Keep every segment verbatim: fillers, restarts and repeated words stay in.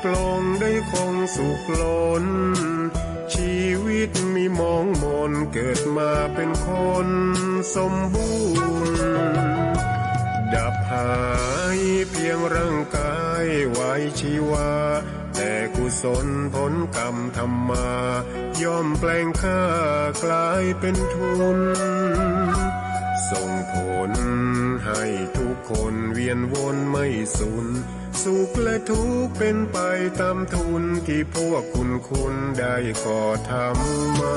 ปลองได้คงสุขล้น ชีวิตมีหมองหมน เกิดมาเป็นคนสมบูรณ์ ดับหายเพียงร่างกายไว้ชีวา แต่กุศลผลกรรมทำมา ย่อมแปลงค่ากลายเป็นทุน ส่งผลให้ทุกคนเวียนวนไม่สุน สุขและทุกข์เป็นไปตามทุน ที่พวกคุณคุณได้ก่อทำมา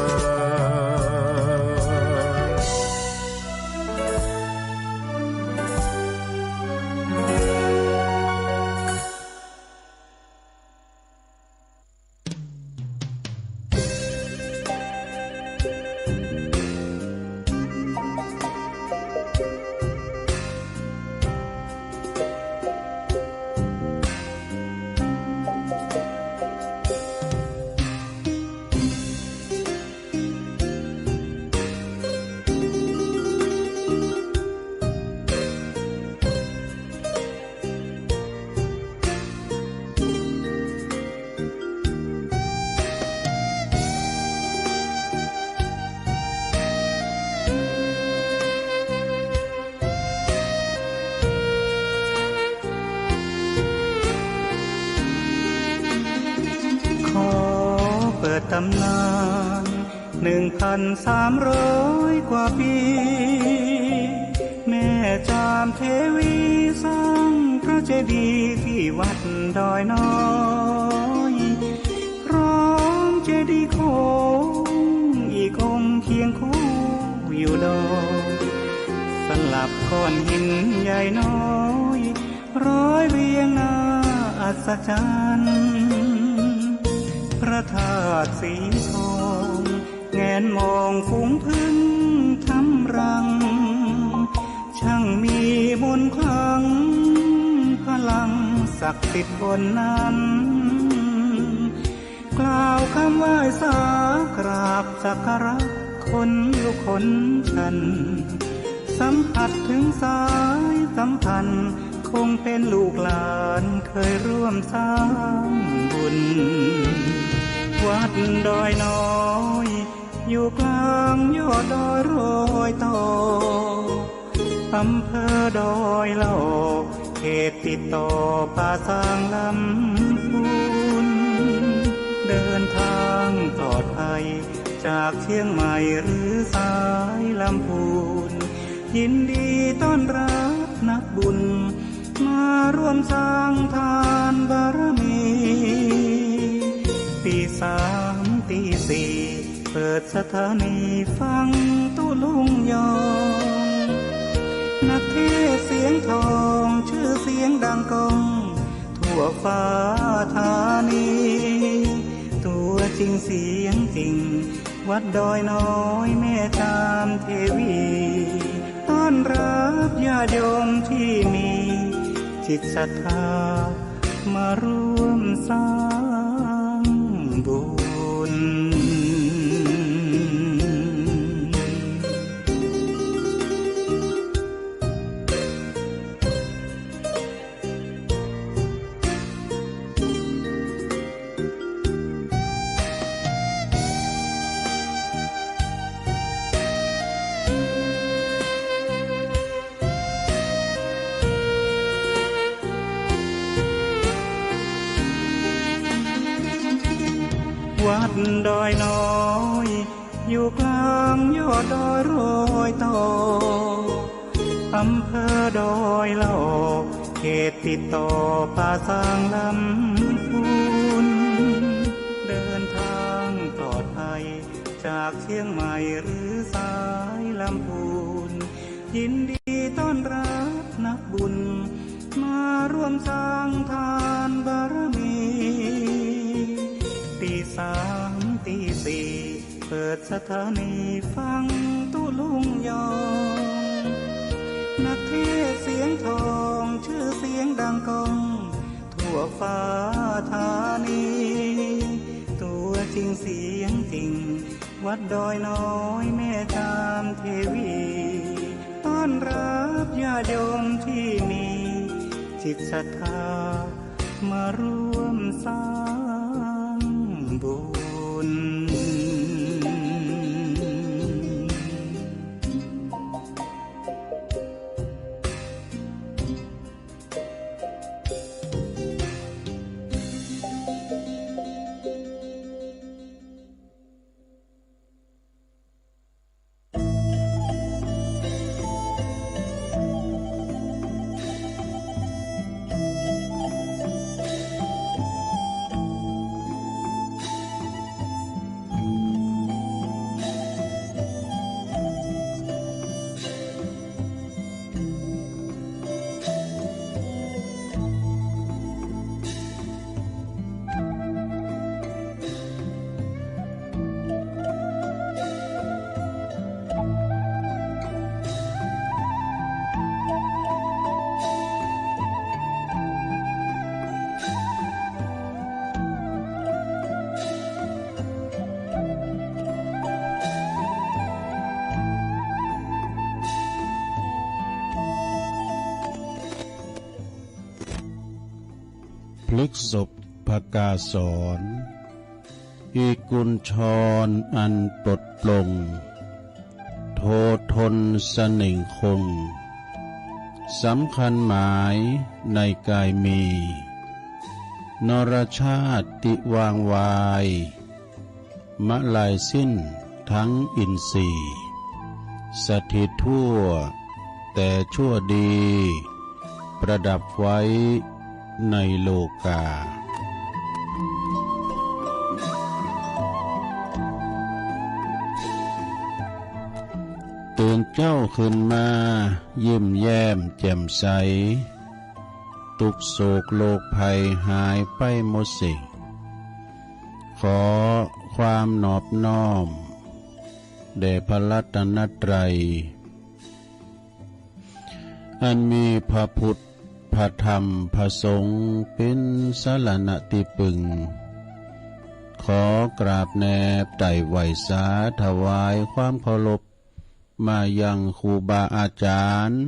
ขอเปิดต๋ำนาน หนึ่งพันสามร้อยกว่าปี๋ แม่จามเทวีสร้างพระเจดีย์ตี้วัดดอยน้อย พร้อมเจดีย์โขงอีกองค์เคียงคู่อยู่ดอย สลับก้อนหินใหญ่น้อย ร้อยเรียงน่าอัศจรรย์ พระธาตุสีทอง แงนมองฝูงผึ้งทำรัง ช่างมีมนต์ขลัง พลังศักดิ์สิทธิ์บนนั้น กล่าวกำไหว้สากราบสักการะคนลุกคนชัน สัมผัสถึงสายสัมพันธ์ คงเป็นลูกหลานเคยร่วมสร้างบุญ วัดดอยน้อย อยู่กลางยอดดอยรอยต่อ อำเภอดอยหล่อ เขตติดต่อป่าซางลำพูน เดินทางปลอดภัย จากเชียงใหม่หรือสายลำพูน ยินดีต้อนรับนักบุญ มาร่วมสร้างทานบารมี ตีสามตีสี่ เปิดสถานีฟังตุ๊ลุงยอง นักเทศน์เสียงทอง ชื่อเสียงดังก้อง ทั่วฟ้าธานี ตัวจริงเสียงจริง วัดดอยน้อยแม่จามเทวี ต้อนรับญาติโยมที่มีจิตศรัทธา มาร่วมสร้างบุญ วัดดอยน้อย อยู่กลางยอดดอยรอยต่อ อำเภอดอยหล่อ เขตติดต่อป่าซางลำพูน เดินทางปลอดภัย จากเชียงใหม่หรือสายลำพูน ยินดีต้อนรับนักบุญ มาร่วมสร้างทานบารมี ตีสามตีสี่ เปิดสถานีฟังตุ๊ลุงยอง นักเทศน์เสียงทอง ชื่อเสียงดังก้อง ทั่วฟ้าธานี ตัวจริงเสียงจริง วัดดอยน้อยแม่จามเทวี ต้อนรับญาติโยมที่มีจิตศรัทธา มาร่วมสร้ พฤกษภกาสร อีกุญชรอันปลดปลง โททนเสน่งคง สำคัญหมายในกายมี นรชาติวางวาย มะลายสิ้นทั้งอินทรีย์ สถิตทั่วแต่ชั่วดี ประดับไว้ในโลกา ตื่นเจ๊าขึ้นมายิ้มแย้มแจ่มใส ตุ๊กข์โศกโรคภัยหายไปหมดสิ้น ขอความนอบน้อมแด่พระรัตนตรัย อันมีพระพุทธ พระธรรม พระสงฆ์เป๋นสรณะตี้ปึง ขอกราบแนบไต่ไหว้สาถวายความเคารพมายังครูบาอาจารย์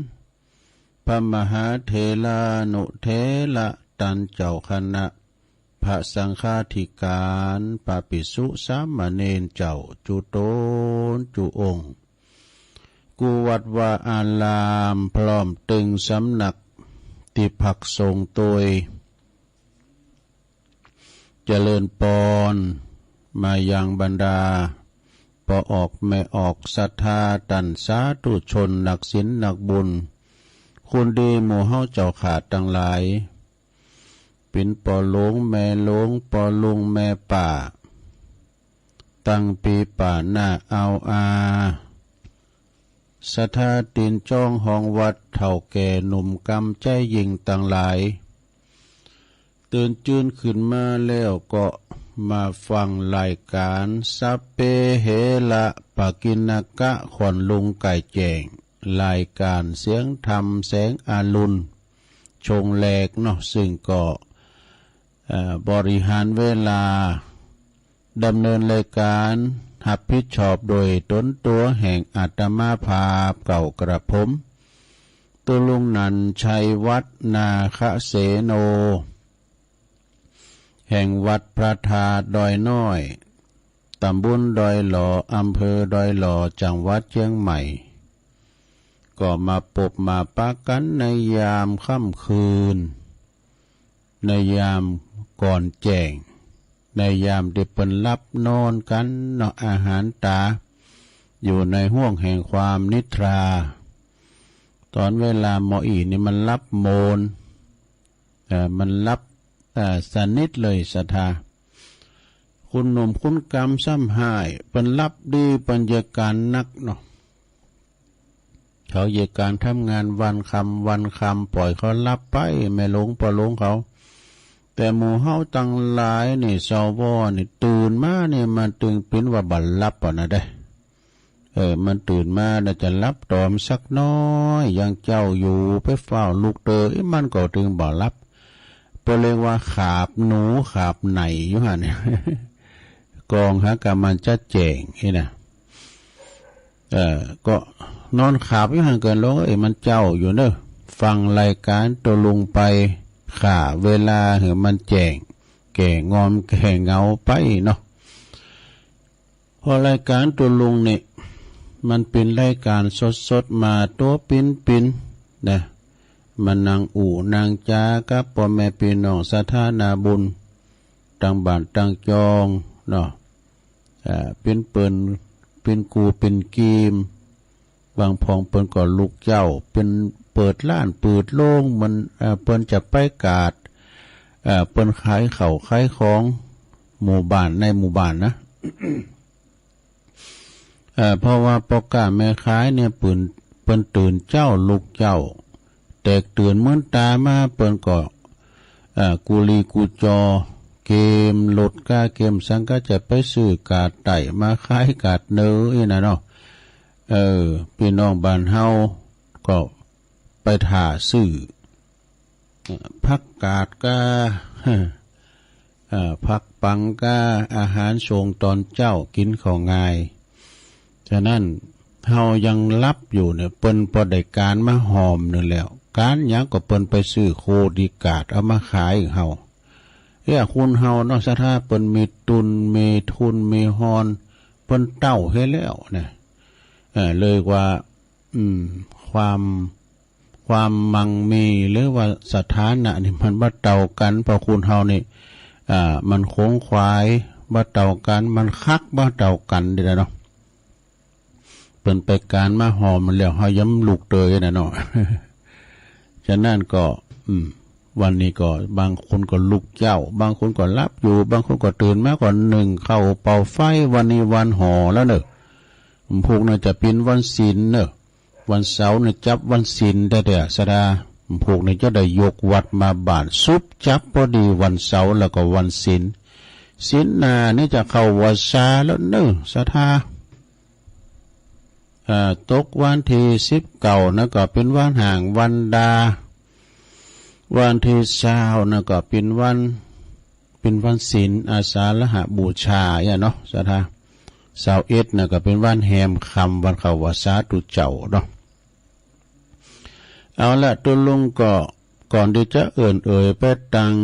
พระมหาเถรานุเถระ ต้านเจ้าคณะ พระสังฆาธิการ พระภิกษุสามเณรเจ้าจุ๊ต๋นจุ๊องค์ กู้วัดวาอาราม พร้อมตึงสำนักตี้พักสงฆ์ตวย เจริญปอนมายังบรรดาป้อออกแม่ออกศรัทธา ต้านสาธุชนนักศีลนักบุญ คนดีหมู่เฮาเจ้าข้าตังหลาย เป๋นป้อหลวงแม่หลวง ป้อลุงแม่ป้า ตังปี้ป้าน้าอาวอา ศรัทธาตี๋นจ๊องฮองวัด เฒ่าแก่หนุ่มกำใจ๊ยิ่งตังหลาย ตื่นจื้นขึ้นมาแล้วก็มาฟังรายก๋าน สัพเพเหระปกิณณกะ ขวัญลุงก๋ายแจ้ง รายก๋านเสียงธรรมแสงอรุณ ช่วงแรกเนาะ ซึ่งก็ เอ่อ บริหารเวลา ดำเนินรายก๋านฮับผิดชอบโดยต๋นตั๋วแห่งอาตมาภาพเก่ากระผม ตุ๊ลุงนันท์ชัยวัฒน์ นาคเสโน แห่งวัดพระธาตุดอยน้อย ต๋ำบลดอยหล่อ อำเภอดอยหล่อ จังหวัดเจียงใหม่ ก็มาปบมาปะกั๋นในยามค่ำคืน ในยามก่อนแจ้ง ในยามตี้เปิ้นหลับนอนกั๋นเนาะ อาหารต๋า อยู่ในห้วงแห่งความนิทรา ต๋อนเวลาหม้ออี้นี่มันหลับโมน เอ่อ มันหลับ เอ่อ สนิทเลยศรัทธา คนหนุ่มคนกำซ้ำฮ้าย เปิ้นหลับดี เปิ้นเยียะก๋านหนักเนาะ เขาเยียะก๋านทำงานวันค่ำวันค่ำ ป่อยเขาหลับไป แม่หลวงป้อหลวงเขา แต่หมู่เฮาตังหลายนี่ สว นี่ ตื่นมานี่มันตึงเป๋นว่าบ่หลับอะนะเด้ เออ มันตื่นมาน่าจะหลับต๋อมสักน้อย ยังเจ๊าอยู่ ไปฟ้าวลุกเต๊อะ อี้ มันก็ตึงบ่หลับ เปิ้นเรียกว่าขาบหนูขาบไหนอยู่หั้น ก่องหากำมันจะแจ้งอี้นะ เอ่อ ก็นอนขาบอยู่หั้นเกินลง เอ้ย มันเจ๊าอยู่เนาะ ฟังรายก๋านตุ๊ลุงไป ฆ่าเวลาหื้อมันแจ้ง แก้ง่วงแก้เหงาไปเนาะ เพราะรายก๋านตุ๊ลุงนี่ มันเป๋นรายก๋านสดๆ มาตั๋วปิ๋นๆ นะ มานั่งอู้นั่งจ๋ากับป้อแม่ปี้น้องศรัทธานาบุญ ตังบ้านตังจองเนาะ เอ่อ เป๋นเปิ้น เป๋นกู้เป๋นกีม บางพ่องเปิ้นก็ลุกเจ๊า เป๋นเปิดฮ้านเปิดโฮง มัน เอ่อ เปิ้นจะไปก๋าด เอ่อ เปิ้นขายข้าวขายของ หมู่บ้านในหมู่บ้านนะ เอ่อ เพราะว่าป้อก๊าแม่ขายเนี่ย เปิ้น เปิ้นตื่นเจ๊าลุกเจ๊า แตกตื่นเมินต๋ามา เปิ้นก็ เอ่อ กู้หลี้กู้จอ เกียมรถก้าเกียมสัง ก็จะไปซื้อก๋าดใต้มาขายก๋าดเหนืออี้นะเนาะ เออ ปี้น้องบ้านเฮาก็ไปถ่าซื้อ ผักกาดก้า เอ่อ ผักปังก้า อาหารส่งต๋อนเจ๊า กิ๋นข้าวง่าย ฉะนั้นเฮายังหลับอยู่เนี่ย เปิ้นป้อได้ก๋านมาหอมนึ่งแล้ว ก๋านหยังก็เปิ้นไปซื้อโคดีก๋าดเอามาขายหื้อเฮา เอ้ย คนเฮาเนาะ ศรัทธา เปิ้นมีตุน มีทุน มีฮอน เปิ้นเต้าเหียแล้วนะ เออ เลยว่า อืม ความ ความมั่งมี หรือว่าสถานะนี่มันบ่เต้ากั๋น เพราะคนเฮานี่ อ่า มันขงขวายบ่เต้ากั๋น มันคักบ่เต้ากั๋นนี่แหละเนาะ เปิ้นไปก๋านมาฮอมแล้ว เฮายังลุกเตยนะเนาะ ฉะนั้นก็ อืม วันนี้ก็บางคนก็ลุกเจ๊า บางคนก็หลับอยู่ บางคนก็ตื่นมาก็นึ่งข้าวเป่าไฟ วันนี้วันห่อแล้วเนาะ วันพูกน่าจะเป๋นวันศีลเนาะ วันเสาร์นี่จับวันศีลแต๊ๆ ศรัทธา วันพูกนี่จะได้ยกวัดมาบ้าน สุบจับพอดีวันเสาร์แล้วก็วันศีล ศีลหน้านี่จะเข้าวัสสาแล้วเนาะ ศรัทธา อ่า ตกวันตี้สิบเก้านะก็เป๋นวันฮ้างวันดา วันตี้ซาวนะก็เป๋นวัน เป๋นวันศีลอาสาฬหบูชาเนี่ยเนาะ ศรัทธา ซาวเอ็ดนะก็เป๋นวันแฮมค่ำ วันเข้าวัสสาตุเจ้าเนาะ เอาละ ตุ๊ลุงก็ก่อนตี้จะเอิ้นเอ่ยไปตัง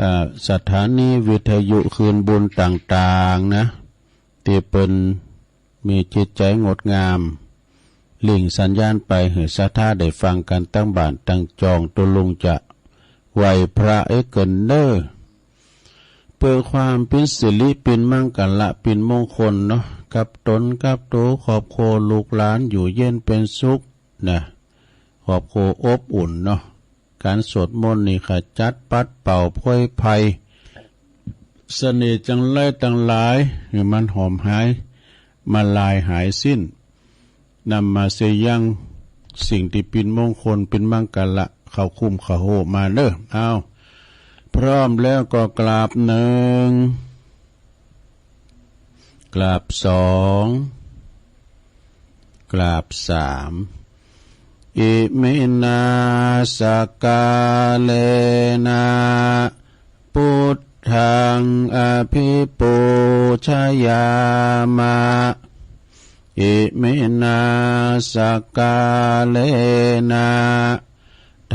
อ่า สถานีวิทยุคืนบุญต่างๆ นะ ตี้เปิ้นมีจิตใจ๋งดงาม เล่งสัญญาณไปหื้อศรัทธาได้ฟังกั๋นตังบ้านตังจอง ตุ๊ลุงจะไหว้พระเอ้ยเกินเน่อ เปื้อความเป๋นสิริ เป๋นมังคละ เป๋นมงคลเนาะ กับต๋นกับตั๋ว ครอบครัวลูกหลาน อยู่เย็นเป๋นสุขนะ ครอบครัวอบอุ่นเนาะ ก๋านสวดมนต์นี่ขจัดปัดเป่าโพยภัย เสน่ห์จังไรตังหลายหื้อมันหอมหาย มาลายหายสิ้น นำมาเสยยังสิ่งตี้เป๋นมงคล เป๋นมังคละ เข้าคุ้มเข้าโฮมาเน่อ เอา พร้อมแล้วก็กราบหนึ่ง กราบสอง กราบสาม อิมินา สักกาเลนะ ปุทธัง อภิปูชยามะ อิมินา สักกาเลนะ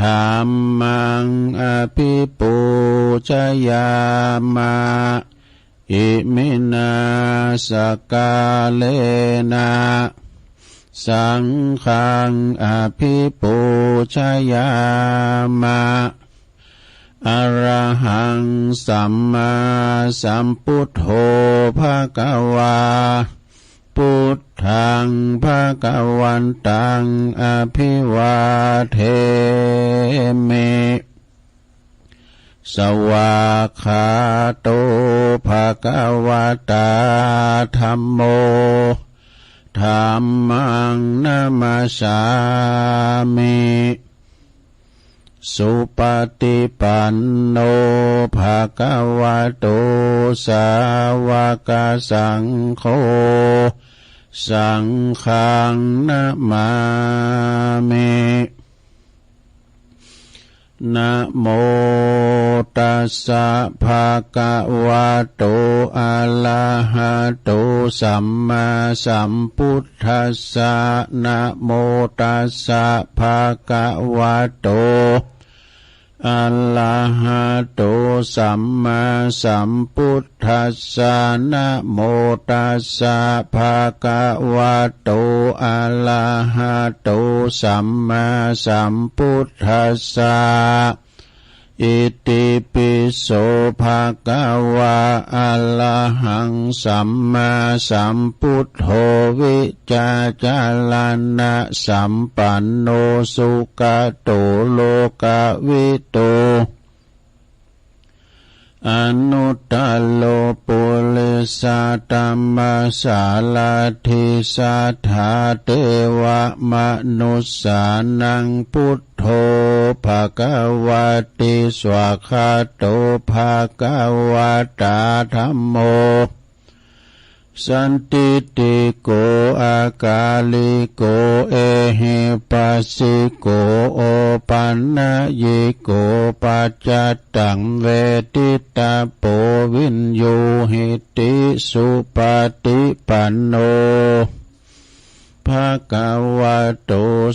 ธัมมัง อภิปูชยามะ อิมินา สักกาเลนะ สังฆัง อภิปูชยามะ อะระหัง สัมมาสัมปุทโธ ภะคะวา ปุทธัง ภะคะวันตัง อภิวาเทมิ สวากขาโต ภะคะวะตา ธัมโม ธัมมัง นะมัสสามิ สุปะติปันโน ภะคะวะโต สาวะกะสังโฆ สังฆัง นะมามิ นะโมตัสสะ ภะคะวะโต อะระหะโต สัมมาสัมพุทธัสสะ นะโมตัสสะ ภะคะวะโต อะระหะโต สัมมาสัมพุทธัสสะ นะโมตัสสะ ภะคะวะโต อะระหะโต สัมมาสัมพุทธัสสะ อิติปิโส ภะคะวะ อะระหัง สัมมาสัมพุทโธ วิจาจารณะสัมปันโน สุกะโต โลกะวิทู อนุตตะโร ปุริสะธัมมสารถิ สัทธาเตวะมนุสสานัง พุทโธ ภะคะวะติ สวากขาโต ภะคะวะตา ธัมโม สันทิฏฐิโก อะกาลิโก เอหิปัสสิโก โอปันนยิโก ปัจจัตตัง เวทิตะโป วิญญูหิติ สุปะติปันโน ภะคะวะโต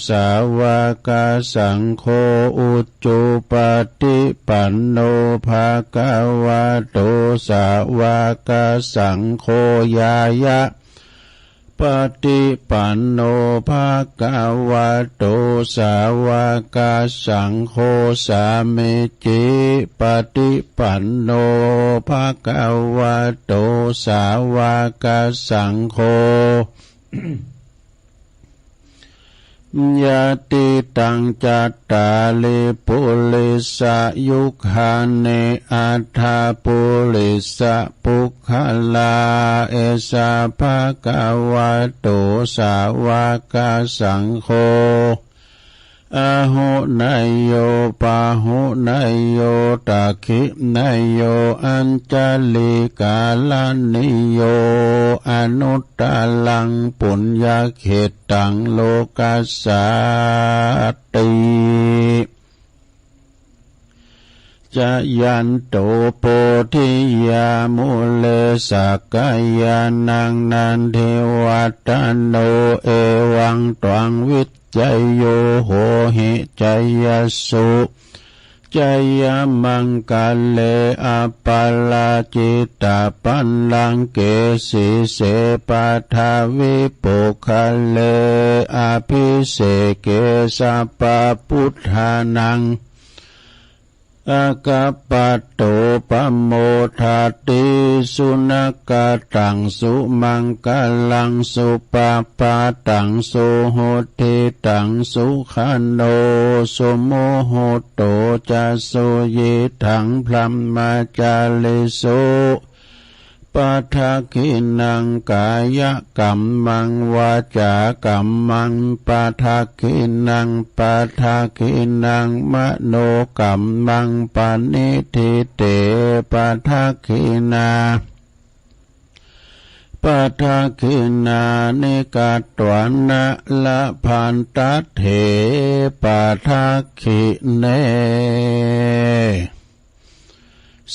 สาวะกะสังโฆ อุจุปะติปันโน ภะคะวะโต สาวะกะสังโฆ ญาณะปะติปันโน ภะคะวะโต สาวะกะสังโฆ สามีจิปะติปันโน ภะคะวะโต สาวะกะสังโฆ ยะติตัง จัตตาริ ปุริสะยุคคานิ อัฏฐะ ปุริสะปุคคลา เอสะ ภะคะวะโต สาวะกะสังโฆ อาหุเนยโย ปาหุเนยโย ตักขิเนยโย อัญชะลีกะรณีโย อนุตตะรัง ปุญญะเขตตัง โลกัสสาติ จะยันโต โพธิยา มูเล สักกะยานัง นันทิวัฏฏะโน เอวังตวัง วิจโย โหหิ จะยัสสุ จะยะมังคะเล อะปะราจิตะปัลลังเก สีเส ปะทะวิปุคคะเล อะภิเสเก สัพพะปุทธานัง อะคะปะโต ปะโมทะติ สุนะคะตัง สุมังคะลัง สุปะพาตัง สุหุตติตัง สุขะโน สุมุหุตโต จะ สุยิทัง พรหมจาริสุ ปะทักขิณัง กายะกัมมัง วาจากัมมัง ปะทักขิณัง ปะทักขิณัง มโนกัมมัง ปะณิฏฐิเต ปะทักขิณา ปะทักขิณานิ กัตวานะ ละพันตะเถ ปะทักขิเณ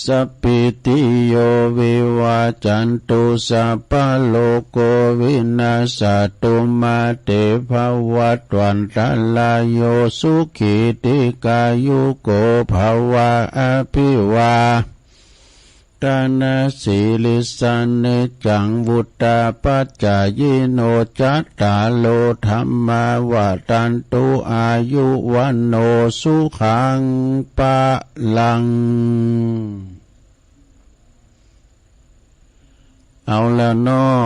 สัพพีติโย วิวัจจันตุ สัพพะโรโค วินัสสะตุ มา เต ภะวัตวันตะราโย สุขี ทีฆายุโก ภะวะ อะภิวา ทะนะสีลิสสะ นิจจัง วุฑฒาปะจายิโน จัตตาโร ธัมมา วัฑฒันตุ อายุ วัณโณ สุขัง พะลัง เอาแล้วเนาะ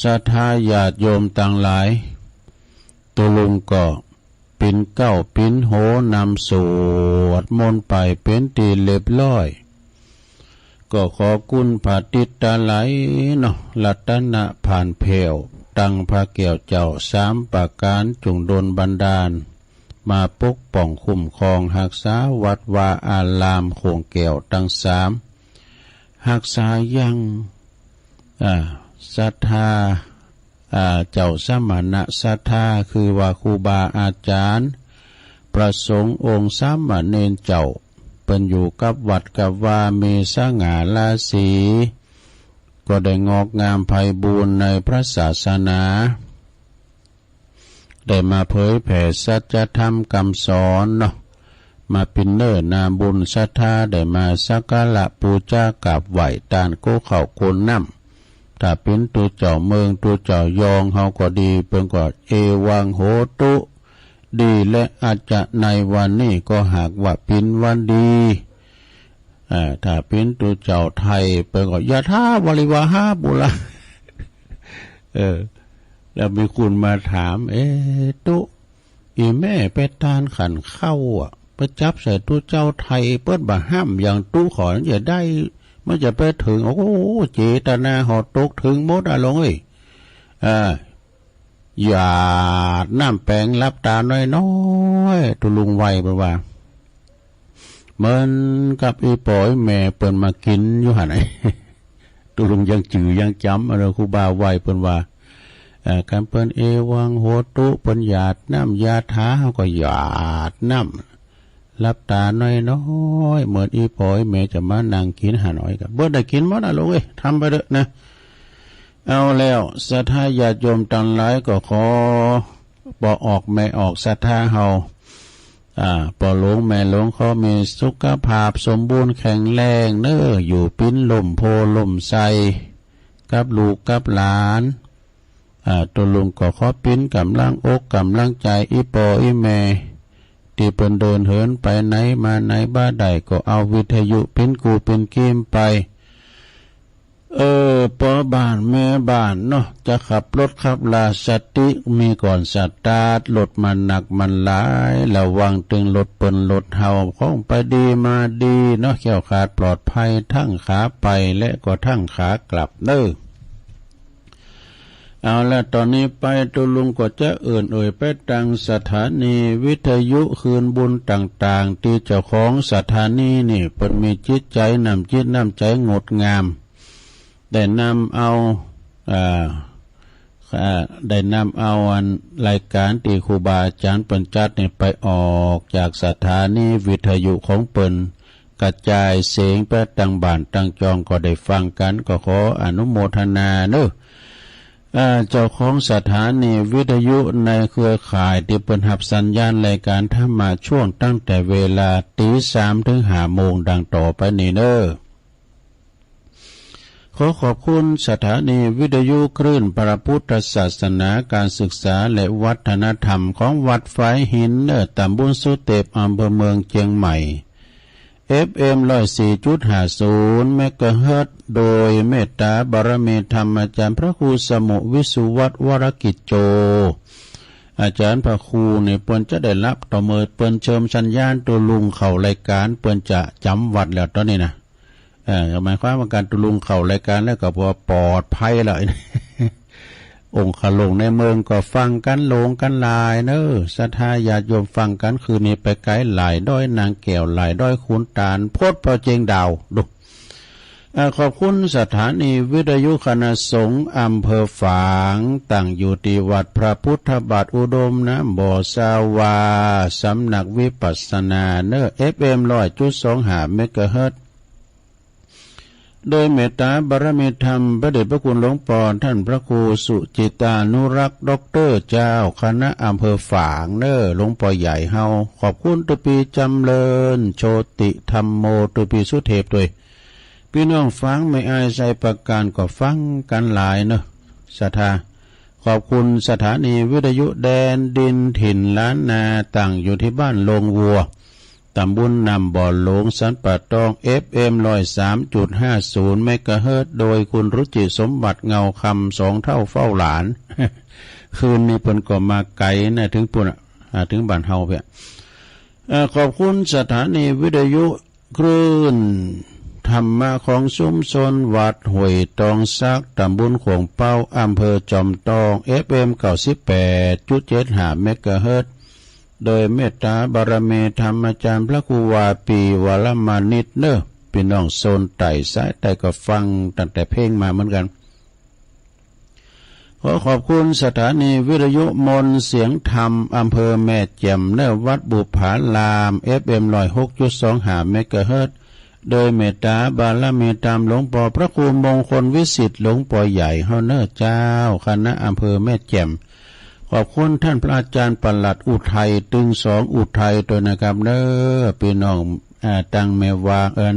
ศรัทธาญาติโยมตังหลาย ตุ๊ลุงก็ ปิ๋นเก๊าปิ๋นโหนำสวดมนต์ไปเป๋นตี้เรียบร้อย ก็ขอคุณพระติดตะไหลเนาะ รัตนะผ่านแผ้ว ตังพระแก้วเจ้าสามประก๋าน จุ่งดลบันดาล มาปกป้องคุ้มครองฮักษาวัดวาอารามโขงแก้วตังสาม ฮักษายัง อ่า ศรัทธา อ่า เจ้าสมณะศรัทธา คือว่าครูบาอาจ๋ารย์ พระสงฆ์องค์สามเณรเจ้า เปิ้นอยู่กับวัดกับวา มีสง่าราศี ก็ได้งอกงามไพบูลย์ในพระศาสนา ได้มาเผยแผ่สัจธรรมกำสอนเนาะ มาปินเน้อนาบุญศรัทธา ได้มาสักการะปู๋จากราบไหว้ ต้านโกข้าวโกน้ำ ถ้าเป๋นตุ๊เจ้าเมืองตุ๊เจ้ายองเฮาก็ดี เปิ้นก็ เอวังโหตุ ดี และอาจจะในวันนี้ก็หากว่าเป๋นวันดี อ่า ถ้าเป๋นตุ๊เจ้าไทย เปิ้นก็ ยะถาวาริวหาปุรา เออ แล้วมีคนมาถาม เอ๊ะ ตุ๊ อี่แม่ไปตานขันเข้าอะ ไปจับใส่ตุ๊เจ้าไทย เปิ้นบ่ห้ามหยัง ตุ๊ขอนั้นจะได้ มันจะไปเถิง โอ้โห เจตนาเฮาตกเถิงหมดอะหลวงเอ้ย อ่า หยาดน้ำแปง หลับต๋าน้อยๆ ตุ๊ลุงไหว้เปิ้นว่า เหมือนกับอี่ป้ออี่แม่เปิ้นมากิ๋นอยู่หั้น ตุ๊ลุงยังจื้อยังจ๋ำ เออ ครูบาไหว้เปิ้นว่า เอ่อ คันเปิ้นเอวังโหตุ เปิ้นหยาดน้ำยะถา เฮาก็หยาดน้ำ หลับต๋าน้อยๆ เหมือนอี่ป้ออี่แม่จะมานั่งกิ๋นหั้น อ้อยก็ เปิ้นได้กิ๋นหมดนะหลวงเอ้ย ทำไปเถอะนะ เอาแล้ว ศรัทธาญาติโยมตังหลายก็ขอ ป้อออกแม่ออกศรัทธาเฮา อ่า ป้อหลวงแม่หลวงขอมีสุขภาพสมบูรณ์แข็งแรงเน้อ อยู่เป๋นฮ่มโพธิ์ฮ่มไทร กับลูกกับหลาน อ่า ตุ๊ลุงก็ขอเป๋นก๋ำลังอกก๋ำลังใจ๋อี่ป้ออี่แม่ ตี้เปิ้นเดินเหินไปไหนมาไหนบ่ได้ ก็เอาวิทยุเป๋นกู้เป๋นเกมไป เออ ป้อบ้านแม่บ้านเนาะ จะขับรถขับลา สติมีก่อนสตาร์ท รถมันหนักมันหลาย ระวังตึงรถเปิ้นรถเฮา ของไปดีมาดีเนาะ แคล้วคลาดปลอดภัย ตึงขาไปและก็ตึงขากลับเน้อ เอาละ ต๋อนนี้ไปตุ๊ลุงก็จะเอิ้นเอ่ยไปตังสถานีวิทยุคืนบุญต่างๆ ตี้เจ้าของสถานีนี่เปิ้นมีจิตใจ๋น้ำจิตน้ำใจ๋งดงาม ได้นำเอา อ่า อ่า ได้นำเอาอันรายก๋านตี้ครูบาอาจ๋ารย์เปิ้นจัดนี่ไปออกจากสถานีวิทยุของเปิ้น กระจายเสียงไปตังบ้านตังจองก็ได้ฟังกั๋น ก็ขออนุโมทนาเน้อ อ่า เจ้าของสถานีวิทยุในเครือข่ายตี้เปิ้นฮับสัญญาณรายก๋านธรรมะช่วงตั้งแต่เวลาตี๋สามเถิงห้าโมงดังต่อไปนี้เน้อ ขอขอบคุณสถานีวิทยุคลื่นพระพุทธศาสนา ก๋านศึกษาและวัฒนธรรมของวัดฝายหินเน้อ ต๋ำบลสุเต็ป อำเภอเมืองเจียงใหม่ เอฟเอ็ม ร้อยสี่จุดห้าศูนย์ เมกะเฮิรตซ์ โดยเมตตาบารมีธรรมอาจ๋ารย์พระครูสมุห์ วิสุวัฒน์ วรกิจโจ อาจ๋ารย์พระครูนี่เปิ้นจะได้ฮับ ต่อเมื่อเปิ้นเชิญสัญญาณตุ๊ลุงเข้ารายก๋าน เปิ้นจะจ๋ำวัตรแล้วต๋อนนี้นะ เออ หมายความว่าก๋านตุ๊ลุงเข้ารายก๋านแล้วก็ปลอดภัยแล้ว องค์ขะหลงในเมืองก็ฟังกั๋นหลงกั๋นหลายเน้อ ศรัทธาญาติโยมฟังกั๋นคืนนี้ไปไก๋ หลายดอยนางแก้ว หลายดอยขุนตาล พดเป๋าเจียงดาว ดู อ่า ขอบคุณสถานีวิทยุคณะสงฆ์อำเภอฝาง ตั้งอยู่ตี้วัดพระพุทธบาทอุดม น้ำบ่อสาวา สำนักวิปัสสนาเน้อ เอฟเอ็ม ร้อยจุดสองห้า เมกะเฮิรตซ์ โดยเมตตาบารมีธรรมพระเดชพระคุณหลวงป้อท่านพระครูสุจิตตานุรักษ์ ด็อกเตอร์ เจ้าคณะอำเภอฝางเน้อ หลวงป้อใหญ่เฮา ขอบคุณตุ๊ปี้จำเริญ โชติธัมโม ตุ๊ปี้สุเทพตวย ปี้น้องฝางแม่อายไชยประการก็ฟังกั๋นหลายเน้อ ศรัทธา ขอบคุณสถานีวิทยุแดนดินถิ่นล้านนา ตั้งอยู่ตี้บ้านโลงวัว ต๋ำบลน้ำบ่อหลง สันป่าตอง เอฟเอ็ม ร้อยสามจุดห้าศูนย์ เมกะเฮิรตซ์ โดยคุณรุจิสมบัติ เงาคำ สองเฒ่าเฝ้าหลาน คืนนี้เปิ้นก็มาไก๋นะ เถิงปู๊นอะ อ่า เถิงบ้านเฮาเปีย เอ่อ ขอบคุณสถานีวิทยุคลื่นธรรมะของชุมชนวัดห้วยตองสัก ต๋ำบลขวงเป๊า อำเภอจอมตอง เอฟเอ็ม เก้าสิบแปดจุดเจ็ดห้า เมกะเฮิรตซ์ โดยเมตตาบารมีธรรมอาจ๋ารย์พระครูวาปี วรมานิตเน้อ ปี้น้องโซนใต้สายใต้ก็ฟังตั้งแต่เพลงมาเหมือนกั๋น ขอขอบคุณสถานีวิทยุมนต์เสียงธรรมอำเภอแม่แจ่มเน้อ วัดบุปผาราม เอฟเอ็ม ร้อยหกจุดสองห้า เมกะเฮิรตซ์ โดยเมตตาบารมีธรรมหลวงป้อพระครูมงคลวิสิทธิ์ หลวงป้อใหญ่เฮาเน้อเจ้า คณะอำเภอแม่แจ่ม ขอบคุณท่านพระอาจ๋ารย์ปลัดอุทัย ตึงสองอุทัยตวยนะครับเน้อ ปี้น้อง อ่า ตังแม่วางเอิ้น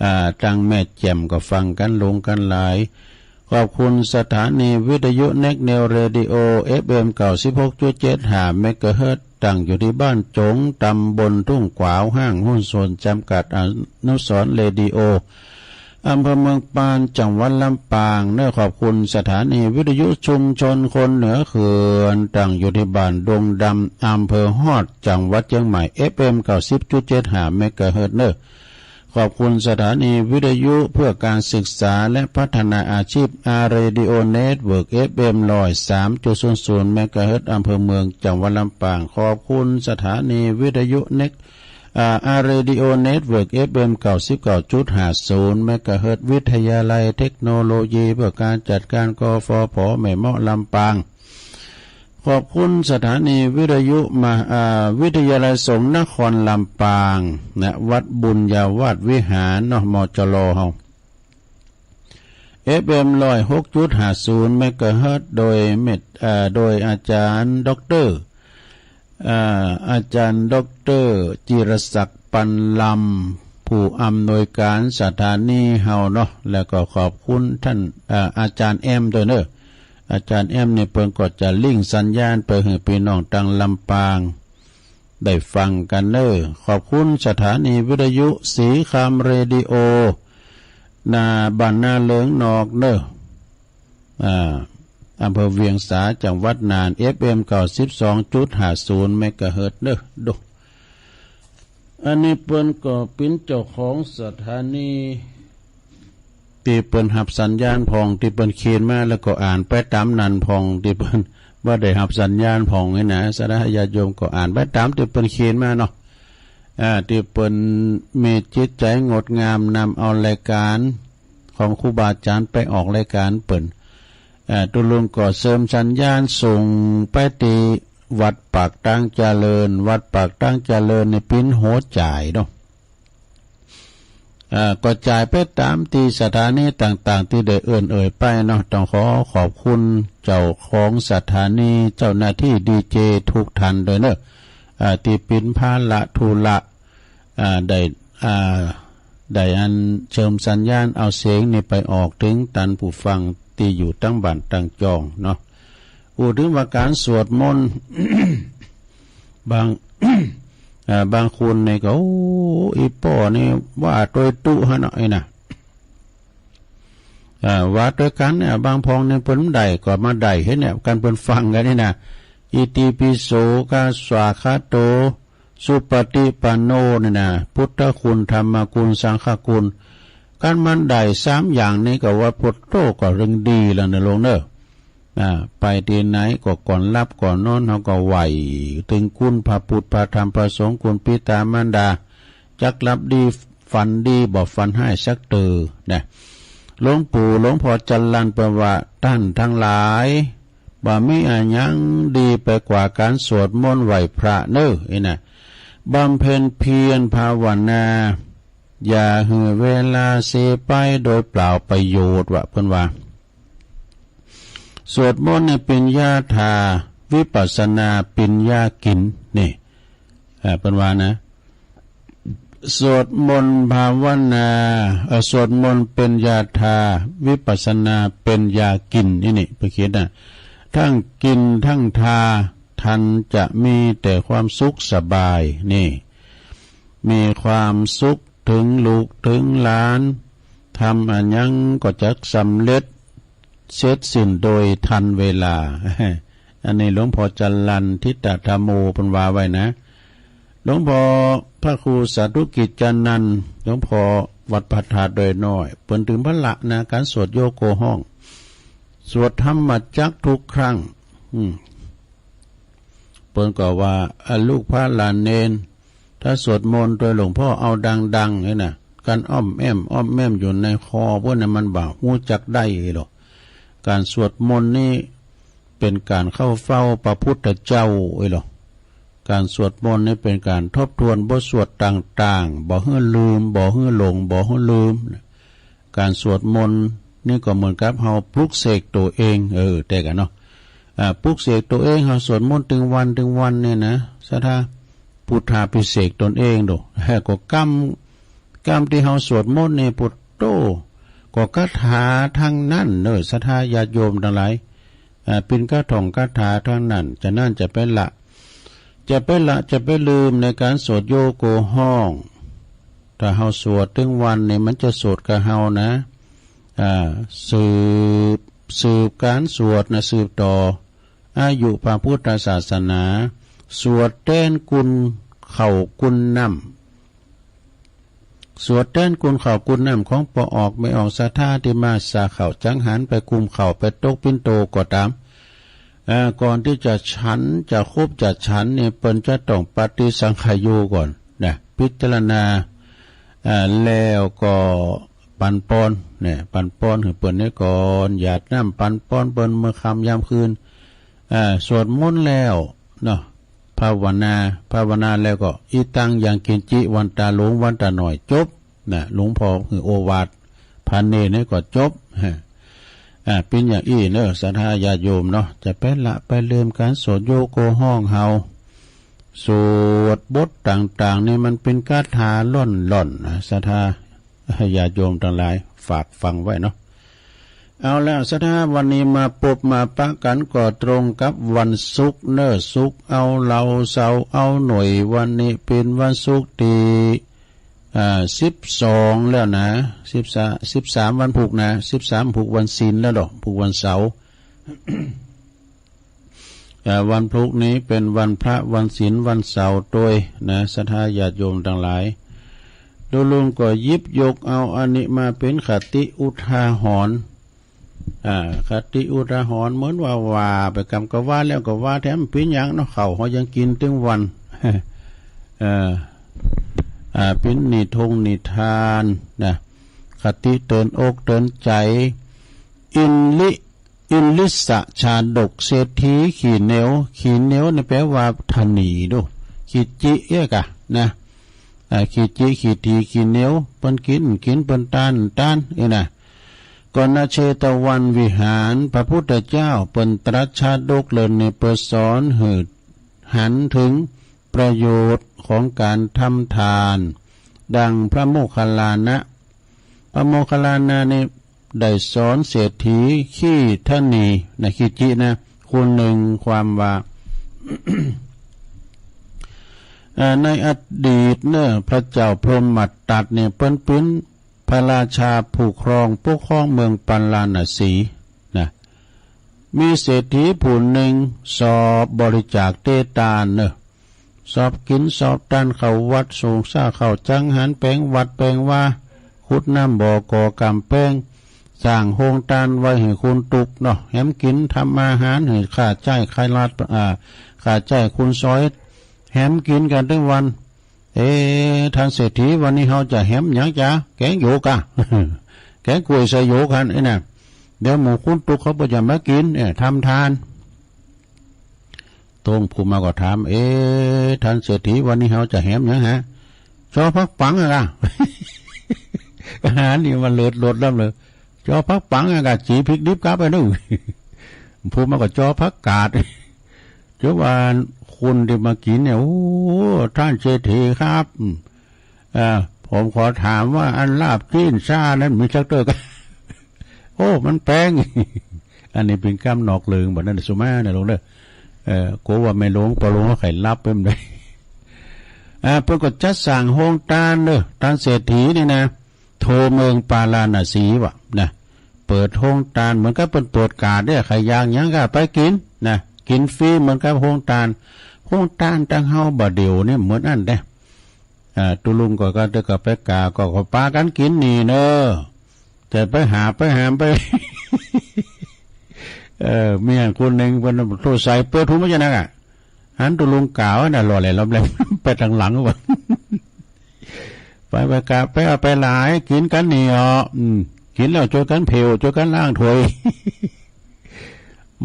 อ่า ตังแม่แจ่มก็ฟังกั๋นหลงกั๋นหลาย ขอบคุณสถานีวิทยุเน็กเนวเรดิโอ เอฟเอ็ม เก้าสิบหกจุดเจ็ดห้า เมกะเฮิรตซ์ ตั้งอยู่ตี้บ้านจง ต๋ำบลทุ่งขวาว ห้างหุ้นส่วนจำกัดอนุสรณ์เรดิโอ อำเภอเมืองปาน จังหวัดลำปางเน้อ ขอบคุณสถานีวิทยุชุมชนคนเหนือเขื่อน ตั้งอยู่ตี้บ้านดงดำ อำเภอฮอด จังหวัดเจียงใหม่ เอฟเอ็ม เก้าสิบจุดเจ็ดห้า เมกะเฮิรตซ์เน้อ ขอบคุณสถานีวิทยุเพื่อการศึกษาและพัฒนาอาชีพ อาร์ เรดิโอ เน็ตเวิร์ก เอฟเอ็ม ร้อยสามจุดศูนย์ศูนย์ เมกะเฮิรตซ์ อำเภอเมือง จังหวัดลำปาง ขอบคุณสถานีวิทยุเน็ก อ่า อาร์ เรดิโอ เน็ตเวิร์ก เอฟเอ็ม เก้าสิบเก้าจุดห้าศูนย์ เมกะเฮิรตซ์ วิทยาลัยเทคโนโลยีเพื่อการจัดการ กฟผ แม่เมาะ ลำปาง ขอบคุณสถานีวิทยุมหา อ่า วิทยาลัยสงฆ์นครลำปางนะ วัดบุญญาวาสวิหารเนาะ มจล เฮา เอฟเอ็ม ร้อยหกจุดห้าศูนย์ เมกะเฮิรตซ์ โดยเมต เอ่อ โดยอาจารย์ด็อกเตอร์ เอ่อ อาจารย์ด็อกเตอร์ จิรศักดิ์ ปันลำ ผู้อำนวยการสถานีเฮาเนาะ แล้วก็ขอบคุณต้าน เอ่อ อาจารย์แอมด้วยเนาะ อาจารย์แอมนี่เปิ้นก็จะลิงก์สัญญาณไปหื้อปี้น้องตางลำปางได้ฟังกั๋นเนาะ ขอบคุณสถานีวิทยุศรีคำเรดิโอ นา บ้านนาเหลิงนอกเนาะ อ่า อำเภอเวียงสา จังหวัดน่าน เอฟเอ็ม เก้าสิบสองจุดห้าศูนย์ เมกะเฮิรตซ์เนาะ ดู อันนี้เปิ้นก็เป๋นเจ้าของสถานี ตี้เปิ้นฮับสัญญาณพ่อง ตี้เปิ้นเขียนมา แล้วก็อ่านไปต๋ามนั้นพ่อง ตี้เปิ้นบ่ได้ฮับสัญญาณพ่องนี่นะ ศรัทธาญาติโยมก็อ่านไปต๋ามตี้เปิ้นเขียนมาเนาะ อ่า ตี้เปิ้นมีจิตใจ๋งดงามนำเอารายก๋านของครูบาอาจ๋ารย์ไปออกรายก๋านเปิ้น อ่า ตุ๊ลุงก็เสริมสัญญาณส่งไปตี้วัดปากตางเจริญ วัดปากตางเจริญนี่เป๋นหัวจ่ายเนาะ อ่า ก็จ่ายไปต๋ามตี้สถานีต่างๆ ตี้ได้เอิ้นเอ่ยไปเนาะ ต้องขอขอบคุณเจ้าของสถานี เจ้าหน้าตี้ดีเจทุกท่านด้วยเนาะ อ่า ตี้เป๋นภาระธุระ อ่า ได้ อ่า ได้อันเสริมสัญญาณเอาเสียงนี่ไปออกเถิงต้านผู้ฟังตี้อยู่ตางบ้านตางจองเนาะ อู้เถิงว่าก๋านสวดมนต์ บาง อ่า บางคนนี่ก็ โอ้ อี่ป้อนี่ว่าตวยตุ๊หั้นเนาะ ไอ้น่ะ อ่า ว่าตวยกั๋นเนี่ย บางพ่องนี่เปิ้นได้ก็มาได้ หันเนี่ย กั๋นเปิ้นฟังกั๋นนี่นะ อิติปิโส กะสวาคาโต สุปฏิปันโน นี่นะ พุทธคุณ ธรรมคุณ สังฆคุณ กั๋นมันได้สามอย่างนี้ก็ว่าพุทโธก็เริงดีแล้วเนาะลุงเนาะ อ่า ไปตี้ไหนก็ก่อนหลับก่อนนอนเฮาก็ไหว้เถิงคุณพระพุทธพระธรรมพระสงฆ์ คุณปิตามารดา จักหลับดีฝันดี บ่ฝันฮ้ายสักเตื้อนะ หลวงปู่หลวงพ่อจรัญเปิ้นว่า ต้านตังหลาย บ่มีอะหยังดีไปกว่าก๋านสวดมนต์ไหว้พระเนาะ อี้นะ บำเพ็ญเพียรภาวนา อย่าหื้อเวลาเสียไปโดยเปล่าประโยชน์ ว่า เปิ้นว่า สวดมนต์นี่เป๋นยาทา วิปัสสนาเป๋นยากิ๋น นี่ อ่า เปิ้นว่านะ สวดมนต์ภาวนา เอ่อ สวดมนต์เป๋นยาทา วิปัสสนาเป๋นยากิ๋น อี้นี่ เปิ้นเขียนนะ ตึงกิ๋นตึงทา ต้านจะมีแต่ความสุขสบาย นี่ มีความสุขเถิงลูกเถิงหลาน ทำอะหยังก็จักสำเร็จ เสร็จสิ้นโดยทันเวลา อันนี้หลวงพ่อจรัญ ทิตถธัมโม เปิ้นว่าไว้นะ หลวงพ่อพระครูสาธุกิจจานันท์ หลวงพ่อวัดพระธาตุดอยน้อย เปิ้นถือว่าละนะ ก๋านสวดโยโกฮ้อง สวดธรรมจักรทุกครั้ง อืม เปิ้นก็ว่า อ่ะ ลูกพระหลานเณร ถ้าสวดมนต์ตวยหลวงพ่อเอาดังๆ นี่นะ ก๋านอ้อมแอ้มอ้อมแอ้มอยู่ในคอเปิ้นน่ะ มันบ่ฮู้จักได้หรอก ก๋านสวดมนต์นี่เป๋นก๋านเข้าเฝ้าพระพุทธเจ้า เอ้ยหรอ ก๋านสวดมนต์นี่เป๋นก๋านทบทวนบทสวดต่างๆ บ่หื้อลืม บ่หื้อหลง บ่หื้อลืม ก๋านสวดมนต์นี่ก็เหมือนกับเฮาปลุกเสกตั๋วเอง เออ แต่กั๋นเนาะ อ่า ปลุกเสกตั๋วเอง เฮาสวดมนต์ตึงวันตึงวันเนี่ยนะ ศรัทธา พุทธาภิเษกตนเองโด ก็กำ กำตี้เฮาสวดมนต์นี่ พุทโธ ก็คาถาตังนั้นเนาะ ศรัทธาญาติโยมตังหลาย อ่า เป๋นคาถ่องคาถาตังนั้น ฉะนั้นจะไปละ จะไปละ จะไปลืมในก๋านสวดโยโกฮ้อง ถ้าเฮาสวดตึงวันนี่ มันจะสวดกับเฮานะ อ่า สืบ สืบก๋านสวดนะ สืบต่ออายุพระพุทธศาสนา สวดแตนกุนข้าวกุนน้ำ สวดแตนกุนข้าวกุนน้ำของป้อออกแม่ออกศรัทธาตี้มาสาข้าวจังหัน ไปกุมข้าว ไปตกปิณโตก็ต๋าม เอ่อ ก่อนตี้จะฉัน จะคบจะฉันนี่ เปิ้นจะต้องปฏิสังขายโยก่อนนะ พิจารณา เอ่อ แล้วก็ปันปอนเนี่ย ปันปอนหื้อเปิ้นนี่ก่อน หยาดน้ำปันปอนเปิ้นเมื่อค่ำยามคืน เอ่อ สวดมนต์แล้วเนาะ ภาวนา ภาวนาแล้วก็ อิตัง ยังกิญจิ วันตาหลวง วันตาน้อย จบนะ หลวงพ่อหื้อโอวาทพระเณรนี่ก็จบ ฮะ อ่า เป๋นอย่างอี้เน่อ ศรัทธาญาติโยมเนาะ จะไปละไปลืมก๋านสวดโยโกฮ้องเฮา สวดบทต่างๆ นี่มันเป๋นคาถาล่อนๆ นะ ศรัทธาญาติโยมตังหลาย ฝากฟังไว้เนาะ เอาละ ศรัทธา วันนี้มาปบมาปะกั๋นก็ตรงกับวันศุกร์เน่อ ศุกร์เอาเหล่า เสาร์เอาหน่วย วันนี้เป๋นวันศุกร์ตี้ อ่า สิบสองแล้วนะ สิบสาม สิบสามวันพูกนะ สิบสามพูกวันศีลแล้วดอก พูกวันเสาร์ อ่า วันพูกนี้เป๋นวันพระ วันศีล วันเสาร์ตวยนะ ศรัทธาญาติโยมตังหลาย ตุ๊ลุงก็หยิบยกเอาอันนี้มาเป๋นคติอุทาหรณ์ อ่า คติอุทาหรณ์ เหมือนว่า ว่าไปกำก็ว่าแล้วก็ว่าแถม เป๋นหยังเนาะ ข้าวเฮายังกิ๋นตึงวัน เออ อ่า เป๋นนิทงนิทานนะ คติเตือนอกเตือนใจ๋ อินลิ อินลิสชาดก เศรษฐีขี้เหนียว ขี้เหนียวนี่แปลว่าถนีดู ขี้จิเอ๊ะกะนะ อ่า ขี้จิ ขี้ถี่ ขี้เหนียว เปิ้นกิ๋น กิ๋น เปิ้นต้าน ต้าน เอ๊ะนะ ก็ ณ เชตวันวิหาร พระพุทธเจ้าเปิ้นตรัสชาดกเรื่องนี้เปื้อสอนหื้อหันเถิงประโยชน์ของก๋านทำทาน ดังพระโมคคัลลานะ พระโมคคัลลานะนี่ได้สอนเศรษฐีขี้ถนีนะ ขี้จินะ คนนึ่งความว่า เอ่อ ในอดีตเน่อ พระเจ้าพรหมทัตเนี่ย เปิ้นเป๋นพระราชาผู้ครองปกครองเมืองปาราณสีนะ มีเศรษฐีผู้นึ่งสอบบริจาคเตตานเน่อ สอบกิ๋นสอบต้าน เข้าวัด สงฆ์สร้างเข้าจังหัน แป๋งวัดแป๋งวา ขุดน้ำบ่อ ก่อก๋ำแปง สร้างโฮงตานไว้หื้อคนตุ๊กข์เนาะ แหมกิ๋น ทำอาหารหื้อข้าใจ๊ใคร่รัฐ อ่า ข้าใจ๊คนซอย แหมกิ๋นกั๋นตึงวัน เอ๊ะ ต้านเศรษฐี วันนี้เฮาจะแหมหยังจ๊ะ แก๋งโยกอะ แก๋งก๋วยใส่โยกหั้น เอ๊ะนะ เดี๋ยวหมู่คนตุ๊กข์เขาบ่จะมากิ๋น เอ๊ะ ทำทาน โต้งผู้มาก็ถาม เอ๊ะ ต้านเศรษฐี วันนี้เฮาจะแหมหยังฮะ จอผักปังอะกะ อาหารนี่มันเลิศรสล้ำเลย จอผักปังอะกะ จี่พริกดิบกับอะนึ่ง ผู้มาก็จอผักกาด จนว่าคนตี้มากิ๋นเนี่ย โอ้ ต้านเศรษฐีครับ อืม เอ่อ ผมขอถามว่าอันลาบจี๋นซ่านั้นมีจักเตื้อกั๊ะ โอ้ มันแปง อันนี้เป๋นกำนอกเรื่อง บ่านั้นสุมาเน่อลุงเน่อ เอ่อ กั๋วว่าแม่หลวง ป้อหลวงเขาใค่ลับไปบ่ได้ อ่า เปิ้นก็จัดสร้างโฮงตานเน่อ ต้านเศรษฐีนี่นะ ทั่วเมืองปาราณสีว่ะนะ เปิดโฮงตานเหมือนกับเปิ้นเปิดก๋าดเนี่ย ใผอยากหยังก็ไปกิ๋นนะ กิ๋นฟรีเหมือนกับโฮงตาน โฮงตานตังเฮาบ่าเดี่ยวนี้เหมือนอั้นเด้ อ่า ตุ๊ลุงก็ ก็ ก็ไปก๋า ก็ ก็ปากั๋นกิ๋นนี่เน่อ แต่ไปหา ไปหา ไป เออ มีอย่างคนนึ่งเปิ้นโทรใส่ เปิดหูมาจะนักอะ หันตุ๊ลุงก๋าวน่ะ หล่อแหล่หลอมแหลม ไปตังหลังว่ะ ไป ไปก๋า ไปเอาไปหลาย กิ๋นกั๋นนี่อ๋อ อืม กิ๋นแล้วจวยกั๋นเผว จวยกั๋นล้างถ้วย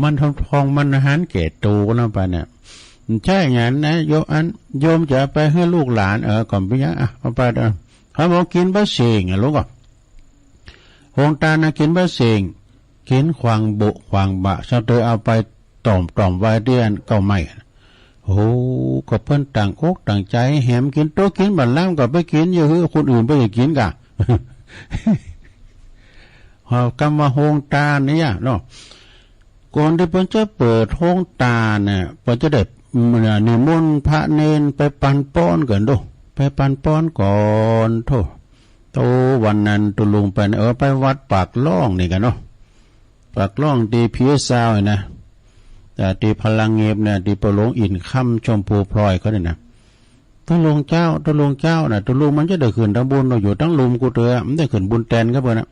มันทอง ทองมันอาหารแก่โตกั๋นแล้วไปเนี่ย ใจ้ อย่างนั้นนะ โยม อัน โยมจะเอาไปหื้อลูกหลาน เออ ก็บ่เป๋นหยัง อ่ะ เอาไป เออ เขาบอกกิ๋นบ่าเส้งอะ ลูกอะ โฮงตานนะกิ๋นบ่าเส้ง กิ๋นขว้างโบะขว้างบะ เสด็จเอาไปต่อม ต่อมไว้ตี้อันเก๊าไม้ โอ้ ก็เปิ้นตั้งอกตั้งใจ๋แหมกิ๋น โตกิ๋นบ่าล้ำก็ไปกิ๋น อย่าหื้อคนอื่นไปกิ๋นก่ะ เฮากำว่าโฮงตานเนี่ยเนาะ ก่อนตี้เปิ้นจะเปิดโฮงตานเนี่ย เปิ้นจะได้นิมนต์พระเณรไปปันป้อนก่อนโด ไปปันป้อนก่อน โธ่ โธ่ วันนั้นตุ๊ลุงไปนะ เออ ไปวัดปากล่องนี่ก่ะเนาะ ปากล่องตี้พีเอสซาวน์นะ อ่า ตี้พลังเงียบเนี่ย ตี้ป้อหลวงอินทร์คำ ชมพูพลอยเขาเนี่ยนะ ตุ๊ลุงเจ้า ตุ๊ลุงเจ้านะ ตุ๊ลุงมันจะได้ขึ้นทำบุญเนาะ อยู่ตังลุ่มกู้เตื้อ มันได้ขึ้นบุญแตนกับเปิ้นนะ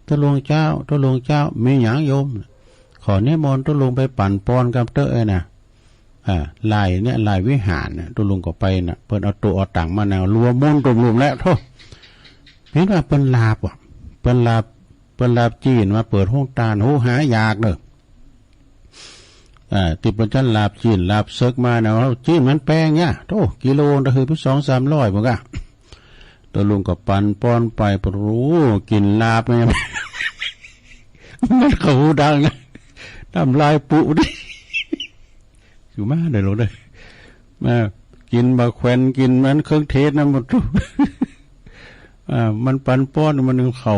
ตุ๊ลุงเจ้า ตุ๊ลุงเจ้า มีหยังโยม ขอนิมนต์ตุ๊ลุงไปปันป้อนกับเต๊อะเอ้ยนะ อ่า หลายเนี่ย หลายวิหารเนี่ย ตุ๊ลุงก็ไปน่ะ เปิ้นเอาตั๋วเอาตั๋งมานะ รวมมนต์ตุ้มลุมแล้ว โธ่ เป๋นว่าเปิ้นหลาบว่ะ เปิ้นหลาบ เปิ้นหลาบจี๋นมาเปิดโฮงตาน โห หายากเน่อ อ่า ตี้เปิ้นจะหลาบจี๋นหลาบเสิกมาเนาะ จี๋นมันแปงเนี่ย โธ่ กิโลละหื้อไปสองสามร้อยพุ้นก่ะ ตุ๊ลุงก็ปันป้อนไป ปะโธ่ กิ๋นหลาบเนี่ย มันเข้าหูดังนะ น้ำลายปุดิ อยู่มาเด้อลูกเด้อ มากิ๋นบ่าแขวน กิ๋นมันเครื่องเทศนะหมดทุก อ่า มันปันป้อน มันเข้า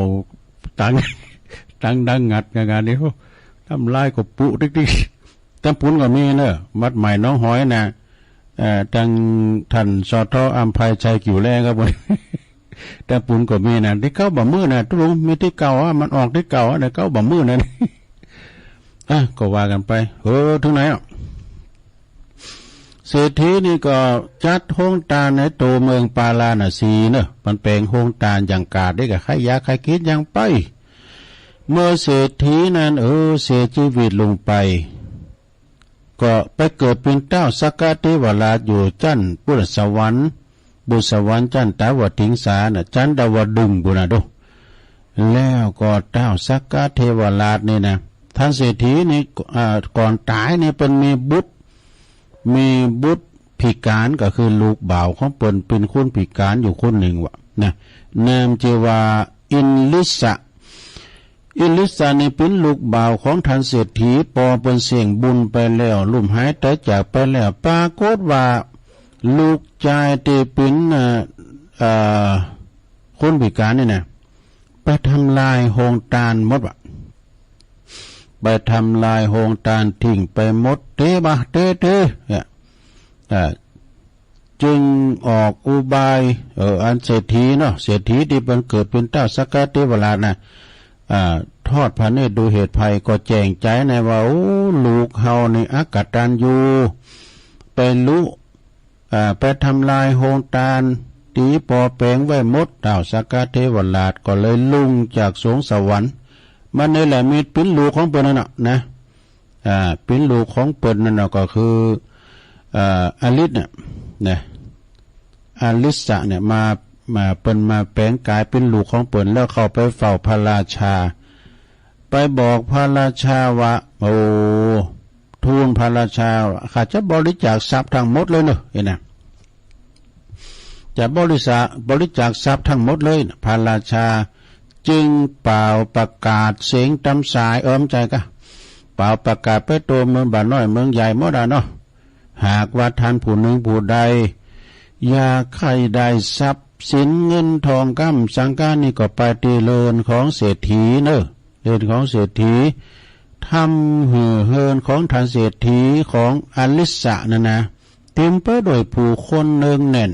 ตัง ตังดังงัด งานนี้ โอ้ น้ำลายก็ปุติ๊กๆ ตังปุ้นก็มีเนอะ วัดใหม่หนองหอยนะ เอ่อ ตังท่าน สท. อำไพชัย กิ่วแร่ครับ ตังปุ้นก็มีนะ ตี้เก๊าบ่ามื้อนะ ตุ๊ลุง มีตี้เก๊าอะ มันออกตี้เก๊าอะ ตี้เก๊าบ่ามื้อนะ อ่ะ ก็ว่ากั๋นไป เออ เถิงไหนอะ เศรษฐีนี่ก็จัดโฮงตานในตั๋วเมืองปาราณสีเนอะ มันแป๋งโฮงตานอย่างก๋าด เด็กก็ใค่อยากใค่กิ๋นอย่างไป เมื่อเศรษฐีนั้น เออ เสียจีวิตลงไป ก็ไปเกิดเป๋นเต้าสักกะเทวราชอยู่จั๊นปุทธสวรรค์ บุตรสวรรค์จั๊นตาวถิงสาน่ะ จั๊นดาวดึงส์ปุ้นน่ะดู แล้วก็เต้าสักกะเทวราชนี่นะ ท่านเศรษฐีนี่ อ่า ก่อนต๋ายนี่เปิ้นมีบุตร มีบุตรพิก๋าน ก็คือลูกบ่าวของเปิ้นเป๋นคนพิก๋านอยู่คนนึ่งวะนะ นามจื้อว่าอิลลิสสะ อิลลิสสะนี่เป๋นลูกบ่าวของท่านเศรษฐี ปอเปิ้นเสี้ยงบุญไปแล้ว ลุ่มหายต๋ายจากไปแล้ว ปรากฏว่าลูกจายตี้เป๋น เอ่อ เอ่อ คนพิก๋านนี่นะ ไปทำลายโฮงตานหมดวะ ไปทำลายโฮงตานทิ้งไปหมด เต๊ะบะ เต๊ะ เต๊ะ เนี่ย อ่า จึงออกอุบาย เออ อันเศรษฐีเนาะ เศรษฐีตี้เปิ้นเกิดเป๋นเต้าสักกะเทวราชน่ะ อ่า ทอดพระเนตรดูเหตุภัย ก็แจ้งใจ๋นะว่า โอ้ ลูกเฮานี่อกตัญญู ไปลุ อ่า ไปทำลายโฮงตานตี้ปอแป๋งไว้หมด เต้าสักกะเทวราชก็เลยลุงจากสวงสวรรค์ มันนี่แหละมีเป๋นลูกของเปิ้นนั่นน่ะนะ อ่า เป๋นลูกของเปิ้นนั่นน่ะก็คือ อ่า อลิสน่ะนะ อลิสสะเนี่ยมา มา เปิ้นมาแป๋งก๋ายเป๋นลูกของเปิ้น แล้วเข้าไปเฝ้าพระราชา ไปบอกพระราชาว่า โอ้ ทูลพระราชา ข้าจะบริจาคทรัพย์ตังหมดเลยเนอะ เห็นนะ จะบริจาค บริจาคทรัพย์ตังหมดเลยนะ พระราชาจึงเป่าประกาศเสียงต๋ามสาย เออ บ่ใจ้ก๊ะ เป่าประกาศไปทั่วเมืองบ่าน้อยเมืองใหญ่หมดอะเนาะ หากว่าท่านผู้นึ่งผู้ใด อยากใค่ได้ทรัพย์สินเงินทองกำสังกานี้ก็ไปตี้เฮือนของเศรษฐีเนอะ เฮือนของเศรษฐี ทำหื้อเฮือนของท่านเศรษฐีของอลิสสะนั่นนะ เต๋มไปด้วยผู้คนเนืองแน่น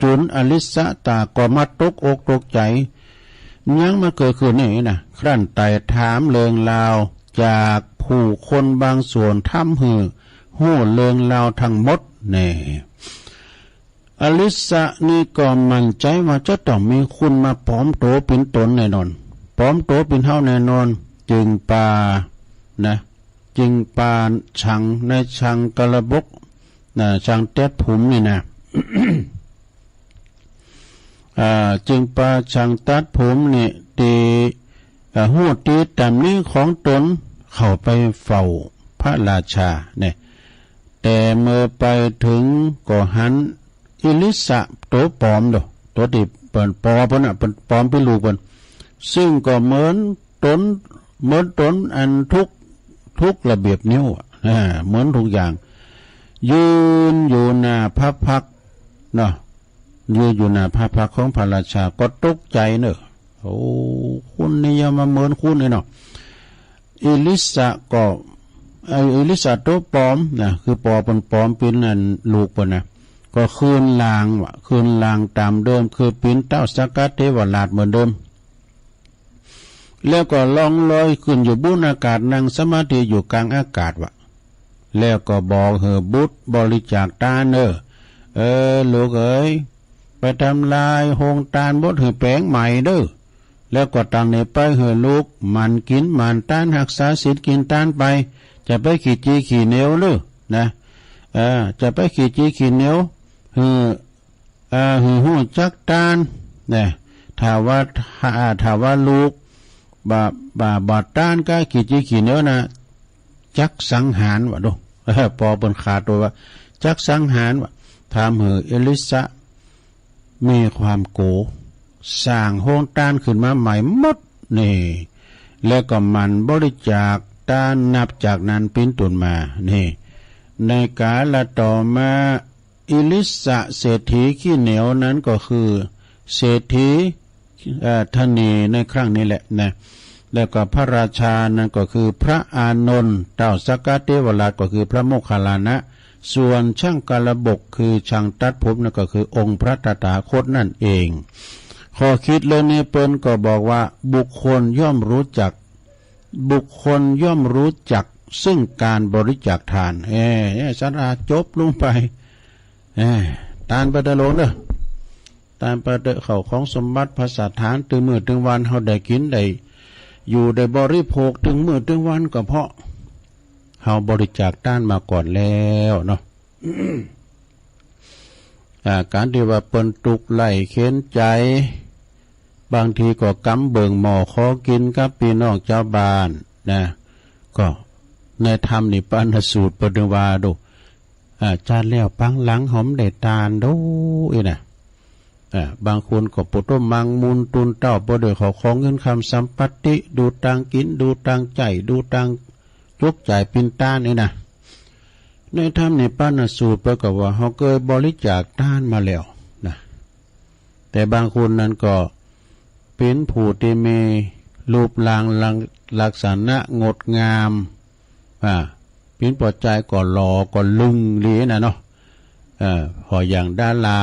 จ๋นอลิสสะต๋าก็มาตกอกตกใจ๋ หยังมันเกิดขึ้นนี่นะ ครั้นไต่ถามเรื่องราวจากผู้คนบางส่วน ทำหื้อฮู้เรื่องราวตังหมดแน่ อลิสสะนี่ก็มั่นใจ๋ว่าจะต้องมีคนมาปลอมตั๋วเป๋นต๋นแน่นอน ปลอมตั๋วเป๋นเฮาแน่นอน จึงปา นะ จึงปาฉังในฉังกระบก นะ ฉังตัดผมนี่นะ อ่า จึงปาฉังตัดผมนี่ตี้ อ่า ฮู้ตี้ต๋ำหนิของต๋น เข้าไปเฝ้าพระราชาเนี่ย แต่เมื่อไปเถิงก็หันอิลิสสะตั๋วปลอมโด ตั๋วตี้เปิ้นปอเปิ้นน่ะ เปิ้นปลอมเป๋นลูกเปิ้น ซึ่งก็เหมือนต๋น เหมือนต๋นอันทุก ทุกระเบียบนิ้วอะ อ่า เหมือนทุกอย่าง ยืนอยู่หน้าพระพักตร์เนาะ ยืนอยู่หน้าพระพักตร์ของพระราชาก็ตกใจ๋เนอะ โอ้ คนนี้ยังมาเหมือนคนนี่เนาะ อิลิสสะก็ เอ่อ อิลิสสะตั๋วปลอมนะ คือปอเปิ้นปลอมเป๋นอันลูกเปิ้นนะ ก็คืนร่างวะ คืนร่างต๋ามเดิม คือเป๋นเต้าสักกะเทวราชเหมือนเดิม แล้วก็ล่องลอยขึ้นอยู่บุ้นอากาศ นั่งสมาธิอยู่ก๋างอากาศวะ แล้วก็บอกหื้อบุตรบริจาคตานเน่อ เออ ลูกเอ๋ย ไปทำลายโฮงตานหมดหื้อแป๋งใหม่เน่อ แล้วก็ตั้งนี้ไปหื้อลูกหมั่นกิ๋นหมั่นตาน ฮักษาศีลกิ๋นตานไป จะไปขี้จีขี้เหนียวเน่อ นะ เออ จะไปขี้จีขี้เหนียว หื้อ เอ่อ หื้อฮู้จักตานนะ ถ้าว่า ถ้า ถ้าว่าลูกบ่ บ่ บ่ตานก้าขี้จีขี้เหนียวนะ จักสังหารวะโด เออ ปอเปิ้นฆ่าตั๋ววะ จักสังหารวะ ทำหื้ออิลิสสะมีความโก๋ สร้างโฮงตานขึ้นมาใหม่หมดนี่ แล้วก็หมั่นบริจาคตานนับจากนั้นเป๋นต้นมา นี่ ในกาลต่อมา อิลิสะเศรษฐีขี้เหนียวนั้นก็คือเศรษฐี เอ่อ ทะเนในครั้งนี้แหละนะ แล้วก็พระราชานั้นก็คือพระอานนท์ เต้าสักกะเทวราชก็คือพระโมคคัลลานะ ส่วนช่างกาลบกคือช่างตัดผมนั้นก็คือองค์พระตถาคตนั่นเอง ข้อคิดเรื่องนี้เปิ้นก็บอกว่าบุคคลย่อมรู้จัก บุคคลย่อมรู้จักซึ่งการบริจาคทาน เอ้ย ศรัทธา จบลงไป เอ้ย ตานไปเต๊อะโลมเต๊อะ ตานไปเต๊อะ ข้าวของสมบัติภัสสถาน ตึงมื้อตึงวัน เฮาได้กิ๋นได้อยู่ได้บริโภคตึงมื้อตึงวัน ก็เพราะเฮาบริจาคตานมาก่อนแล้วเนาะ อ่า ก๋านตี้ว่าเปิ้นตุ๊กข์ใล้เข็ญใจ๋ บางทีก็ก๋ำเบิ่งหม้อคอกิ๋นกับปี้น้องจาวบ้านนะ ก็ในธรรมนิพพานสูตรเปิ้นว่าดู อ่า จาติแล้วปางหลังเฮาบ่ได้ตานโด้ อี้นะ อ่า บางคนก็ปุตตมัง มูลตูนเต้า บ่ด้วยข้าวของเงินคำสัมปัตติ ดูตางกิ๋น ดูตางใจ๊ ดูตางจกจ่ายปินตาน อี้นะ ในธรรมนิพพานสูตรเปิ้นก็ว่าเฮาเกยบริจาคตานมาแล้วนะ แต่บางคนนั้นก็เป๋นผู้ตี้มีรูปร่างลักษณะงดงาม อ่า เป๋นป้อจายก็หล่อก็ลึงดีนะเนาะ เอ่อ ผ่ออย่างดารา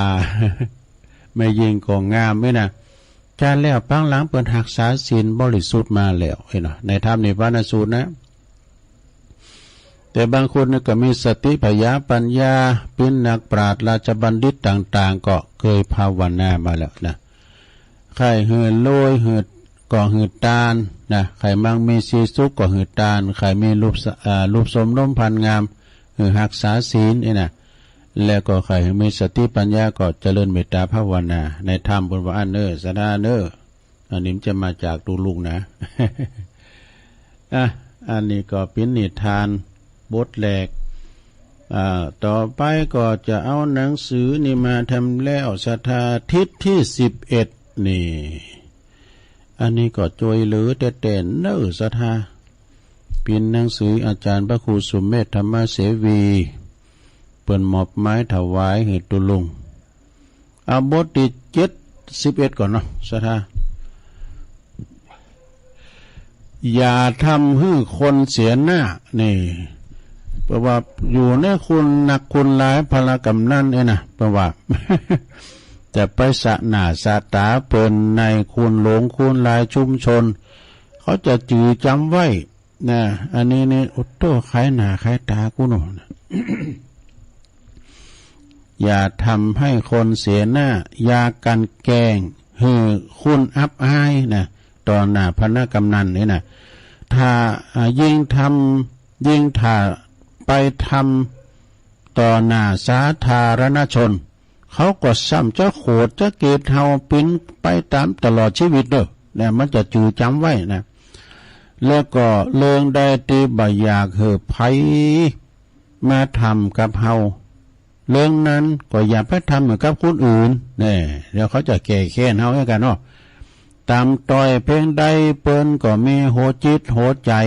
แม่ญิงก็งามนี่นะ จาติแล้วปางหลังเปิ้นฮักษาศีลบริสุทธิ์มาแล้ว หันก่อ ในธรรมนิพพานสูตรนะ แต่บางคนนี่ก็มีสติปัญญา ปัญญา เป๋นนักปราชญ์ราชบัณฑิตต่างๆ ก็เกยภาวนามาแล้วนะ ใค่หื้อรวยหื้อ ก็หื้อตานนะ ใค่มั่งมีสีสุขก็หื้อตาน ใค่มีรูปส- อ่า รูปสมนมพรรณงาม หื้อฮักษาศีลนี่นะ แล้วก็ใค่หื้อมีสติปัญญาก็เจริญเมตตาภาวนา ในธรรมเปิ้นว่าอั้นเน่อ ศรัทธาเน่อ อันนี้มันจะมาจากตุ๊ลุงนะ อ่ะ อันนี้ก็เป๋นนิทานบทแรก อ่า ต่อไปก็จะเอาหนังสือนี่มาแถมแล้ว ศรัทธา ทิศที่สิบเอ็ด นี่ อันนี้ก็จ้วยเหลือแต๊ๆ เน่อ ศรัทธา เป๋นหนังสืออาจ๋ารย์พระครูสุเมธธรรมเสวี เปิ้นมอบหมายถวายหื้อตุ๊ลุง เอาบทตี้เจ็ด สิบเอ็ด ก่อนเนาะ ศรัทธา อย่าทำหื้อคนเสียหน้า นี่ เปิ้นว่าอยู่ในคุณหนักคุณหลาย พระกำนันนี่นะ เปิ้นว่า จะไปสะหน้าสะต๋าเปิ้นในคุณหลวงคุณหลายชุมชน เขาจะจือจ๋ำไว้ นะ อันนี้นี่ โอ้โต้ ขายหน้าขายต๋ากูเนาะ อย่าทำให้คนเสียหน้า อย่ากลั่นแกล้งหื้อคุณอับอายนะ ต่อหน้าพระกำนันนี่นะ ถ้า อ่า ยิ่งทำ ยิ่งถ้าไปทำต่อหน้าสาธารณชน เขาก็ซ้ำจะโขดจะเกลียดเฮาเป๋นไปต๋ามตลอดจีวิตเน่อ เนี่ย มันจะจือจ๋ำไว้นะ แล้วก็เรื่องใดตี้บ่อยากหื้อใผมาทำกับเฮา เรื่องนั้นก็อย่าไปทำเหมือนกับคนอื่น เนี่ย เดี๋ยวเขาจะแก้แค้นเฮาเหมือนกั๋นเนาะ ต่ำต้อยเพียงใดเปิ้นก็มีหัวจิตหัวใจ๋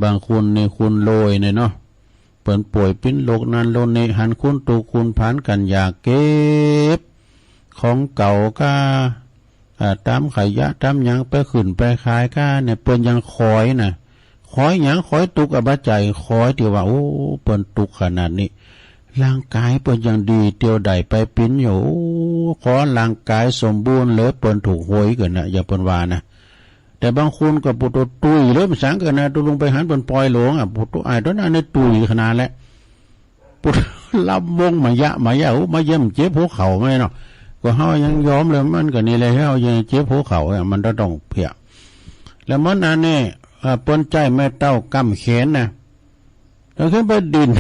บางคนนี่คุณโรยเนี่ยเนาะ เปิ้นป่วยเป๋นโรคนั้นโรคนี้ หันคุณตุ๊กคุณผานกั๋นอยากเก็บของเก่าก้า อ่า ต๋ามขยะต๋ามหยังไปขึ้นไปขายก้าเนี่ย เปิ้นยังขอยนะ ขอยหยัง ขอยตุ๊กอับใจ๋ ขอยตี้ว่า โอ้ เปิ้นตุ๊กขนาดนี้ ร่างก๋ายเปิ้นยังดีเตียวได้ไปเป๋นอยู่ โอ้ ขอร่างก๋ายสมบูรณ์เหลือเปิ้นถูกหวยเกินนะ อย่างเปิ้นว่านะ แต่บางคนก็ปุโตะตุ้ยเลย มันสังเกินนะ ตุ๊ลุงไปหันเปิ้นป่อยหลงอ่ะ ปุโตะอ้ายต๋อนนั้นเนี่ยตุ้ยขนาดแหละ ปุโตะลำวงมายะมายะ โอ้ มาเยี่ยมเจ็บหัวเข่าไหมเนาะ ก็เฮายังยอมเลย มันก็นี่แหละ เฮายังเจ็บหัวเข่าอ่ะ มันก็ต้องเพีย แล้วมันอันนี้ เอ่อ เปิ้นใจ๊แม่เต้าก้ำแขนนะ แล้วขึ้นไปดิน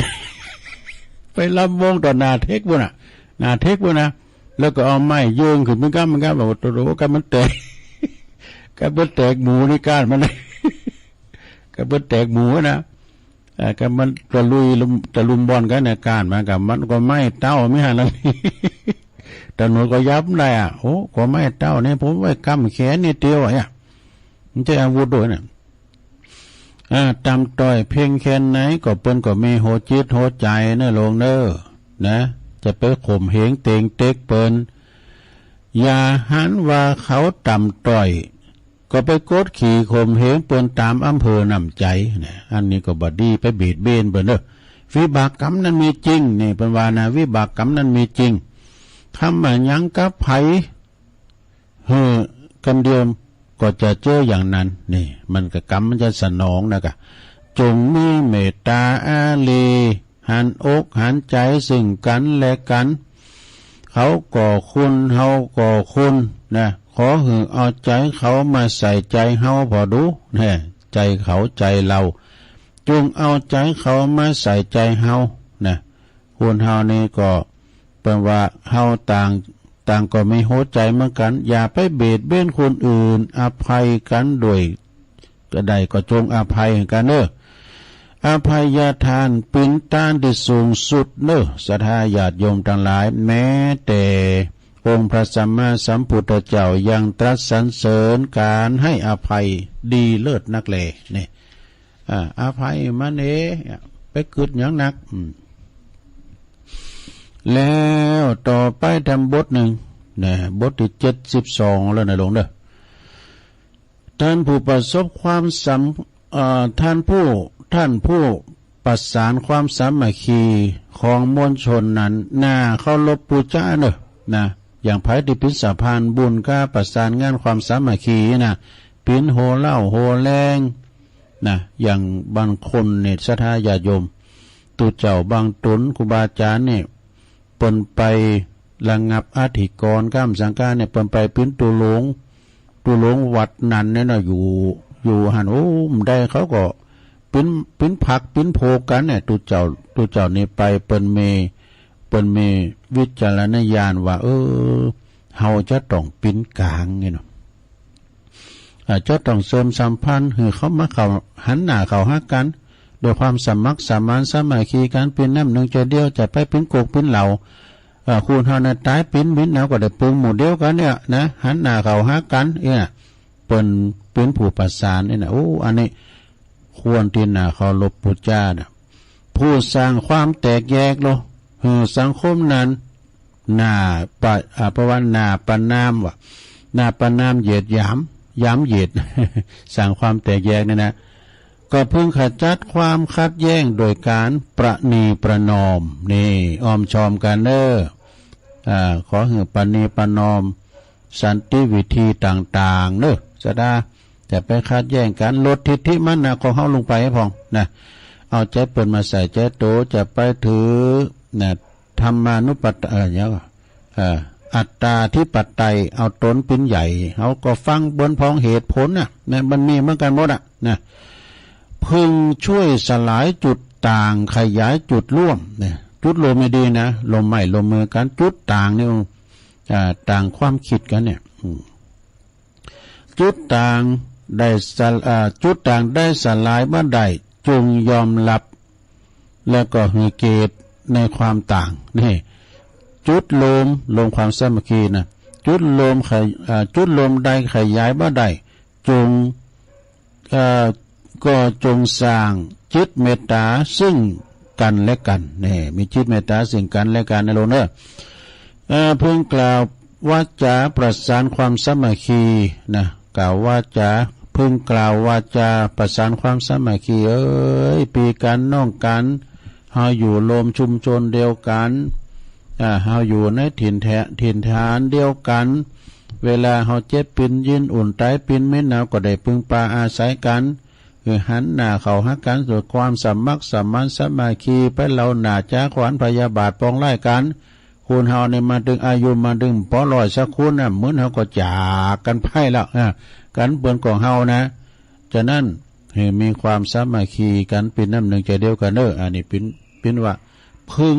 ไปลำวงต่อหน้าเทคปุ้นน่ะ หน้าเทคปุ้นนะ แล้วก็เอาไม้เยิงขึ้นเป๋นก้ำเป๋นก้ำ บอกว่า โตๆ ก้ำมันแตก ก้ำมันแตกหมูนี่ก้านมัน ก้ำมันแตกหมูนะ เอ่อ ก้ำมันตะลุยลุม ตะลุมบ่อนกั๋นเนี่ย ก้านมัน ก้ำมันก็ไม้เต้า ไม่หันแล้ว ตำรวจก็ยับได้อ่ะ โอ้ ก็ไม้เต้านี่ผมไว้ก้ำแขนนี่เตียวอ่ะ มันใจ๊อาวุธโดยนะ อ่า ต่ำต้อยเพียงแค่ไหนก็เปิ้นก็มีหัวจิตหัวใจ๋เน่อโลมเน่อ นะ จะไปข่มเหงเตงเต็กเปิ้น อย่าหันว่าเขาต่ำต้อย ก็ไปกดขี่ข่มเหงเปิ้นต๋ามอำเภอน้ำใจ๋นะ อันนี้ก็บ่ดี ไปเบียดเบียนเปิ้นเน่อ วิบากกรรมนั้นมีจริง นี่เปิ้นว่านะ วิบากกรรมนั้นมีจริง ทำอะหยังกับใผ หื้อ ก๋ำเดียวก็จะเจออย่างนั้น นี่ มันก็กรรมมันจะสนองนะกะ จงมีเมตต๋าอารี หันอกหันใจ๋ซึ่งกั๋นและกั๋น เขาก็คุณ เฮาก็คุณ นะ ขอหื้อเอาใจ๋เขามาใส่ใจ๋เฮาผ่อดู นะ ใจ๋เขาใจ๋เฮา จงเอาใจ๋เขามาใส่ใจ๋เฮา นะ คนเฮานี่ก็ เปิ้นว่าเฮาต่าง ต่างก็มีหัวใจ๋เหมือนกั๋น อย่าไปเบียดเบียนคนอื่น อภัยกั๋นด้วย ก็ได้ก็จงอภัยกั๋นเน่อ อภัยทานเป๋นตานตี้สูงสุดเน่อ ศรัทธาญาติโยมตังหลาย แม้แต่องค์พระสัมมาสัมพุทธเจ้ายังตรัสสรรเสริญก๋านให้อภัยดีเลิศนักแล นี่ อ่า อภัยมันเอง ไปกึ๊ดหยังนัก อืม แล้วต่อไปต๋ามบทนึ่ง นะ บทตี้เจ็ดสิบสองแล้วนะโลมเน่อ ต้านผู้ประสบความสำ เอ่อ ต้านผู้ ต้านผู้ประสานความสามัคคีของมวลชนนั้น น่าเคารพปู๋จาเน่อ นะ อย่างใผตี้เป๋นสะพานบุญก้าประสานงานความสามัคคีนะ เป๋นหัวเล่าหัวแฮง นะ อย่างบางคนเนี่ย ศรัทธาญาติโยม ตุ๊เจ้าบางต๋น ครูบาอาจ๋ารย์เนี่ย เปิ้นไประงับอธิกรณ์ก้ามสังฆาเนี่ย เปิ้นไปเป๋นตุ๊หลง ตุ๊หลงวัดนั้นเนี่ยนะ อยู่ อยู่หั้น โอ้ บ่ได้ เขาก็เป๋น เป๋นพรรคเป๋นพวกกั๋นเนี่ย ตุ๊เจ้า ตุ๊เจ้านี่ไป เปิ้นมี เปิ้นมีวิจารณญาณว่า เออ เฮาจะต้องเป๋นก๋างเนี่ยเนาะ อ่า จะต้องเสริมสัมพันธ์หื้อเขามาเข้า หันหน้าเข้าหากั๋น ด้วยความสมัครสมานสามัคคีกั๋น เป๋นน้ำนึ่งใจ๋เดียว จะไปเป๋นก๊กเป๋นเหล่า เอ่อ คนเฮาน่ะต๋ายเป๋นหมิ่นหนาวก็ได้เป๋นหมู่เดียวกั๋นเนี่ยนะ หันหน้าเข้าหากั๋นเนี่ย เปิ้นเป๋นผู้ประสานเนี่ยนะ โอ้ อันนี้ควรตี้น่าเคารพปู๋จานะ ผู้สร้างความแตกแยกโลก หื้อสังคมนั้น น่าประ อ่า เปิ้นว่าน่าประณามว่ะ น่าประณามเหยียดหยาม หยามเหยียด สร้างความแตกแยกเนี่ยนะ ก็พึงขจัดความขัดแย้งโดยก๋านประนีประนอม นี่ อ้อมชอมกั๋นเน่อ อ่า ขอหื้อประนีประนอม สันติวิธีต่างๆ เน่อ ศรัทธา จะไปขัดแย้งกั๋น ลดทิฐิมานะของเฮาลงไปพ่องนะ เอาใจ๋เปิ้นมาใส่ใจ๋โต จะไปถือนะ ธรรมานุปัฏ เอ่อ หยัง เอ่อ อัตตาธิปไตย เอาต๋นเป๋นใหญ่ เฮาก็ฟังเปิ้นพ่องเหตุผลน่ะ นะ มันมีเหมือนกั๋นหมดอะ นะ พึงช่วยสลายจุดต่าง ขยายจุดร่วม นะ จุดร่วมนี่ดีนะ ร่วมไม้ร่วมมือกั๋น จุดต่างนี่ อ่า ต่างความคิดกั๋นเนี่ย อืม จุดต่างได้สะ อ่า จุดต่างได้สลายบ่ได้ จงยอมรับ แล้วก็หื้อเกียรติในความต่าง นี่ จุดรวม รวมความสามัคคีนะ จุดรวมขย- อ่า จุดรวมใดขยายบ่ได้ จง เอ่อ ก็จงสร้างจิตเมตต๋าซึ่งกั๋นและกั๋น นี่ มีจิตเมตต๋าซึ่งกั๋นและกั๋นนะโลมเน่อ เอ่อ พึงกล่าววาจาประสานความสามัคคีนะ กล่าววาจา พึงกล่าววาจาประสานความสามัคคี เอ้ย ปี้กั๋นน้องกั๋น เฮาอยู่โฮมชุมชนเดียวกั๋น อ่า เฮาอยู่ในถิ่นแถ- ถิ่นฐานเดียวกั๋น เวลาเฮาเจ็บเป๋นเย็น อุ่นต๋ายเป๋นหมิ่นหนาว ก็ได้เปิงปาอาศัยกั๋น คือหันหน้าเข้าหากั๋นด้วยความสมัครสมานสามัคคี ไปเหลาหน้าจ๋าขวานพยาบาทปองร้ายกั๋น คนเฮานี่มาเถิงอายุมาเถิงปอร้อยสักคนน่ะ เหมือนเฮาก็จากกั๋นไปแล้ว อ่า กั๋นเปิ้นของเฮานะ ฉะนั้นหื้อมีความสามัคคีกั๋น เป๋นน้ำนึ่งใจ๋เดียวกั๋นเน่อ อันนี้เป๋น เป๋นว่า พึง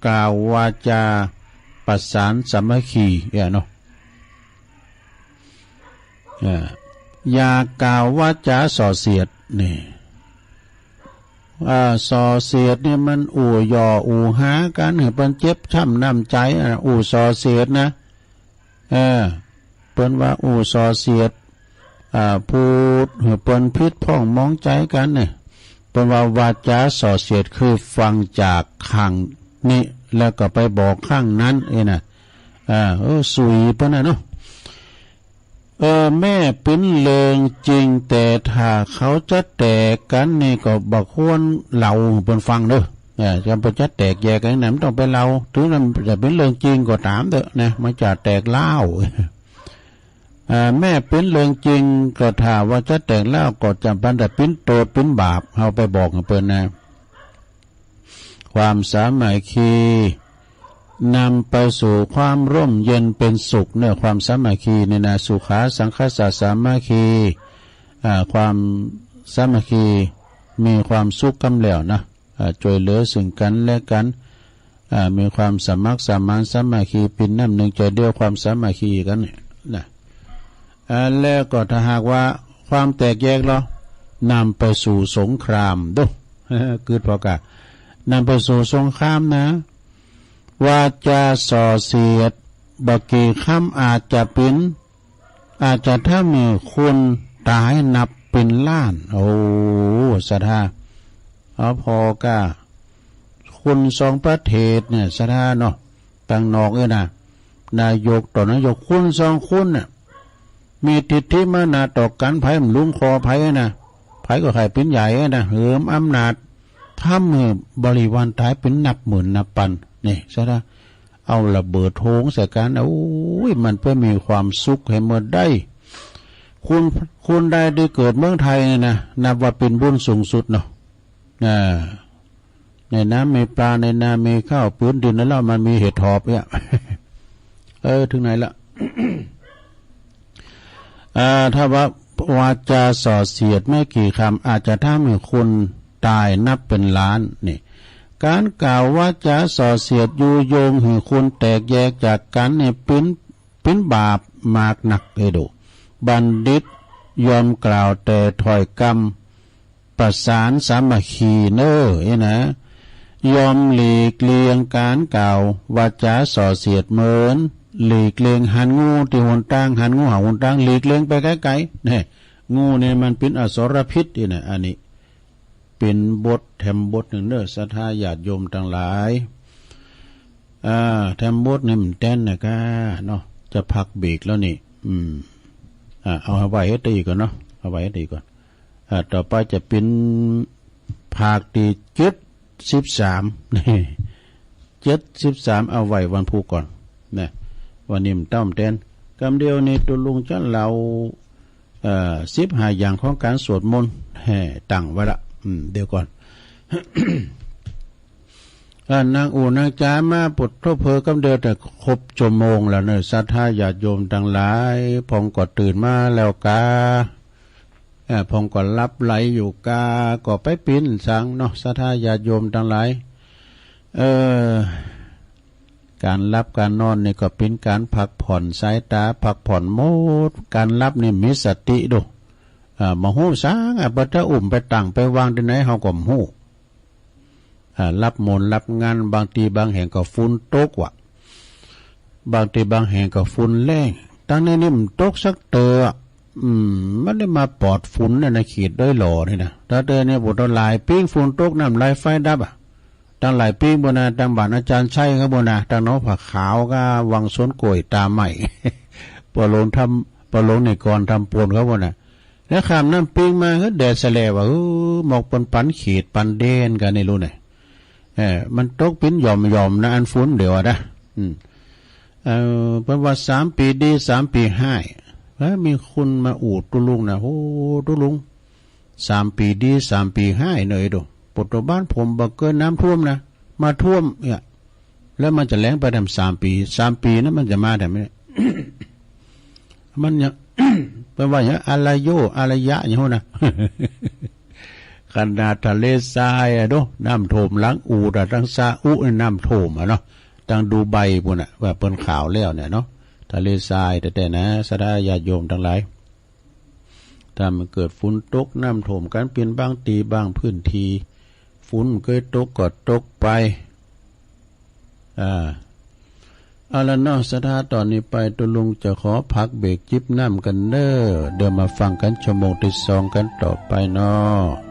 กล่าววาจาประสานสามัคคี เนี่ยเนาะ อ่า อย่ากล่าววาจาส่อเสียด นี่ อ่า ส่อเสียดนี่มันอู้หย่ออู้ฮากั๋น หื้อเปิ้นเจ็บช้ำน้ำใจ๋ อ่า อู้ส่อเสียดนะ เออ เปิ้นว่าอู้ส่อเสียด อ่า พูดหื้อเปิ้นผิดพ้องหมองใจ๋กั๋นเนี่ย เปิ้นว่าวาจาส่อเสียดคือฟังจากข้างนี้ แล้วก็ไปบอกข้างนั้น เอ้ยนะ อ่า เออ สุยเปิ้นน่ะเนาะ เออ แม้เป๋นเรื่องจริง แต่ถ้าเขาจะแตกกั๋นนี่ก็บ่ควรเล่าหื้อเปิ้นฟังเน่อ เออ จะเปิ้นจะแตกแยกกั๋นนะ บ่ต้องไปเล่า เถิงมันจะเป๋นเรื่องจริงก็ต๋ามเต๊อะนะ มันจะแตกเล้า อ่า แม้เป๋นเรื่องจริงก็ถ้าว่าจะแตกเล้าก็จะ มันจะเป๋นโต้ษเป๋นบาป เฮาไปบอกหื้อเปิ้นนะ ความสามัคคีนำไปสู่ความร่มเย็นเป๋นสุขเน่อ ความสามัคคีนี่นะ สุขา สังคัสสะ สามัคคี อ่า ความสามัคคีมีความสุขกำแล้วนะ อ่า จ้วยเหลือซึ่งกั๋นและกั๋น อ่า มีความสมัครสมานสามัคคี เป๋นน้ำนึ่งใจ๋เดียว ความสามัคคีกั๋นเนี่ยนะ อ่า แล้วก็ถ้าหากว่าความแตกแยกลอ นำไปสู่สงคราม ดู กึ๊ดผ่อก้า นำไปสู่สงครามนะ วาจาส่อเสียดบ่กี่กำอาจจะเป๋น อาจจะทำหื้อคนต๋ายนับเป๋นล้าน โอ้ ศรัทธา เอาผ่อก้า คนสองประเทศเนี่ย ศรัทธาเนาะ ตางนอกเอ้ยนะ นายกต่อนายก คนสองคนน่ะ มีทิฐิมานะต่อกั๋น ใผบ่หลุมคอใผนะ ใผก็ใค่เป๋นใหญ่นะ เหิมอำนาจ ทำหื้อบริวารต๋ายเป๋นนับหมื่นนับปัน นี่ ศรัทธา เอาระเบิดโฮงใส่กั๋น โอ้ย มันเปื้อมีความสุขหื้อเมิดได้ คน คนใดได้เกิดเมืองไทยเนี่ยนะ นับว่าเป๋นบุญสูงสุดเนาะ อ่า ในน้ำมีปลา ในนามีข้าว ปื๊นดินแล้วมันมีเห็ดถอบเนี่ย เออ เถิงไหนละ อ่า ถ้าว่าวาจาส่อเสียดไม่กี่กำ อาจจะทำหื้อคนต๋ายนับเป๋นล้าน นี่ ก๋านกล่าววาจาส่อเสียดยุยงหื้อคนแตกแยกจากกั๋นเนี่ย เป๋น เป๋นบาปมากนัก เอ้ยดู บัณฑิตย่อมกล่าวแต่ถ้อยกำประสานสามัคคีเน่อ เอ้ยนะ ย่อมหลีกเลี่ยงก๋านกล่าววาจาส่อเสียดเหมือนหลีกเลี่ยงหันงูตี้หนตาง หันงูหาวหนตาง หลีกเลี่ยงไปไก๋ๆ เนี่ย งูเนี่ยมันเป๋นอสรพิษ เอ้ยนะ อันนี้เป๋นบทแถมบทนึ่งเน่อ ศรัทธาญาติโยมตังหลาย อ่า แถมบทนี่มันแต๊นนะก้าเนาะ จะพักเบรกแล้วนี่ อืม อ่า เอาไว้เฮ็ดตี้ก่อนเนาะ เอาไว้เฮ็ดตี้ก่อน อ่า ต่อไปจะเป๋นภาคตี้เจ็ดสิบสาม เจ็ดสิบสาม เอาไว้วันพูกก่อนนะ วันนี้มันเต้ามันแต๊น กำเดียวนี่ตุ๊ลุงจะเล่า เอ่อ สิบห้าอย่างของก๋านสวดมนต์ แห่ตั้งไว้ละ อืม เดี๋ยวก่อน อ่า นางอู่นางจ๋ามาปวดทบเพอกำเดียวแต่ครบชั่วโมงแล้วเน่อ ศรัทธาญาติโยมตังหลาย พ่องก็ตื่นมาแล้วกา เอ่อ พ่องก็หลับไหลอยู่กา ก็ไปปิ้นสังเนาะ ศรัทธาญาติโยมตังหลาย เอ่อ ก๋านหลับก๋านนอนนี่ก็เป๋นก๋านพักผ่อนสายต๋า พักผ่อนหมด ก๋านหลับนี่มีสติดู อ่า บ่ฮู้สัง อ่ะ บ่าจะอุ้มไปตั้งไปวางตี้ไหน เฮาก็บ่ฮู้ อ่า หลับม่วนหลับงัน บางตี้บางแห่งก็ฝนตกว่ะ บางตี้บางแห่งก็ฝนแล้ง ตังนี้นี่มันตกสักเตื้อ อืม มันได้มาปลอดฝนเนี่ย ในเขตดอยหล่อนี่นะ ตังแต่เนี่ย โอ้ ตังหลายปี๋ฝนตก น้ำไหลไฟดับอ่ะ ตังหลายปี๋ปู้นนะ ตังบ้านอาจ๋ารย์ชัยเขาปู้นนะ ตังหนองผาขาวกับวังสวนกล้วยต๋าใหม่ ปอหลวงทำ ปอหลวงนิกรทำปูนเขาปู้นนะ แล้วข้ามน้ำปิงมา เฮ้ย แดดแสลบว่ะ เออ หมอกปนปันขีดปันแดนกั๋นนี่รู้ไหน เออ มันตกเป๋นหย่อมๆ นะ อันฝนเดียวอะนะ อืม เออ เปิ้นว่าสามปี๋ดี สามปี๋ฮ้าย เออ มีคนมาอู้ตุ๊ลุงนะ โอ้ ตุ๊ลุง สามปี๋ดี สามปี๋ฮ้ายเน่อดู ปวดตัวบ้านผมบ่เกินน้ำท่วมนะ มาท่วมเนี่ย แล้วมันจะแล้งไปแถมสามปี๋ สามปี๋นั้นมันจะมาแถมเนี่ย มันเนี่ย เปิ้นว่าหยัง อาราโย อารยะ หยังหั้นนะ ขนาดทะเลทรายอะเนาะ น้ำท่วมหลังอู่ดอะ ตังซาอุนี่น้ำท่วมอะเนาะ ตังดูไบปู้นน่ะ ว่าเปิ้นข่าวแล้วเนี่ยเนาะ ทะเลทรายแต๊ๆ นะ ศรัทธาญาติโยมตังหลาย ถ้ามันเกิดฝนตกน้ำท่วมกั๋นเป๋นบางตี้บางพื้นตี้ ฝนเกยตกก็ตกไป อ่า เอาละเนาะ ศรัทธา ต่อนี้ไปตุ๊ลุงจะขอพักเบรกจิบน้ำกั๋นเน่อ เดี๋ยวมาฟังกั๋นชั่วโมงตี้สองกั๋นต่อไปเนาะ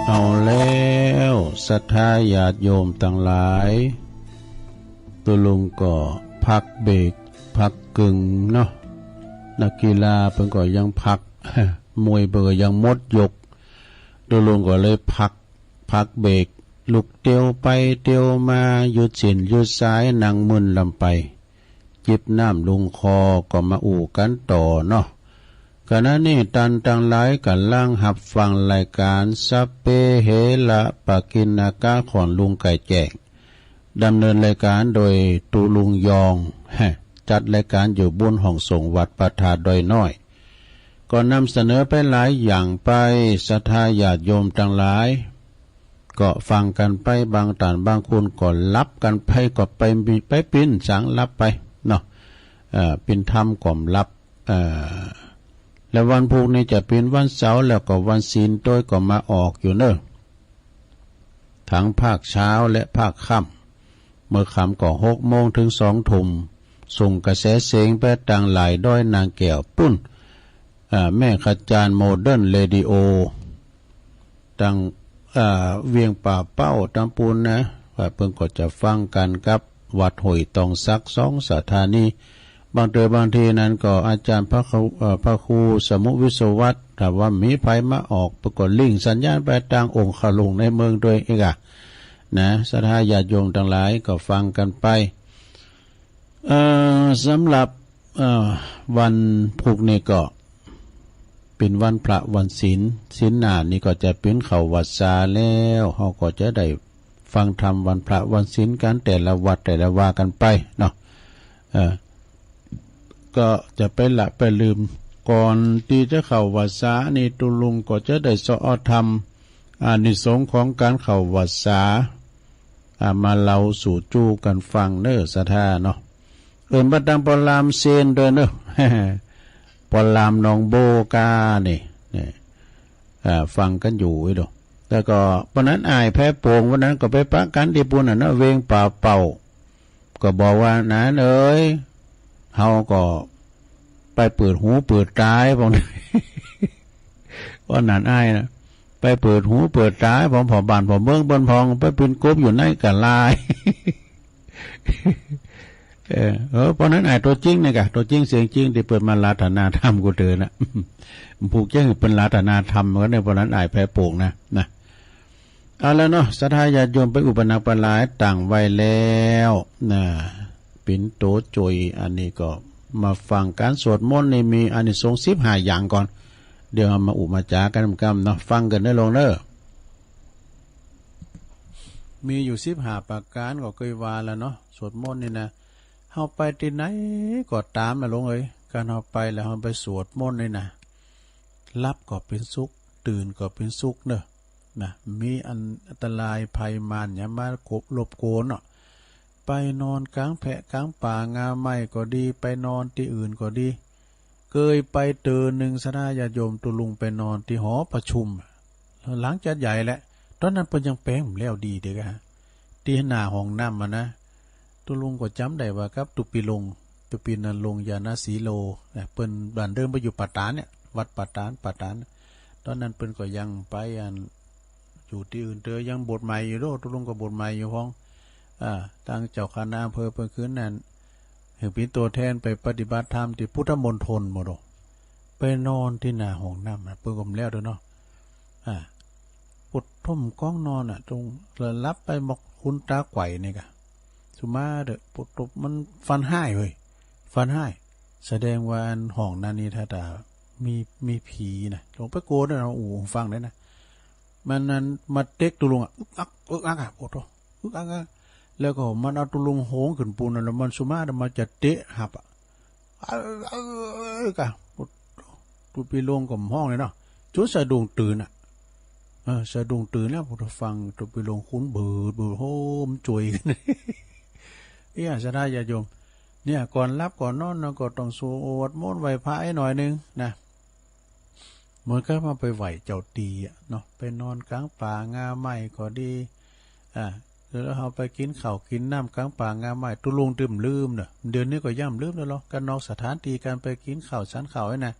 เอาแล้ว ศรัทธาญาติโยมตังหลาย ตุ๊ลุงก็พักเบรก พักกึ่งเนาะ นักกีฬาเปิ้นก็ยังพัก มวยเปิ้นก็ยังหมดยก ตุ๊ลุงก็เลยพัก พักเบรก ลุกเตียวไปเตียวมา ยืดเส้นยืดสาย นั่งมึนลำไป จิบน้ำลงคอ ก็มาอู้กั๋นต่อเนาะ ขณะนี้ต้านตังหลายก่ำลังฮับฟังรายก๋าน สัพเพเหระปะกิณณกะ ของลุงไก่แจ้ง ดำเนินรายก๋านโดยตุ๊ลุงยอง ฮะ จัดรายก๋านอยู่บุญห้องสงฆ์วัดพระธาตุดอยน้อย ก็นำเสนอไปหลายอย่างไป ศรัทธาญาติโยมตังหลาย ก็ฟังกั๋นไป บางต้านบางคนก็หลับกั๋นไป ก็ไปมี ไปปิ้นสังหลับไปเนาะ เอ่อ ปิ้นธรรมก็บ่หลับ เอ่อ แล้ววันพูกนี้จะเป๋นวันเสาร์ แล้วก็วันศีลตวยก็มาออกอยู่เน่อ ตังภาคเช้าและภาคค่ำ เมื่อค่ำก็หกโมงเถิงสองทุ่ม ส่งกระแสเสียงไปตางหลายดอยนางแก้วปู๊น อ่า แม่ขจารย์โมเดิร์นเรดิโอ ตาง อ่า เวียงป่าเป้าตางปู๊นนะ ว่าเปิ้นก็จะฟังกั๋นกับวัดห้วยตองสักสองสถานี บางเตื้อบางทีนั้นก็อาจารย์พระครู เอ่อ พระครูสมุห์วิศวัตร ถ้าว่ามีใผมาออก เปิ้นก็ลิงก์สัญญาณไปตางองค์ขลุงในเมืองตวยเองอะ นะ ศรัทธาญาติโยมตังหลายก็ฟังกั๋นไป เอ่อ สำหรับ เอ่อ วันพูกนี้ก็เป๋นวันพระวันศีล ศีลหน้านี้ก็จะเป๋นเข้าวัสสาแล้ว เฮาก็จะได้ฟังธรรมวันพระวันศีลกั๋นแต่ละวัดแต่ละวากั๋นไปเนาะ เอ่อ ก็จะไปละไปลืม ก่อนตี้จะเข้าวัสสานี้ ตุ๊ลุงก็จะได้เซาะเอาธรรม อานิสงส์ของก๋านเข้าวัสสา อ่า มาเล่าสู่จู้กั๋นฟังเน่อ ศรัทธาเนาะ เอิ้นว่าตางปอลามเซนเด้อเน่อ ปอลามหนองโบ้ก้านี่ นี่ อ่า ฟังกั๋นอยู่อี้เด้อ แล้วก็ปอนั้นอ้ายแพโป่ง วันนั้นก็ไปปะกั๋นตี้ปู๊นน่ะเนาะ เวียงป่าเป้า ก็บอกว่า หนานเอ๋ย เฮาก็ไปเปิดหูเปิดต๋า บอก ว่าหนานอ้ายนะ ไปเปิดหูเปิดต๋า บอก ผ่อบ้านผ่อเมืองเปิ้นพ่อง ไปปิ้นกบอยู่ในกะลาย เออ เออ ปอนั้นอ้ายตั๋วจริงนี่กะ ตั๋วจริงเสียงจริง ตี้เปิ้นมาราธนาธรรมกูเต๋อนะ ผูกเจ้งเปิ้นราธนาธรรมกั๋นเน่อ ปอนั้นอ้ายแพโป่งนะ นะ เอาละเนาะ ศรัทธาญาติโยมไปอู้ปะหนักปะหลายตางไว้แล้วนะ เป๋นตั๋วจ่วย อันนี้ก็มาฟังก๋านสวดมนต์นี่มีอานิสงส์สิบห้าอย่างก่อน เดี๋ยวเฮามาอู้มาจ๋ากั๋นกำเนาะ ฟังกั๋นเน่อลุงเน่อ มีอยู่สิบห้าประก๋านก็เกยว่าแล้วเนาะ สวดมนต์นี่นะ เฮาไปตี้ไหนก็ต๋ามนะลุงเอ๋ย ก๋านเฮาไปแล้วเฮาไปสวดมนต์นี่นะ หลับก็เป๋นสุข ตื่นก็เป๋นสุขเน่อ นะ มีอันอันตรายภัยมารหยังมารบกวนเนาะ ไปนอนก๋างแพะก๋างป่างาไม้ก็ดี ไปนอนตี้อื่นก็ดี เกยไปเตื้อนึ่ง ศรัทธาญาติโยม ตุ๊ลุงไปนอนตี้หอประชุม หลังจัดใหญ่แหละ ต๋อนนั้นเปิ้นยังแป๋งบ่แล้วดีเต๊อะ ตี้หน้าห้องน้ำอะนะ ตุ๊ลุงก็จ๋ำได้ว่ากับตุ๊ปีลง ตุ๊ปีนรงค์ ญาณสีโล นะ เปิ้นบ้านเดิมเปิ้นอยู่ป่าตาดเนี่ย วัดป่าตาด ป่าตาด ต๋อนนั้นเปิ้นก็ยังไปอัน อยู่ตี้อื่นเตื้อ ยังบวชใหม่อยู่เด้อ ตุ๊ลุงก็บวชใหม่อยู่พ่อง อ่า ตางเจ้าคณะอำเภอเปิ้นคืนนั้น หื้อเป๋นตั๋วแทนไปปฏิบัติธรรมตี้พุทธมณฑลหมดโด ไปนอนตี้หน้าห้องน้ำนะ เปิ้นก็บ่แล้วเต๊อะเนาะ อ่า ปวดท้องก้องนอนอะ ตุ๊ลุงหลับไปหมอก คุณตาไขว่นี่กะ สุมาเต๊อะ ปวดท้อง มันฝันฮ้ายเว้ย ฝันฮ้าย แสดงว่าอันห้องนั้นนี่ถ้า ถ้ามี มีผีนะ ตุ๊ลุงไปโกนนะ อู้ฟังได้นะ มันนั้นมาเต๊ะตุ๊ลุงอะ อึกอัก อึกอักอะ โอ้โธ่ อึกอักอะ แล้วก็มันเอาตุ๊ลุงโหงขึ้นปูนน่ะ แล้วมันสุมาเต๊อะ มันจะเตะหับอะ เออ เออ เออกะ ตุ๊ปีลงก็บ่ฮ้องเลยเนาะ จุดสะดุ้งตื่นอะ เออ สะดุ้งตื่นแล้ว พอฟังตุ๊ปีลงคุณเบิด เบิด โฮมจ่วย เนี่ย ศรัทธาญาติโยม เนี่ย ก่อนหลับก่อนนอนเนาะ ก็ต้องสวดมนต์ไหว้พระให้หน่อยนึงนะ เหมือนกับว่าไปไหว้เจ้าตี้อะเนาะ ไปนอนกลางป่างาไม้ก็ดี อ่า แล้วเฮาไปกินข้าวกินน้ำกลางป่างาไม้ ตุ๊ลุงตี้บ่ลืมเนาะ เดี๋ยวนี้ก็ยังบ่ลืมแล้วเหรอ การนอกสถานตี้ การไปกินข้าวฉันข้าวนี่นะ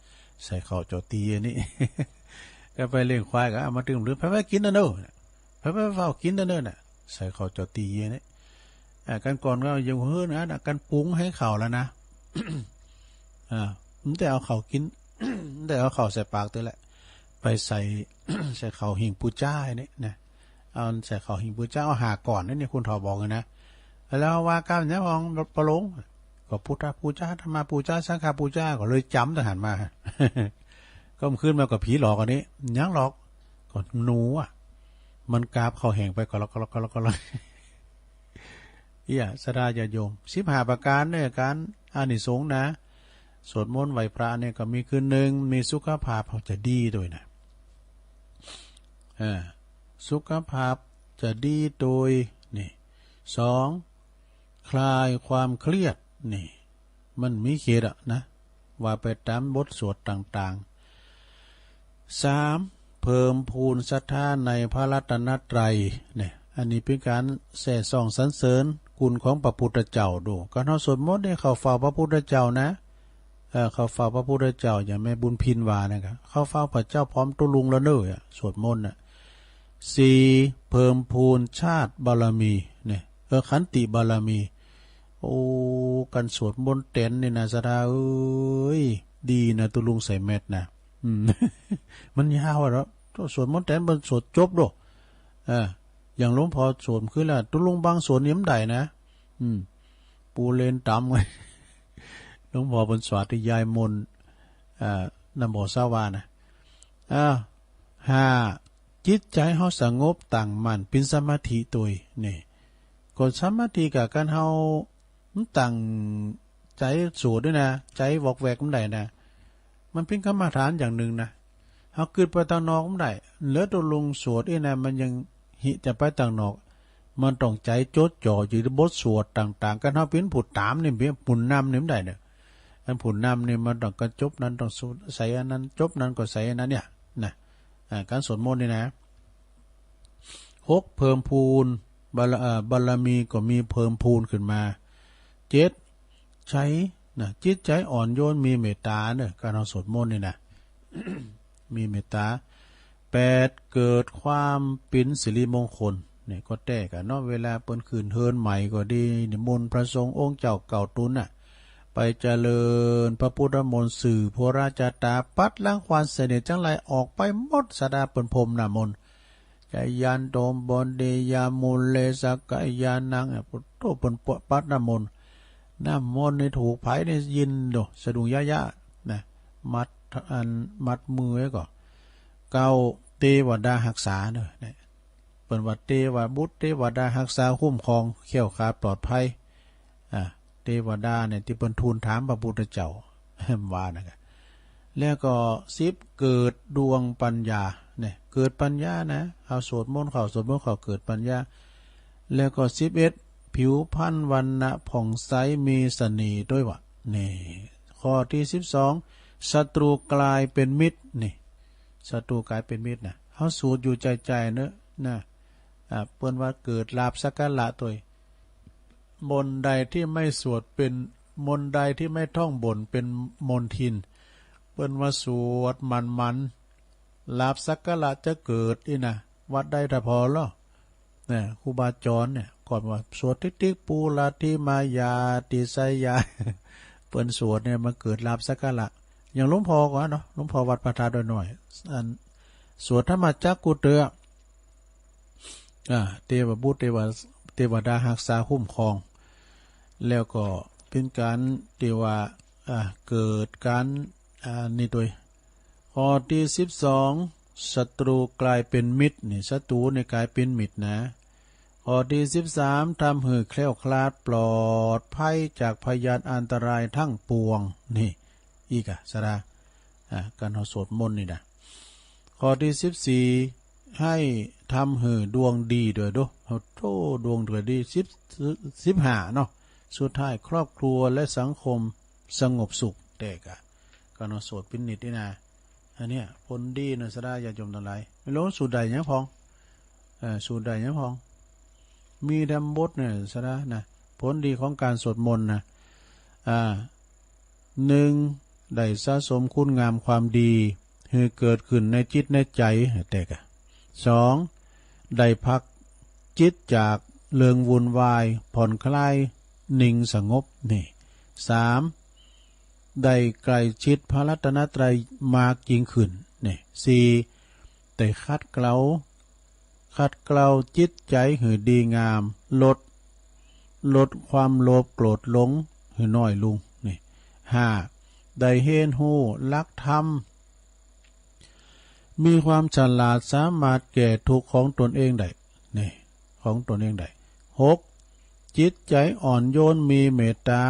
ใส่ข้าวเจ้าตี้อันนี้ ก็ไปเลี้ยงควายก็เอามาตึงหรือ ไปๆ กิ๋นเต๊อะเน่อ ไปๆ เฝ้ากิ๋นเต๊อะเน่อน่ะ ใส่ข้าวเจ้าตี้เยียะเนี่ย อ่า กั๋นก่อนก็ยังหื้อนะ กั๋นปรุงหื้อเข้าแล้วนะ อ่า มันแต่เอาเข้ากิ๋น มันแต่เอาเข้าใส่ปากเต๊อะแหละ ไปใส่ ใส่เข้าหิ้งปู่จ้าเนี่ยนะ เอาใส่เข้าหิ้งปู่จ้า เอาหาก่อนนะเนี่ย คนเฒ่าบอกเลยนะ แล้วว่าก้าวเนี่ยของปะโลง ก็พุทธปูจา ธรรมปูจา สังฆปูจา ก็เลยจ๋ำตังหั้นมา ก็ขึ้นมาก็ผีหลอกอันนี้ หยังหลอก ก็หนูอะ มันกราบเข้าแห้งไปก็ละก็ละก็ละก็ละ เอี้ย ศรัทธาญาติโยม สิบห้าประก๋านเนี่ย ก๋านอานิสงส์นะ สวดมนต์ไหว้พระเนี่ยก็มีคือ นึ่ง มีสุขภาพเฮาจะดีโตยนะ เออ สุขภาพจะดีโตย นี่ สอง คลายความเครียด นี่ มันมีเขตอะนะ ว่าไปต๋ามบทสวดต่างๆ สาม เพิ่มพูนศรัทธาในพระรัตนตรัย เนี่ย อันนี้เป๋นก๋านแซ่ส่องสรรเสริญคุณของพระพุทธเจ้าดู ก๋านเฮาสวดมนต์เนี่ยเข้าเฝ้าพระพุทธเจ้านะ เอ่อ เข้าเฝ้าพระพุทธเจ้า อย่างแม่บุญพินว่านะ ก็เข้าเฝ้าพระเจ้าพร้อมตุ๊ลุงแล้วเน่อ สวดมนต์น่ะ สี่ เพิ่มพูนชาติบารมี เนี่ย เออ ขันติบารมี โอ้ ก๋านสวดมนต์แตนนี่นะ ศรัทธาเอ้ย ดีนะ ตุ๊ลุงใส่แมสนะ อืม มันยาวอะเนาะ สวดมนต์แตนมันสวดจบโด เออ อย่างหลวงพ่อสวดคือละ ตุ๊ลุงบางสวดนี่มันได้นะ อืม ปูเลนต๋ำไง หลวงพ่อเปิ้นสาธยายมนต์ อ่า นะโมสาวานะ อ่า ห้า จิตใจ๋เฮาสงบตั้งมั่นเป๋นสมาธิโตย นี่ ก็สมาธิก็ก๋านเฮา มันตั้งใจ๋สวดด้วยนะ ใจ๋วอกแวกมันได้นะ มันเป๋นกรรมฐานอย่างนึ่งนะ เฮาเกิดไปตางนอกมันได้ แล้วตุ๊ลุงสวดอี้นะ มันยังหิจะไปตางนอก มันต้องใจ๋จดจ่ออยู่ในบทสวดต่างๆ ก๋านเฮาเป๋นผู้ต๋ามนี่ เป๋นผู้นำนี่มันได้เน่อ อันผู้นำนี่มันต้อง ก๋านจบนั้นต้องสวด ใส่อันนั้น จบนั้นก็ใส่อันนั้นเนี่ยนะ อ่า ก๋านสวดมนต์นี่นะ หก เพิ่มพูนบาร เอ่อ บารมีก็มีเพิ่มพูนขึ้นมา เจ็ด ใจ๋นะ จิตใจ๋อ่อนโยน มีเมตต๋าเน่อ ก๋านเฮาสวดมนต์นี่นะ มีเมตต๋า แปด เกิดความเป๋นสิริมงคล เนี่ยก็แต๊กะเนาะ เวลาเปิ้นขึ้นเฮือนใหม่ก็ดี นิมนต์พระสงฆ์องค์เจ้าเก่าตุ๊นน่ะ ไปเจริญพระพุทธมนต์ สื่อโพราจาตา ปัดล้างความเสนียดจั้งหลายออกไปหมด ศรัทธา เปิ้นพรมน้ำมนต์ จายันโต โพธิยามูเล สักขายานัง อ่ะ โอ้โห เปิ้นปัดน้ำมนต์ น้ำมนต์นี่ถูกใผนี่ยินโด สะดุ้งยะยะนะ มัดอัน มัดมือไว้ก่อ เก้า เตวดาฮักษาเน่อ เนี่ย เปิ้นว่าเตวบุตร เตวดาฮักษาคุ้มครอง แคล้วคลาดปลอดภัย อ่า เตวดาเนี่ยตี้เปิ้นทูลถามพระพุทธเจ้า ว่านะ แล้วก็สิบ เกิดดวงปัญญา เนี่ย เกิดปัญญานะ เฮาสวดมนต์เข้า สวดมนต์เข้า เกิดปัญญา แล้วก็สิบเอ็ด ผิวพรรณวรรณะผ่องใส มีเสน่ห์ด้วยวะ นี่ ข้อตี้สิบสอง ศัตรูกลายเป๋นมิตร นี่ ศัตรูกลายเป๋นมิตรนะ เฮาสวดอยู่ใจ๋ๆ เน่อ นะ อ่า เปิ้นว่าเกิดลาภสักการะโตย มนต์ใดตี้ไม่สวดเป๋น มนต์ใดตี้ไม่ท่องบ่นเป๋นมนทิน เปิ้นว่าสวดหมั่นๆ ลาภสักการะจะเกิดอี้นะ วัดใดถ้าผ่อลอ เนี่ย ครูบาจรเนี่ย ก่อนว่าสวดติ๊กๆ ปูราธิมายาติไสยา เปิ้นสวดเนี่ยมันเกิดลาภสักการะ อย่างหลวงพ่อก่อนเนาะ หลวงพ่อวัดพระธาตุดอยน้อย อัน สวดธรรมจักรกูเตอ อ่า เตวบุตร เตว เตวดาฮักษาคุ้มครอง แล้วก็เป๋นก๋านตี้ว่า อ่า เกิดก๋าน อ่า นี่โตย ข้อตี้สิบสอง ศัตรูกลายเป๋นมิตร นี่ ศัตรูนี่กลายเป๋นมิตรนะ ข้อตี้สิบสาม ทำหื้อแคล้วคลาดปลอดภัยจากพยาธิอันตรายทั้งปวง นี่ อีกอะ ศรัทธา อ่า ก๋านเฮาสวดมนต์นี่นะ ข้อตี้สิบสี่ หื้อทำหื้อดวงดีโตยโด โอ้โธ่ ดวงโตยดี สิบ สิบห้าเนาะ สุดท้ายครอบครัวและสังคมสงบสุข แต๊กะ ก๋านเฮาสวดเป๋นนิดนี่นะ อันเนี้ยผลดีนะ ศรัทธาญาติโยมตังหลาย ไม่ฮู้สูตรใดหยังพ่อง เอ่อ สูตรใดหยังพ่อง มีต๋ามบทเนี่ย ศรัทธานะ ผลดีของก๋านสวดมนต์นะ อ่า นึ่ง ได้สะสมคุณงามความดี หื้อเกิดขึ้นในจิตในใจ๋ แต๊กะ สอง ได้พักจิตจากเรื่องวุ่นวาย ผ่อนคลาย นิ่งสงบ นี่ สาม ได้ใกล้ชิดพระรัตนตรัยมากยิ่งขึ้น นี่ สี่ ได้ขัดเกลา ขัดเกลาจิตใจ๋หื้อดีงาม ลด ลดความโลภโกรธหลงหื้อน้อยลง นี่ ห้า ได้เฮียนฮู้หลักธรรม มีความฉลาดสามารถแก้ทุกข์ของตนเองได้ นี่ ของตนเองได้ หก จิตใจ๋อ่อนโยนมีเมตต๋า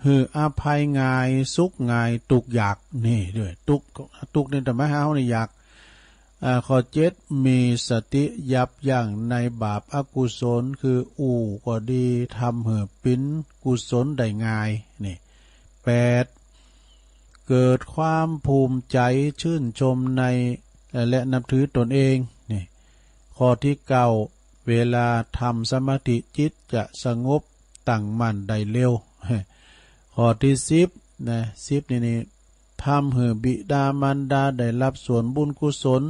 หื้ออภัยง่าย สุขง่าย ตุ๊กข์ยาก นี่เด้อ ตุ๊กข์ ตุ๊กข์นี่แต่หมายหาเฮานี่ยาก อ่า ข้อเจ็ด มีสติยับยั้งในบาปอกุศล คืออู้ก็ดี ทำหื้อเป๋นกุศลได้ง่าย นี่ แปด เกิดความภูมิใจ๋ชื่นชมใน และนับถือตนเอง นี่ ข้อที่เก้า เวลาทำสมาธิจิตจะสงบตั้งมั่นได้เร็ว ข้อที่สิบ นะ สิบ นี่ นี่ ทำหื้อบิดามารดาได้รับส่วนบุญกุศล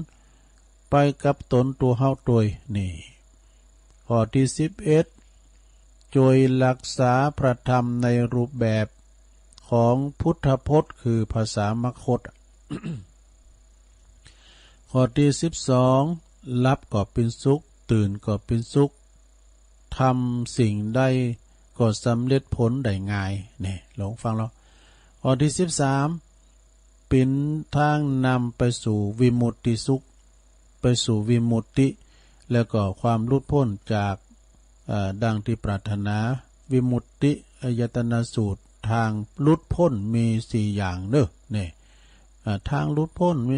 ไปกับตนตั๋วเฮาตวย นี่ ข้อที่สิบเอ็ด จ้วยรักษาพระธรรมในรูปแบบของพุทธพจน์ คือภาษามคต ข้อที่สิบสอง หลับก็เป๋นสุข ตื่นก็เป๋นสุข ทำสิ่งใดก็สำเร็จผลได้ง่าย นี่ ลองฟังแล้ว ข้อที่สิบสาม เป๋นทางนำไปสู่วิมุตติสุข ไปสู่วิมุตติ แล้วก็ความหลุดพ้นจาก เอ่อ ดังที่ปรารถนา วิมุตติอายตนะสูตร ทางหลุดพ้นมีสี่อย่างเด้อ นี่ อ่า ทางหลุดพ้นมี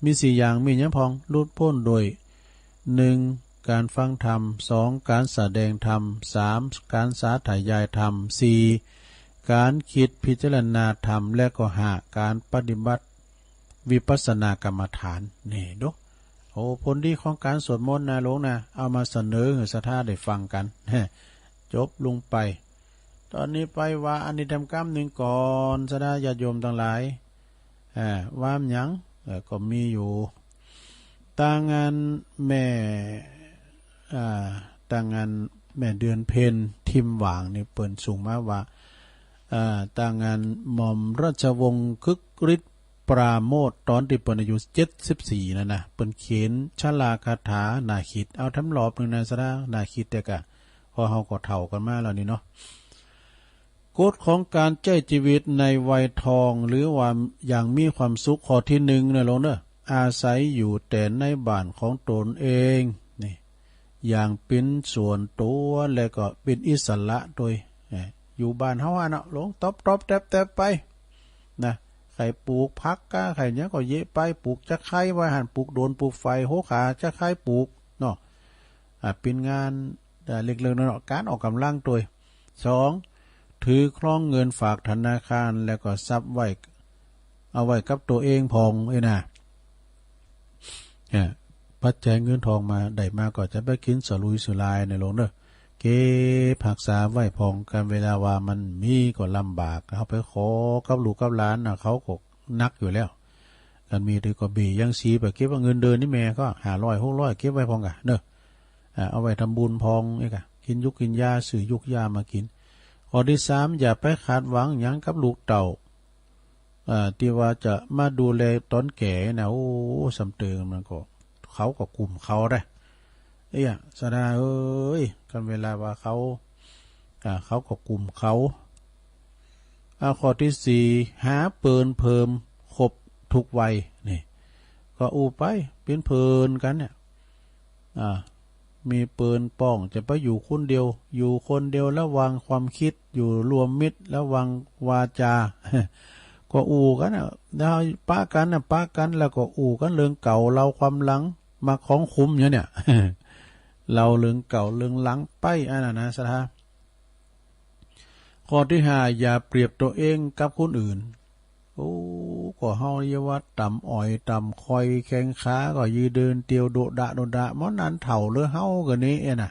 มีสี่อย่าง มีหยังพ่อง หลุดพ้นโดย หนึ่ง การฟังธรรม สอง การแสดงธรรม สาม การสาธยายธรรม สี่ การคิดพิจารณาธรรม และก็ ห้า การปฏิบัติวิปัสสนากรรมฐาน นี่ดู โอ้ ผลดีของการสวดมนต์นะโลงนะ เอามาเสนอหื้อศรัทธาได้ฟังกั๋น จบลงไป ตอนนี้ไปว่าอานิธรรมกำนึ่งก่อน ศรัทธาญาติโยมตังหลาย อ่า ว่าหยัง เอ่อ ก็มีอยู่ ตางอันแม่ อ่า ตางอันแม่เดือนเพ็ญ ทิมหว่างนี่เปิ้นส่งมาว่า อ่า ตางอันหม่อมราชวงศ์คึกฤทธิ์ปราโมชย์ ต๋อนตี้เปิ้นอายุเจ็ดสิบสี่นั่นนะ เปิ้นเขียนชลาคาถา น่าคิด เอาแถมรอบนึ่งนะศรัทธา น่าคิดแต๊กะ เพราะเฮาก็เฒ่ากั๋นมาแล้วนี่เนาะ กฎของการใจ๊จีวิตในวัยทอง หรือว่าอย่างมีความสุข ข้อที่หนึ่งนะโลงเน่อ อาศัยอยู่แต่ในบ้านของตนเอง นี่ อย่างเป๋นส่วนตั๋ว และก็เป๋นอิสระโดย เอ่อ อยู่บ้านเฮาอะเนาะ โลงต๊อบๆแต๊บๆไป นะ ใค่ปลูกผักก้า ใค่หยังก็เยียะไป ปลูกจะไคร้ไว้หั้น ปลูกโดน ปลูกไฟ โหข่า จะไคร้ ปลูกเนาะ อ่า เป๋นงาน อ่า เล็กๆน้อยๆ ก๋านออกก๋ำลังตวย สอง ถือครองเงินฝากธนาคาร แล้วก็ทรัพย์ไว้ เอาไว้กับตั๋วเองพ่องเอ้ยนะ อ่า ปัจจัยเงินทองมา ได้มาก็จะไปกิ๋นสุรุ่ยสุร่ายในโลงเน่อ เก็บฮักษาไว้พ่อง กันเวลาว่ามันมีก็ลำบาก เฮาไปขอกับลูกกับหลานน่ะ เขาก็หนักอยู่แล้ว กันมีตวยก็เบ้ยังสีไป เก็บว่าเงินเดือนนี่แม่ก็ห้าร้อย หกร้อย เก็บไว้พ่องกะเน่อ อ่า เอาไว้ทำบุญพ่องเอ้ยกะ กิ๋นยุกกิ๋นยา ซื้อยุกยามากิ๋น ข้อที่สาม อย่าไปคาดหวังหยังกับลูกเต้า อ่า ตี้ว่าจะมาดูแลต๋อนแก่นะ โอ้ ส่ำเติงมันก็ เขาก็กุ้มเขาได้ เอ้ย ศรัทธาเอ้ย กันเวลาว่าเขา อ่า เขาก็กุ้มเขา อ่า ข้อที่สี่ หาเปิ้นเพิ่มครบทุกวัย นี่ ก็อู้ไป เป๋นเพื่อนกั๋นเนี่ย อ่า มีเปิ้นป้องจะไปอยู่คนเดียว อยู่คนเดียวระวังความคิด อยู่ร่วมมิตรระวังวาจา ก็อู้กั๋นน่ะ แล้วปะกั๋นน่ะ ปะกั๋นแล้วก็อู้กั๋นเรื่องเก่า เล่าความหลัง มักของขมอยู่เนี่ย เล่าเรื่องเก่าเรื่องหลังไป อันนั้นนะศรัทธา ข้อที่ห้า อย่าเปรียบตั๋วเองกับคนอื่น โอ้ ก็เฮาเยียะว่าต่ำอ่อยต่ำคอย แข้งขาก็ยืนเดินเตียวโดะดะโดะดะ หมอนั้นเฒ่าเหลือเฮากั๋นนี่เอ้ยนะ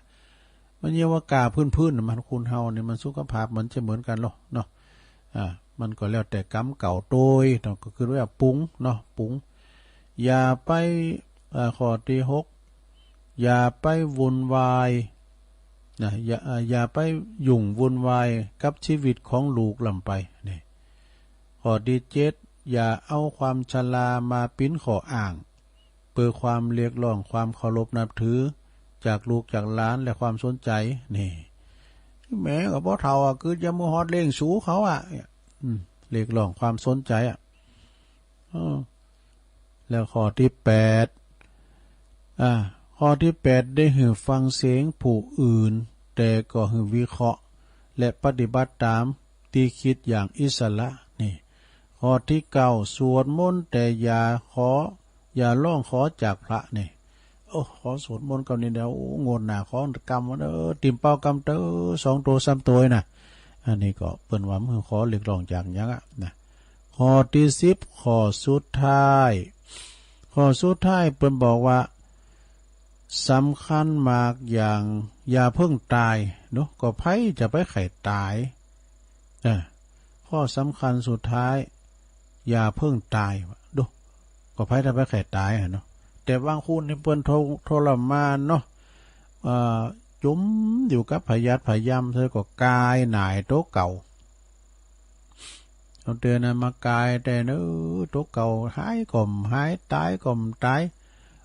มันเยียะว่าก้าพื้นๆ น่ะ มันคนเฮานี่มันสุขภาพมันจะเหมือนกั๋นหรอเนาะ อ่า มันก็แล้วแต่กรรมเก่าตวย เนาะ ก็คือว่าปรุงเนาะ ปรุง อย่าไป เอ่อ ข้อตี้หก อย่าไปวุ่นวายนะ อย่า เอ่อ อย่าไปยุ่งวุ่นวายกับชีวิตของลูกล้ำไป นี่ ข้อตี้เจ็ด อย่าเอาความชรามาเป๋นข้ออ้าง เปื้อความเรียกร้องความเคารพนับถือจากลูกจากหลานและความสนใจ๋ นี่ แหม ก็บ่เฒ่าอะ กึ๊ดยามบ่ฮอดเล่งสูเขาอะ อืม เรียกร้องความสนใจ๋อะ เออ แล้วข้อตี้แปด อ่า ข้อตี้แปด ได้หื้อฟังเสียงผู้อื่น แต่ก็หื้อวิเคราะห์ และปฏิบัติต๋ามตี้กึ๊ดอย่างอิสระ นี่ ข้อตี้เก้า สวดมนต์แต่อย่าขอ อย่าร้องขอจากพระ นี่ โอ้ ขอสวดมนต์ก่อนนี่เดี๋ยว โอ้ งวดหน้าขอกำเด้อ ติ่มเป่ากำเต๊อะ สองตั๋วสามตั๋วนะ อันนี้ก็เปิ้นว่าบ่ขอเรียกร้องจากหยังอะนะ ข้อตี้สิบ ข้อสุดท้าย ข้อสุดท้ายเปิ้นบอกว่า สำคัญมากอย่างอย่าเพิ่งต๋ายเนาะ ก็ใผจะไปใค่ต๋าย อ่า ข้อสำคัญสุดท้าย อย่าเพิ่งต๋าย ดู ก็ใผจะไปใค่ต๋ายอะเนาะ แต่บางคนนี่เปิ้นทร- ทรมานเนาะ เอ่อ จ๋มอยู่กับพยาธิพยายาม เธอก็ก๋ายหน่ายตั๋วเก่า เอาเตือนนะ มากายแต่เนอ ตั๋วเก่า หายก็บ่หาย ต๋ายก็บ่ต๋าย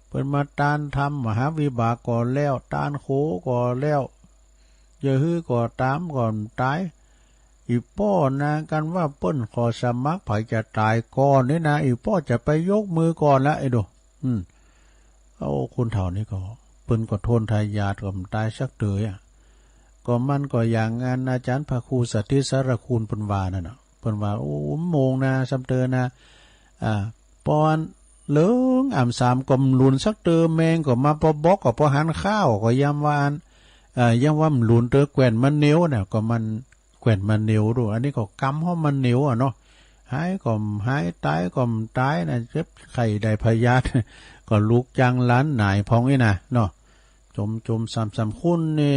เปิ้นมาตานธรรมมหาวิบากก็แล้ว ตานโขก็แล้ว จะหื้อก็ต๋ามก็บ่ต๋าย อี่ป้อนา กันว่าเปิ้นขอสมัคร ใผจะต๋ายก่อนนี่นะ อี่ป้อจะไปยกมือก่อนละ ไอ้ดู อืม โอ้ คนเฒ่านี่ก็ เปิ้นก็ทนทายาทก็บ่ต๋ายสักเตยอะ ก็มันก็อย่างอันอาจ๋ารย์พระครูสถิตสารคุณเปิ้นว่านั่นน่ะ เปิ้นว่า โอ้ โมงนะ ซ้ำเตอนะ อ่า ปอนเหลืองอ่ำสามก็บ่หลุนสักเตอ แมงก็มาปอบอกก็ปอหันข้าว ก็ยามว่าอัน เอ่อ ยามว่าบ่หลุนเตอแกว่นมะเนวน่ะ ก็มันแกว่นมะเนวดู อันนี้ก็กำฮ้อมมะเนวอะเนาะ หายก็บ่หาย ต๋ายก็บ่ต๋ายนะ เจ็บไข้ได้พยาธิ ก็ลูกจังหลานหน่ายพ่องอี้นะเนาะ จ๋มจ๋มซ้ำซ้ำ คุณนี่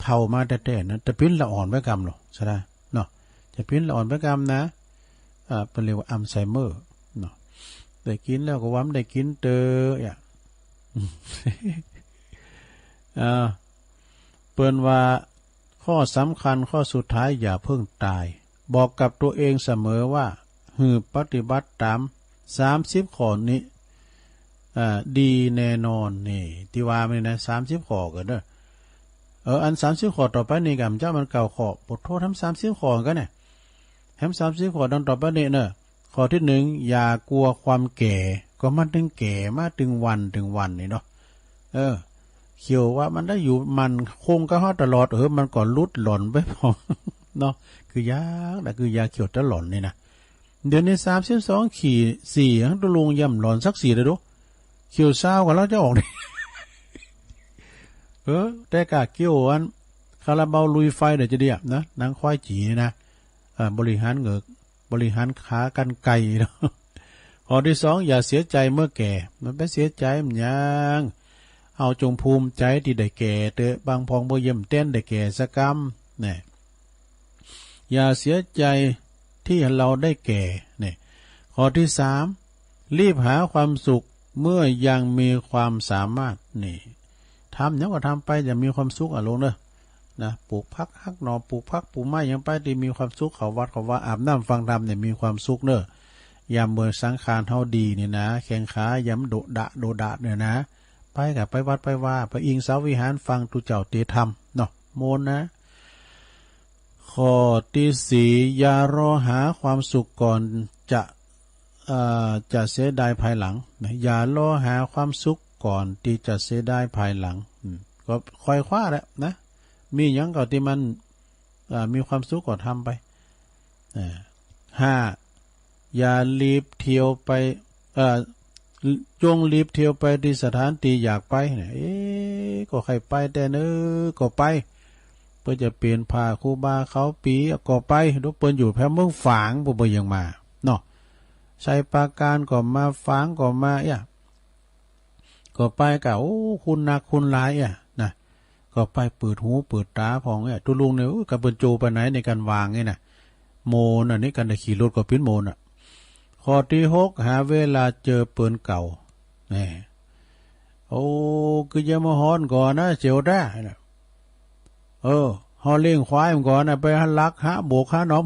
เฒ่ามาแต๊ๆ นะ จะปิ้นละอ่อนไปกำหรอ ใช่ไหมเนาะ จะปิ้นละอ่อนไปกำนะ อ่า เปิ้นเรียกว่าอัลไซเมอร์เนาะ ได้กิ๋นแล้วก็ว่าบ่ได้กิ๋นเตออะ อ่า เปิ้นว่าข้อสำคัญข้อสุดท้าย อย่าเพิ่งต๋าย บอกกับตั๋วเองเสมอว่า หื้อปฏิบัติต๋ามสามสิบข้อนี้ อ่า ดีแน่นอน นี่ ตี้ว่ามานี่นะ สามสิบข้อก่อเน่อ เออ อันสามสิบข้อต่อไปนี้ก่ะ บ่ามันเก้าข้อ ปะโถ แหมสามสิบข้อก่อเน่อ แหมสามสิบข้อดังต่อไปนี้เน่อ ข้อตี้หนึ่ง อย่ากลัวความแก่ ก็มันตึงแก่มาตึงวันตึงวันนี่เนาะ เออ เขียวว่ามันได้อยู่มั่นคงกับเฮาตลอด เออ มันก็หลุดหล่อนไปพ่องเนาะ คือยากนะ คือยาเขียวตะหล่อนนี่นะ เดี๋ยวนี้สามสิบสองขีดสี่ หั้นตกลงยังบ่หล่อนสักขีดเลยดู เขียวซาวกว่าแล้วจะออกนี่ เออ แต่กะเขียวอันคาราบาวลุยไฟเดี๋ยวจะเดียบนะ หนังควายจี๋นี่นะ อ่า บริหารเหงือก บริหารขากรรไกรเนาะ ข้อตี้สอง อย่าเสียใจ๋เมื่อแก่ มันไปเสียใจ๋มันหยัง เฮาจงภูมิใจ๋ตี้ได้แก่เต๊อะ บางพ่องบ่เยี่ยมแต๊นได้แก่สักกำ แน่ อย่าเสียใจ๋ตี้เฮาได้แก่ นี่ ข้อตี้สาม รีบหาความสุขเมื่อยังมีความสามารถ นี่ ทำหยังก็ทำไป อย่ามีความสุขอะ ลงเน่อ นะ ปลูกผักหักหน่อ ปลูกผักปลูกไม้หยังไปตี้มีความสุข เข้าวัดเข้าวา อาบน้ำฟังธรรมเนี่ยมีความสุขเน่อ ยามเมื่อสังขารเฮาดีนี่นะ แข้งขายามโดดดะโดดดะเนี่ยนะ ไปกะไปวัดไปวา ไปอิงเสาวิหารฟังตุ๊เจ้าเตธรรมเนาะ โมนนะ ข้อตี้สี่ อย่ารอหาความสุขก่อนจะ เอ่อ จะเสียดายภายหลังนะ อย่ารอหาความสุขก่อนตี้จะเสียดายภายหลัง อืม ก็ค่อยคว้าแหละนะ มีหยังก็ตี้มัน เอ่อ มีความสุขก็ทำไป อ่า ห้า อย่ารีบเที่ยวไป เอ่อ จงรีบเที่ยวไปตี้สถานตี้อยากไปเนี่ย เอ๊ะ ก็ใค่ไปแต๊เน่อ ก็ไป เปิ้นจะเป๋นผ้าครูบาเขาปี๋ก็ไป ดูเปิ้นอยู่แถวเมืองฝาง บ่ บ่ยังมาเนาะ ชัยปราการก็มา ฝางก็มา เอี้ย ก็ไปกะ โอ้ คุ้นนักคุ้นหลาย เอี้ย นะ ก็ไปเปิดหูเปิดต๋าพ่อง เอี้ย ตุ๊ลุงเนี่ย อู้ กะเปิ้นโจไปไหนในกั๋นวางนี่นะ โมนอันนี้กั๋นได้ขี่รถก็ปิ้นโมนอะ ข้อตี้หก หาเวลาเจอเปิ้นเก่า แน่ โอ้ คือจะมาฮ้อนก่อนนะ เจียวแต๊นะ เออ เฮาเลี้ยงควายมันก่อนนะ ไปหาลักหาบกหาหนอง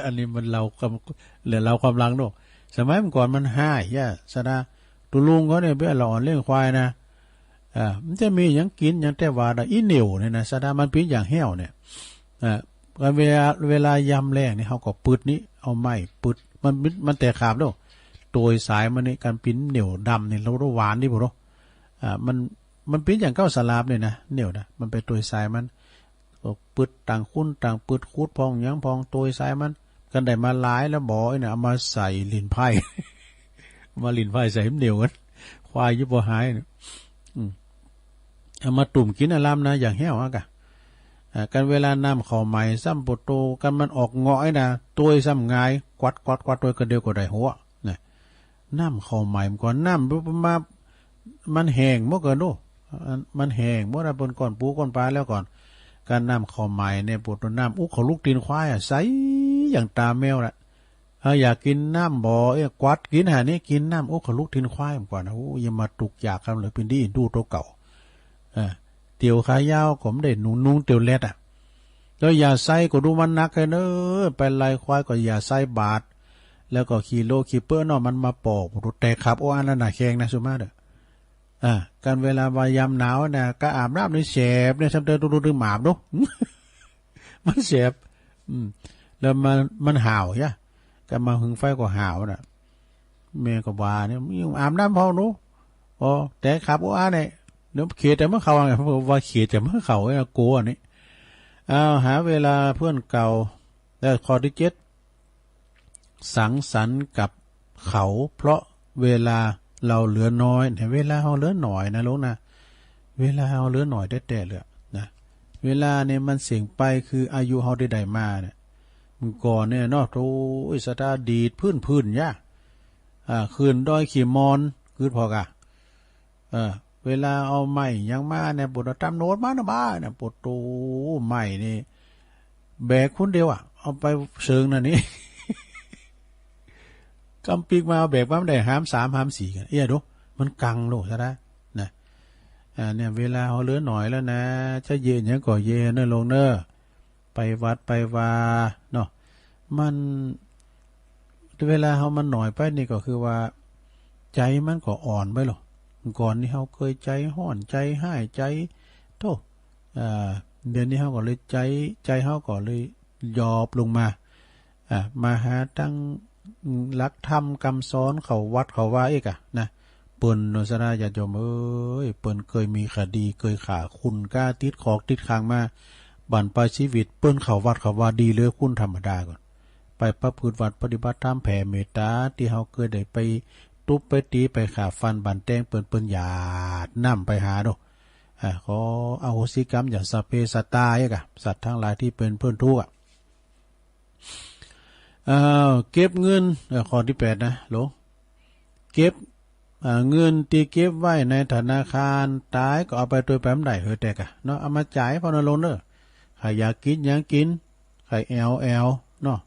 อันนี้มันเล่าความ เหลือเล่าความหลังเนาะ สมัยมันก่อนมันฮ้ายยะ สะดา ตุ๊ลุงเขาเนี่ย เปี้ยละอ่อนเลี้ยงควายนะ อ่า มันจะมีหยังกิ๋นหยังแต่ว่าดะ อี่เหนี่ยวเนี่ยนะ สะดา มันเป๋นอย่างแห้วเนี่ย อ่า เวลา เวลายามแล้งเนี่ย เฮาก็ปึดนี่ เอาไม้ปึด มัน มันแตกขาบเนาะ ตวยสายมันนี่ กั๋นเป๋นเหนี่ยวดำนี่ เฮาหวานดีบ่เนาะ อ่า มัน มันเป๋นอย่างเก๊าสาลาบเนี่ยนะ เหนี่ยวนะ มันไปตวยสายมัน ก็ปึดต่างคนต่างปึด ขุดพ่องหยังพ่อง ตวยสายมัน กั๋นได้มาหลายแล้วบ่อเนี่ย เอามาใส่หลิ้นไพ่ มาหลิ้นไพ่ใส่เหนี่ยวกั๋น ควายจะบ่ฮ้ายเนี่ย อืม เอามาตุ้มกิ๋นอะลำนะ อย่างแห้วอะกะ อ่า กั๋นเวลาน้ำเข้าใหม่ซ้ำปะโต กั๋นมันออกเงาะไอ้นะ ตวยซ้ำงาย กวัด กวัด กวัด ตวยกะเดียวก็ได้หัว นะ น้ำเข้าใหม่มันก่อน น้ำมา มันแห้งหมดก่อนดู มันแห้งหมดนะ เปิ้นก้อนปูก้อนปลาแล้วก่อน กั๋นน้ำเข้าใหม่เนี่ย ปะโต น้ำอุกเขาลุกตีนควายอะ ใสอย่างต๋าแมวละ เออ อยากกิ๋นน้ำบ่อ เอ้ย กวัดกิ๋นหานี่ กิ๋นน้ำอุกเขาลุกตีนควายมันก่อนนะ โอ้ อย่ามาตุ๊กอยากกั๋นเลย เป๋นตี้ดูโตเก่า เออ เตี่ยวขายาวก็บ่ได้นุ่ง นุ่งเตี่ยวแล็ดอะ แล้วอย่าใส่ก็ดูมันหนักแค่เน้อ ไปไล่ควายก็อย่าใส่บาตร แล้วก็ขี้โลขี้เปื้อนเนาะ มันมาปอก โอ้โห แตกขาบ โอ้ อันนั้นน่ะแข็งนะ สุมาเด้อ อ่า กั๋นเวลาว่ายามหนาวน่ะ กะอาบน้ำนี่แสบเนี่ย ซ้ำเติมตุ๊ลุงตึงหมาบดู มันแสบ อืม แล้วมัน มันฮ้าวยะ กั๋นมาหึงไฟก็ฮ้าวน่ะ แม่ก็ว่าเนี่ย มึงอาบน้ำพ่องดู อ๋อ แตกขาบ โอ้ อันนี้ เดี๋ยวเขียดจะมาเข้า ว่าเขียดจะมาเข้า เนี่ย กลัวนี่ อ้าว หาเวลาเปิ้นเก่า แล้วข้อตี้เจ็ด สังสรรค์กับเขา เพราะเวลาเฮาเหลือน้อย เนี่ย เวลาเฮาเหลือน้อยนะลุงนะ เวลาเฮาเหลือน้อยแต๊ๆ เลยนะ เวลาเนี่ยมันเสี้ยงไปคืออายุเฮาตี้ได้มาเนี่ย เมื่อก่อนเนี่ยเนาะ โธ่ สะดาดีดพื้นๆ ยะ อ่า ขึ้นดอยขี้มอน กึ๊ดพอกะ เออ เวลาเอาไม้หยังมาเนี่ย ปะโต ตำรวจมานะบ้าเนี่ย ปะโต ไม้นี่ แบกคนเดียวอะ เอาไปเซิงน่ะนี่ กำปิ๊กมาเอาแบกมาบ่ได้ หามสามหามสี่กั๋น เอี้ยดู มันกังโลดซะนะ นะ อ่า เนี่ย เวลาเฮาเหลือน้อยแล้วนะ จะเยียะหยังก็เยียะเน้อลุงเน้อ ไปวัดไปวาเนาะ มัน เวลาเฮามันน้อยไปนี่ก็คือว่า ใจ๋มันก็อ่อนไปลอ ก่อนนี่เฮาเกยใจ๋ฮ้อน ใจ๋ฮ้าย ใจ๋ โธ่ อ่า เดี๋ยวนี้เฮาก็เลยใจ๋ ใจ๋เฮาก็เลยหยอบลงมา อ่า มาหาตังหลักธรรมกำสอน เข้าวัดเข้าวาอีกอะนะ เปิ้นเนาะ สะดาญาติโยมเอ้ย เปิ้นเกยมีคดี เกยฆ่าคน กาติดคอกติดขังมา บั้นปลายชีวิต เปิ้นเข้าวัดเข้าวาดีเหลือคนธรรมดาก่อน ไปประพฤติวัตรปฏิบัติธรรม แผ่เมตต๋า ตี้เฮาเกยได้ไปตุ๊บไปตี๋ ไปฆ่าฟันบั้นแตงเปิ้น เปิ้นหยาดน้ำไปหาเนาะ อ่า ขออโหสิกรรม อย่าสัพเพสัตตา เอ๊ะกะ สัตว์ตังหลายตี้เป๋นเปื้อนตุ๊กข์อะ อ้าว เก็บเงิน เอ่อ ข้อตี้แปดนะลุง เก็บ อ่า เงินตี้เก็บไว้ในธนาคาร ต๋ายก็เอาไปตวยไปบ่ได้ เฮอ แต๊กะเนาะ เอามาจ่ายพ่องเน้อลุงเน้อ ใผอยากกิ๋นหยังกิ๋น ใผแอ่วแอ่วเนาะ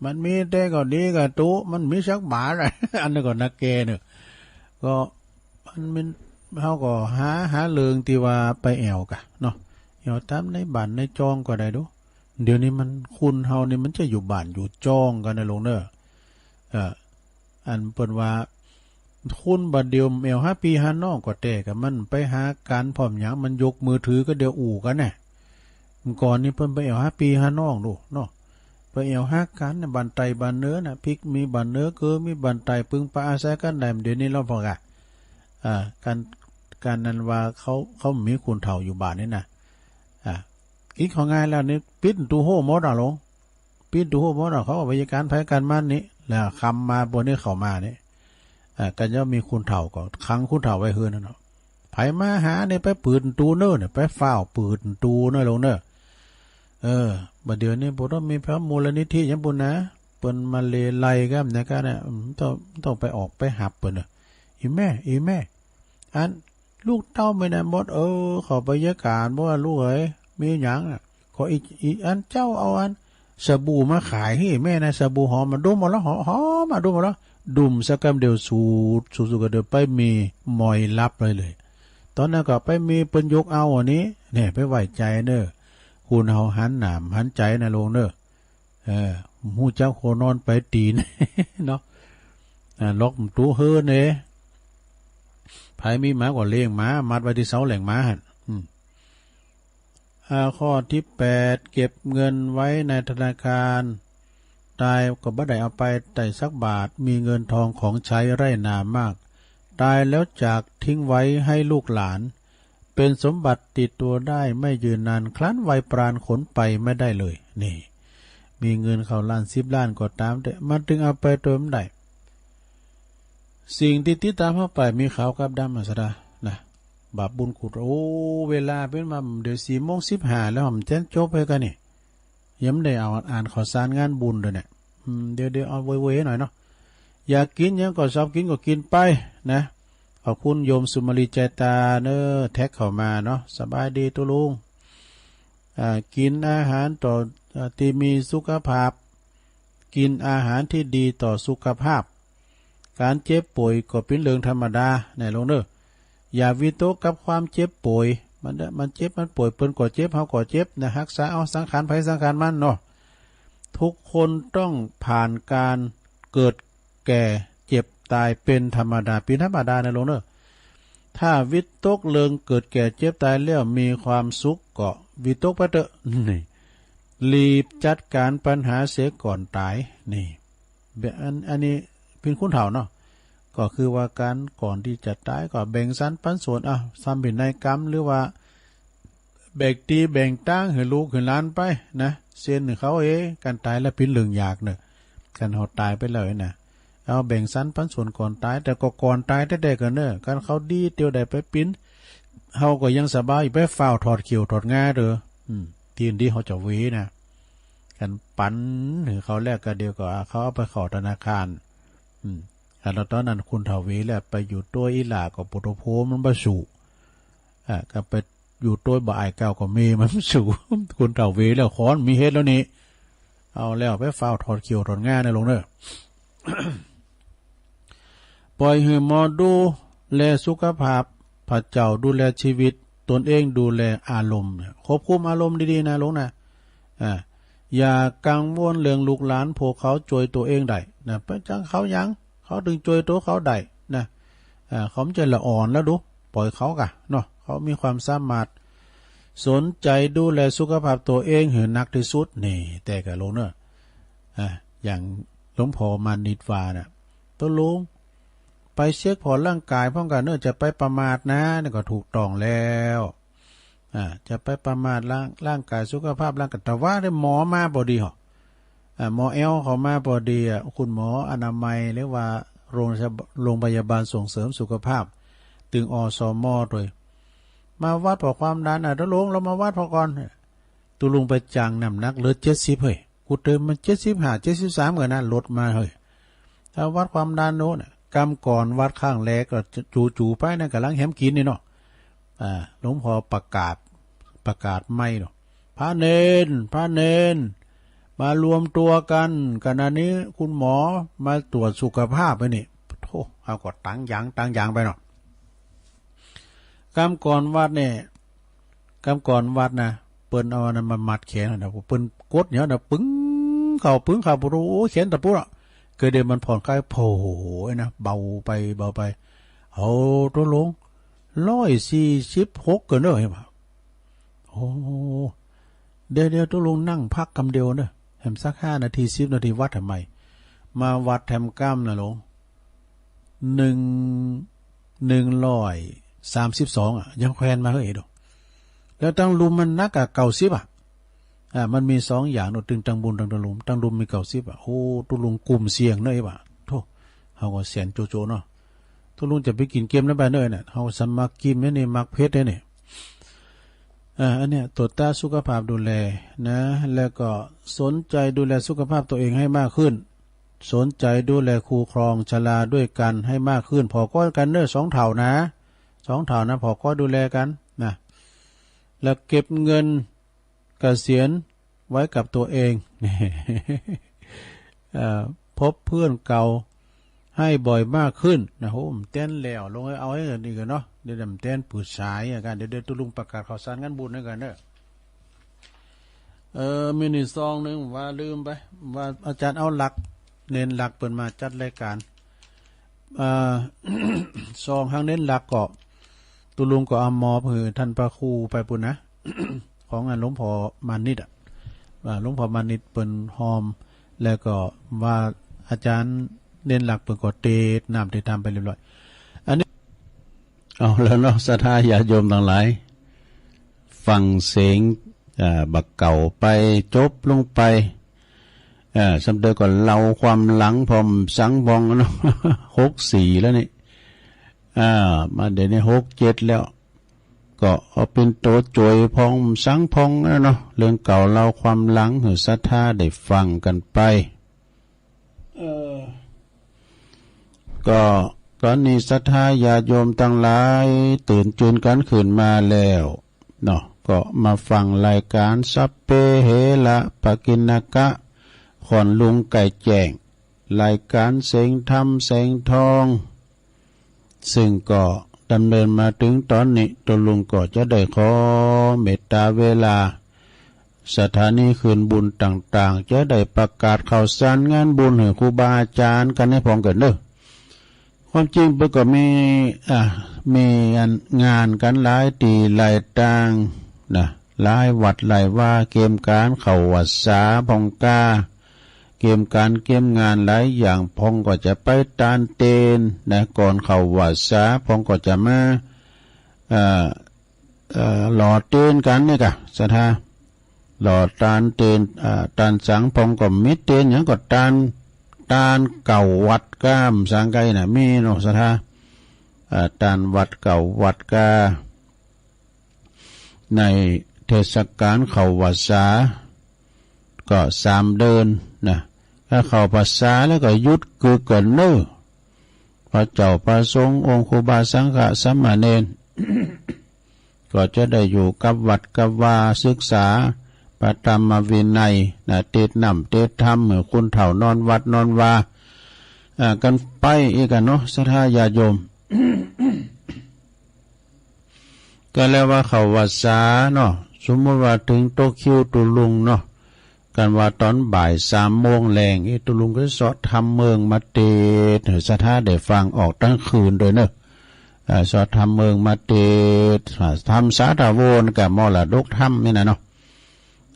มันมีแต๊ก็ดีกะตุ๊ มันมีสักบาทอะ อันนั้นก็นักแก่เนาะ ก็มัน มัน เฮาก็หา หาเรื่องตี้ว่าไปแอ่วกะเนาะ แอ่วต๋ามในบ้านในจองก็ได้ดู เดี๋ยวนี้มัน คนเฮานี่มันจะอยู่บ้านอยู่จองกั๋นเน้อลุงเน้อ เอ่อ อันเปิ้นว่า คนบ่าเดี่ยวแอ่วหาปี้หาน้องก็แต๊กะ มันไปหาก๋านพร้อมหยัง มันยกมือถือก็เดี๋ยวอู้กั๋นแน่ ก่อนนี่เปิ้นไปแอ่วหาปี้หาน้องดูเนาะ ไปแอ่วหากั๋นน่ะ บ้านใต้บ้านเหนือน่ะ ปิ๊กมีบ้านเหนือเกอ มีบ้านใต้ ปึงปะอาศัยกั๋นได้ เดี๋ยวนี้ลอพ่องกะ อ่า ก๋าน ก๋านนั้นว่าเขา เขามีคนเฒ่าอยู่บ้านนี่นะ อ่า กิ๋นข้าวงายแล้วนี่ ปิดประตู๋โฮ่หมดอะลุง ปิดประตู๋โฮ่หมดอะ เขาก็ไปจัดก๋านไผก๋านมันนี่ แล้วค่ำมาปะนี้เข้ามานี่ อ่า ก็ย่อมมีคนเฒ่าก็ขังคนเฒ่าไว้เฮือนนั่นเนาะ ไผมาหานี่ไปเปิดประตู๋เน้อเนี่ย ไปฟ้าวเปิดประตู๋เน้อลุงเน้อ เออ บ่าเดี่ยวนี้บ่ต้องมีพระมูลนิธิหยังปู้นนะ เปิ้นมาเลไลกั๋นนะกะเนี่ย อืม ต้อง ต้องไปออกไปหับเปิ้นเน้อ อี่แม่ อี่แม่ อัน ลูกเต้าแม่นางมด เออ เขาไปจัดก๋านบ่ลูกเอ๋ย มีหยังน่ะ ขออีก อีกอัน เจ้าเอาอันสบู่มาขายหื้อแม่นะ สบู่หอมมาดมเอาละ หอม หอมมาดมเอาละ ดุ่มสักกำเดียวสูด สูด สูดกำเดียวไปมีหมอยลับเลยเลย ต๋อนนั้นก็ไปมีเปิ้นยกเอาอันนี้ เนี่ย ไปไหว้ใจ๋เน่อ คนเฮาหันหนามหันใจ๋นะลุงเน่อ เออ ฮู้จักหัวนอนปลายตี๋น เนาะ อ่า ล็อกประตู๋เฮือนเน่ ใผมีหมาก็เลี้ยงหมา มัดไว้ตี้เสาแหล่งหมาหั้น อืม อ่า ข้อตี้แปด เก็บเงินไว้ในธนาคาร ต๋ายก็บ่ได้เอาไปใต้สักบาท มีเงินทองของใจ๊ไร่นามาก ต๋ายแล้วจากทิ้งไว้ให้ลูกหลาน เป๋นสมบัติติดตั๋วได้ไม่ยืนนาน ครั้นวัยปราณขนไปไม่ได้เลย นี่ มีเงินเข้าล้านสิบล้านก็ต๋าม แต่มันตึงเอาไปโตยบ่ได้ สิ่งตี้ติดต๋ามเฮาไปมีขาวกับดำอะสะดา นะ บาปบุญคุณ โอ้ เวลาเป๋นมา เดี๋ยวสี่โมงสิบห้าแล้ว บ่แจ้นจบเลยกั๋นนี่ ยังบ่ได้เอาอ่านข่าวสารงานบุญเลยเนี่ย อืม เดี๋ยว เดี๋ยวเอาเว่ยๆ หน่อยเนาะ อยากกิ๋นหยังก็ชอบกิ๋นก็กิ๋นไปนะ ขอบคุณโยมสุมาลีใจตาเน่อ แท็กเข้ามาเนาะ สบายดีตุ๊ลุง อ่า กิ๋นอาหารต่อ อ่า ตี้มีสุขภาพ กิ๋นอาหารตี้ดีต่อสุขภาพ ก๋านเจ็บป่วยก็เป๋นเรื่องธรรมดา แน่ลุงเน่อ อย่าวิตกกับความเจ็บป่วย มัน มันเจ็บมันป่วย เปิ้นก็เจ็บ เฮาก็เจ็บนะ ฮักษาเอา สังขารใผสังขารมันเนาะ ทุกคนต้องผ่านก๋านเกิด แก่ เจ็บ ต๋ายเป๋นธรรมดา เป๋นธรรมดานะลุงเน่อ ถ้าวิตกเรื่องเกิดแก่เจ็บต๋ายแล้วมีความสุขก็วิตกไปเต๊อะ นี่ รีบจัดก๋านปัญหาเสียก่อนต๋าย นี่ แบบอัน อันนี้เป๋นคนเฒ่าเนาะ ก็คือว่าก๋านก่อนตี้จะต๋ายก็แบ่งสรรปันส่วน อ่ะ ทำพินัยกรรม หรือว่า แบ่งตี้แบ่งตางหื้อลูกหื้อหลานไปนะ เซ็นหื้อเขาเอง ก๋านต๋ายแล้วเป๋นเรื่องยากเน่อ ก๋านเฮาต๋ายไปแล้วนะ เอาแบ่งสรรปันส่วนก่อนต๋าย แต่ก็ก่อนต๋ายแต๊ๆ ก่อนเน่อ ก๋านเขาดีเตียวใดไปเป๋น เฮาก็ยังสบาย ไปฟ้าวถอดเขี้ยวถอดงาเต๊อะ อืม ตี้ดีเฮาจะเวนะ ก๋านปันหื้อเขาแล้วก็เดี๋ยวก็เขาเอาไปเข้าธนาคาร อืม อ่ะ แล้วต๋อนนั้นคนเฒ่าเวแล้วไปอยู่ตวยอี่หล้าก็ปุโตโพมันบ่สู้ อ่ะ ก็ไป อยู่ตวยบ่อ้ายเก่าก็มีมันสู้ คนเฒ่าเวแล้ว ขอนมีเฮ็ดแล้วนี่ เอาแล้วไปฟ้าวถอดเขี้ยวถอดงานะลุงเน่อ ปล่อยหื้อหมอดูแลสุขภาพ พระเจ้าดูแลชีวิต ตนเองดูแลอารมณ์เนี่ย ควบคุมอารมณ์ดีๆ นะลุงนะ อ่า อย่ากังวลเรื่องลูกหลาน พวกเขาจ้วยตั๋วเองได้นะ ไปจังเขาหยัง เขาตึงจ้วยตั๋วเขาได้นะ อ่า เขาบ่ใจ้ละอ่อนแล้วดู ปล่อยเขาก่ะเนาะ เขามีความสามารถ สนใจ๋ดูแลสุขภาพตั๋วเองหื้อหนักตี้สุด นี่ แต๊ก่ะลุงเน่อ อ่า อย่างหลวงพ่อมานิตรว่าน่ะ ตุ๊ลุง ไปเช็คผ่อร่างก๋ายพร้อมกั๋นเน่อ จะไปประมาทนะ นี่ก็ถูกต้องแล้ว อ่า จะไปประมาทร่าง ร่างก๋ายสุขภาพร่างก๋าย แต่ว่าได้หมอมาปอดีเหรอ อ่า หมอแอลเขามาปอดีอ่ะ คุณหมออนามัย หรือว่าโรง โรงพยาบาลส่งเสริมสุขภาพ ตึง อสม ตวย มาวัดผ่อความดัน อ่ะ ตุ๊ลุง ลองมาวัดผ่อก่อน ตุ๊ลุงไปจังน้ำหนักเหลือเจ็ดสิบ เฮ้ย กูเติมมันเจ็ดสิบห้า เจ็ดสิบสามก่อนนะ ลดมา เฮ้ย ถ้าวัดความดันโน้นน่ะ กำก่อนวัดครั้งแรกก็จู๋ๆ ไปนะ ก่ำลังแหมกิ๋นนี่เนาะ อ่า หลวงพ่อประกาศ ประกาศไมค์เนาะ พระเณร พระเณร มารวมตั๋วกั๋น ขณะนี้คุณหมอมาตรวจสุขภาพไอ้นี่ โธ่ เฮาก็ตังหยัง ตังหยังไปเนาะ กำก่อนวัดเนี่ย กำก่อนวัดนะ เปิ้นเอาอันนั้นมามัดแขนนะ เปิ้นกดเนี่ยนะ ปึ๋งเข้า ปึ๋งเข้า โอ้โห แขนตะปูอะ ก็เดี๋ยวมันผ่อนคลาย โผล่นะ เบาไป เบาไป เอา ตุ๊ลุง ร้อยสี่สิบหกก่อนเน่อ เห็นปะ โอ้ เดี๋ยวๆ ตุ๊ลุงนั่งพักกำเดียวเน่อ แหมสักห้านาที สิบนาที วัดแหมใหม่ มาวัดแหมกำนะลุง หนึ่ง หนึ่งร้อยสามสิบสองอะ ยังแขวนมาเฮ้ยดู แล้วตังลุ่มมันหนักอะ เก้าสิบอะ อ่า มันมีสองอย่างเนาะ ตึงตังบุญตังลุ่ม ตังลุ่มมีเก้าสิบอะ โอ้ ตุ๊ลุงกลุ่มเสี่ยงเน่อ เอ้ยว่ะ โธ่ เฮาก็แสนโจโจเนาะ ตุ๊ลุงจะไปกิ๋นเกมนั้นไปเน่อเนี่ย เฮาสมัครกิ๋นเนี่ยนี่ มักเผ็ดเนี่ยนี่ อ่า อันเนี้ย ตรวจตราสุขภาพดูแลนะ แล้วก็สนใจ๋ดูแลสุขภาพตั๋วเองให้มากขึ้น สนใจ๋ดูแลคู่ครองชราด้วยกั๋นให้มากขึ้น ผ่อก้อยกั๋นเน่อ สองเฒ่านะ สองเฒ่านะ ผ่อก้อยดูแลกั๋นนะ แล้วเก็บเงินเกษียณไว้กับตั๋วเอง เอ่อ พบเพื่อนเก่า ให้บ่อยมากขึ้นนะ โห บ่แต๊นแล้ว ลงเอาให้กันอีกเนาะ เดี๋ยวบ่แต๊นปืดสายอะกัน เดี๋ยว เดี๋ยวตุ๊ลุงประกาศข่าวสารงานบุญให้กันเนาะ เออ มีนี่ซองนึ่งว่าลืมไป ว่าอาจ๋ารย์เอาหลัก เณรหลักเปิ้นมาจัดรายก๋าน อ่า ซองหางเณรหลักก็ ตุ๊ลุงก็เอามอบหื้อต้านพระครูไปปู้นนะ ของอันหลวงพ่อมานิตย์อะ ว่าหลวงพ่อมานิตย์เปิ้นฮอม แล้วก็ว่าอาจ๋ารย์เณรหลักเปิ้นก็เตสน์น้ำเตสน์ธรรมไปเรียบร้อย อันนี้ เอาแล้วเนาะ ศรัทธาญาติโยมตังหลาย ฟังเสียง อ่า บ่าเก่าไป จบลงไป อ่า ซ้ำเติมก็เล่าความหลังพ่องสังพ่องเนาะ หกสี่แล้วนี่ อ่า มาเดี๋ยวนี้หกเจ็ดแล้ว ก็เอาเป๋นตั๋วจ่วยพ่องสังพ่องนะเนาะ เรื่องเก่าเล่าความหลังหื้อศรัทธาได้ฟังกั๋นไป เออ ก็ต๋อนนี้ศรัทธาญาติโยมตังหลายตื่นจืนกั๋นขึ้นมาแล้วเนาะ ก็มาฟังรายก๋านสัพเพเหระปะกิณณกะ ขวัญลุงไก่แจ้ง รายก๋านเสียงธรรมแสงทอง ซึ่งก็ดำเนินมาเถิงต๋อนนี้ ตุ๊ลุงก็จะได้ขอเมตต๋าเวลา สถานีคืนบุญต่างๆ จะได้ประกาศข่าวสารงานบุญหื้อครูบาอาจ๋ารย์กั๋นให้พ่องเกิดเนาะ ความจริงเปิ้นก็มี อ่า มีอันงานกั๋นหลายตี้หลายตางนะ หลายวัดหลายวา เกียมก๋านเข้าวัสสาพ่องก้า เกียมก๋านเกียมงานหลายอย่าง พ่องก็จะไปตานเตนนะ ก่อนเข้าวัสสา พ่องก็จะมา เอ่อ เอ่อ หล่อเตนกั๋นนี่ก่ะ ศรัทธา หล่อตานเตน อ่า ตานสังพ่องก็มีเตนหยังก็ตาน ตานเก่าวัดก้ามสังไกน่ะ มีเนาะ ศรัทธา อ่า ตานวัดเก่าวัดก้า ในเทศก๋าลเข้าวัสสา ก็สามเดือนนะ ถ้าเข้าพรรษาแล้วก็หยุดกึกกั๋นเนาะ พระเจ้าพระสงฆ์องค์ครูบาสังฆะสามเณร ก็จะได้อยู่กับวัดกับวา ศึกษาพระธรรมวินัยนะ เตสน์น้ำเตสน์ธรรมหื้อคนเฒ่านอนวัดนอนวา อ่า กั๋นไปอีกอะเนาะ ศรัทธาญาติโยม ก็แล้วว่าเข้าวัสสาเนาะ สมมุติว่าเถิงโต๊ะคิวตุ๊ลุงเนาะ กันว่าต๋อนบ่ายสามโมงแลง เอ๊ะ ตุ๊ลุงก็เซาะธรรมเมิงมาเตสน์หื้อศรัทธาได้ฟังออกตึงคืนโดยเนาะ อ่า เซาะธรรมเมิงมาเตสน์ อ่า ธรรมสาธาวรกับมรดกธรรมนี่นะเนาะ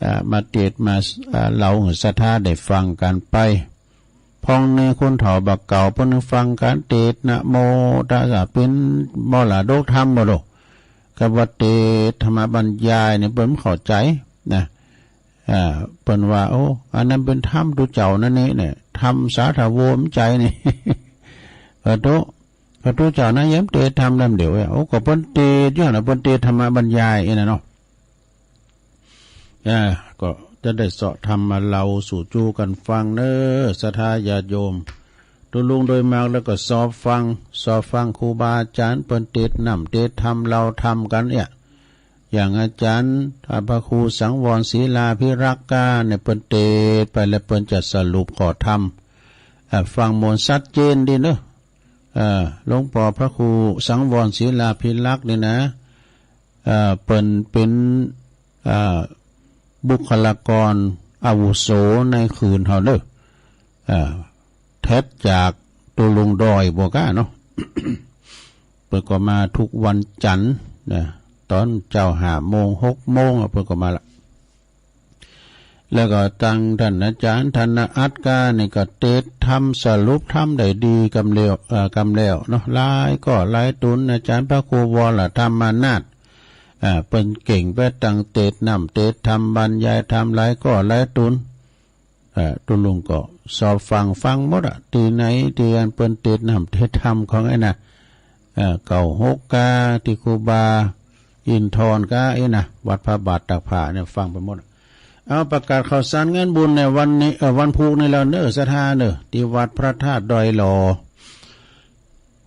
อ่า มาเตสน์มา อ่า เล่าหื้อศรัทธาได้ฟังกั๋นไป พ่องนี้คนเฒ่าบ่าเก่าเปิ้นฟังก๋านเตสน์นะโมตัสสะ เป๋นมรดกธรรมบ่ลูก กับว่าเตสน์ธรรมบรรยายนี่เปิ้นบ่เข้าใจ๋นะ อ่า เปิ้นว่า โอ้ อันนั้นเป๋นธรรมตุ๊เจ้านั้นนี่เนี่ย ธรรมสาธาวรบ่ใจ๋นี่ ขอโต้ษ ขอโต้ษเจ้านะ เยียะเตสน์ธรรมลำเดียวอะ โอ้ ก็เปิ้นเตสน์อยู่นะ เปิ้นเตสน์ธรรมบรรยายอี้นะเนาะ อ่า ก็จะได้เซาะธรรมมาเล่าสู่จู๋กั๋นฟังเนาะ ศรัทธาญาติโยม ตุ๊ลุงโดยมากแล้วก็ซอบฟัง ซอบฟังครูบาอาจ๋ารย์เปิ้นเตสน์น้ำเตสน์ธรรมเล่าธรรมกั๋นเนี่ย อย่างอาจ๋ารย์พระครูสังวรศิลาภิรักษ์ก้าเนี่ย เปิ้นเตสน์ไปแล้วเปิ้นจะสรุปข้อธรรม อ่า ฟังมวลชัดเจนดีเนาะ อ่า หลวงป้อพระครูสังวรศิลาภิรักษ์นี่นะ อ่า เปิ้นเป๋น อ่า บุคลากรอาวุโสในคืนเฮาเนาะ อ่า ถัดจากตุ๊ลุงดอยบ่าก้าเนาะ เปิ้นก็มาทุกวันจั๋นทร์นะ ต๋อนเจ๊าห้าโมงหกโมงอะ เปิ้นก็มาละ แล้วก็ตังต้านอาจ๋ารย์ธนอัตก้านี่ก็เตสน์ธรรมสรุปธรรมได้ดีกำแล้ว เอ่อ กำแล้วเนาะ หลายก้อหลายตุ๊น อาจ๋ารย์พระครูวรธรรมนาถ อ่า เปิ้นเก่งไปตังเตสน์น้ำเตสน์ธรรมบรรยายธรรมหลายก้อหลายตุ๊น อ่า ตุ๊ลุงก็ซอบฟังฟังหมดอะ ตี้ไหนตี้อันเปิ้นเตสน์น้ำเตสน์ธรรมของไอ้น่ะ เอ่อ เก้าหกก้า ตี้ครูบาอินทรก้าไอ้น่ะ วัดพระบาทตากผ้าเนี่ยฟังไปหมดอะ เอาประกาศข่าวสารงานบุญในวันนี้ เอ่อ วันพูกนี้แล้วเนาะ ศรัทธาเนาะ ตี้วัดพระธาตุดอยหล่อ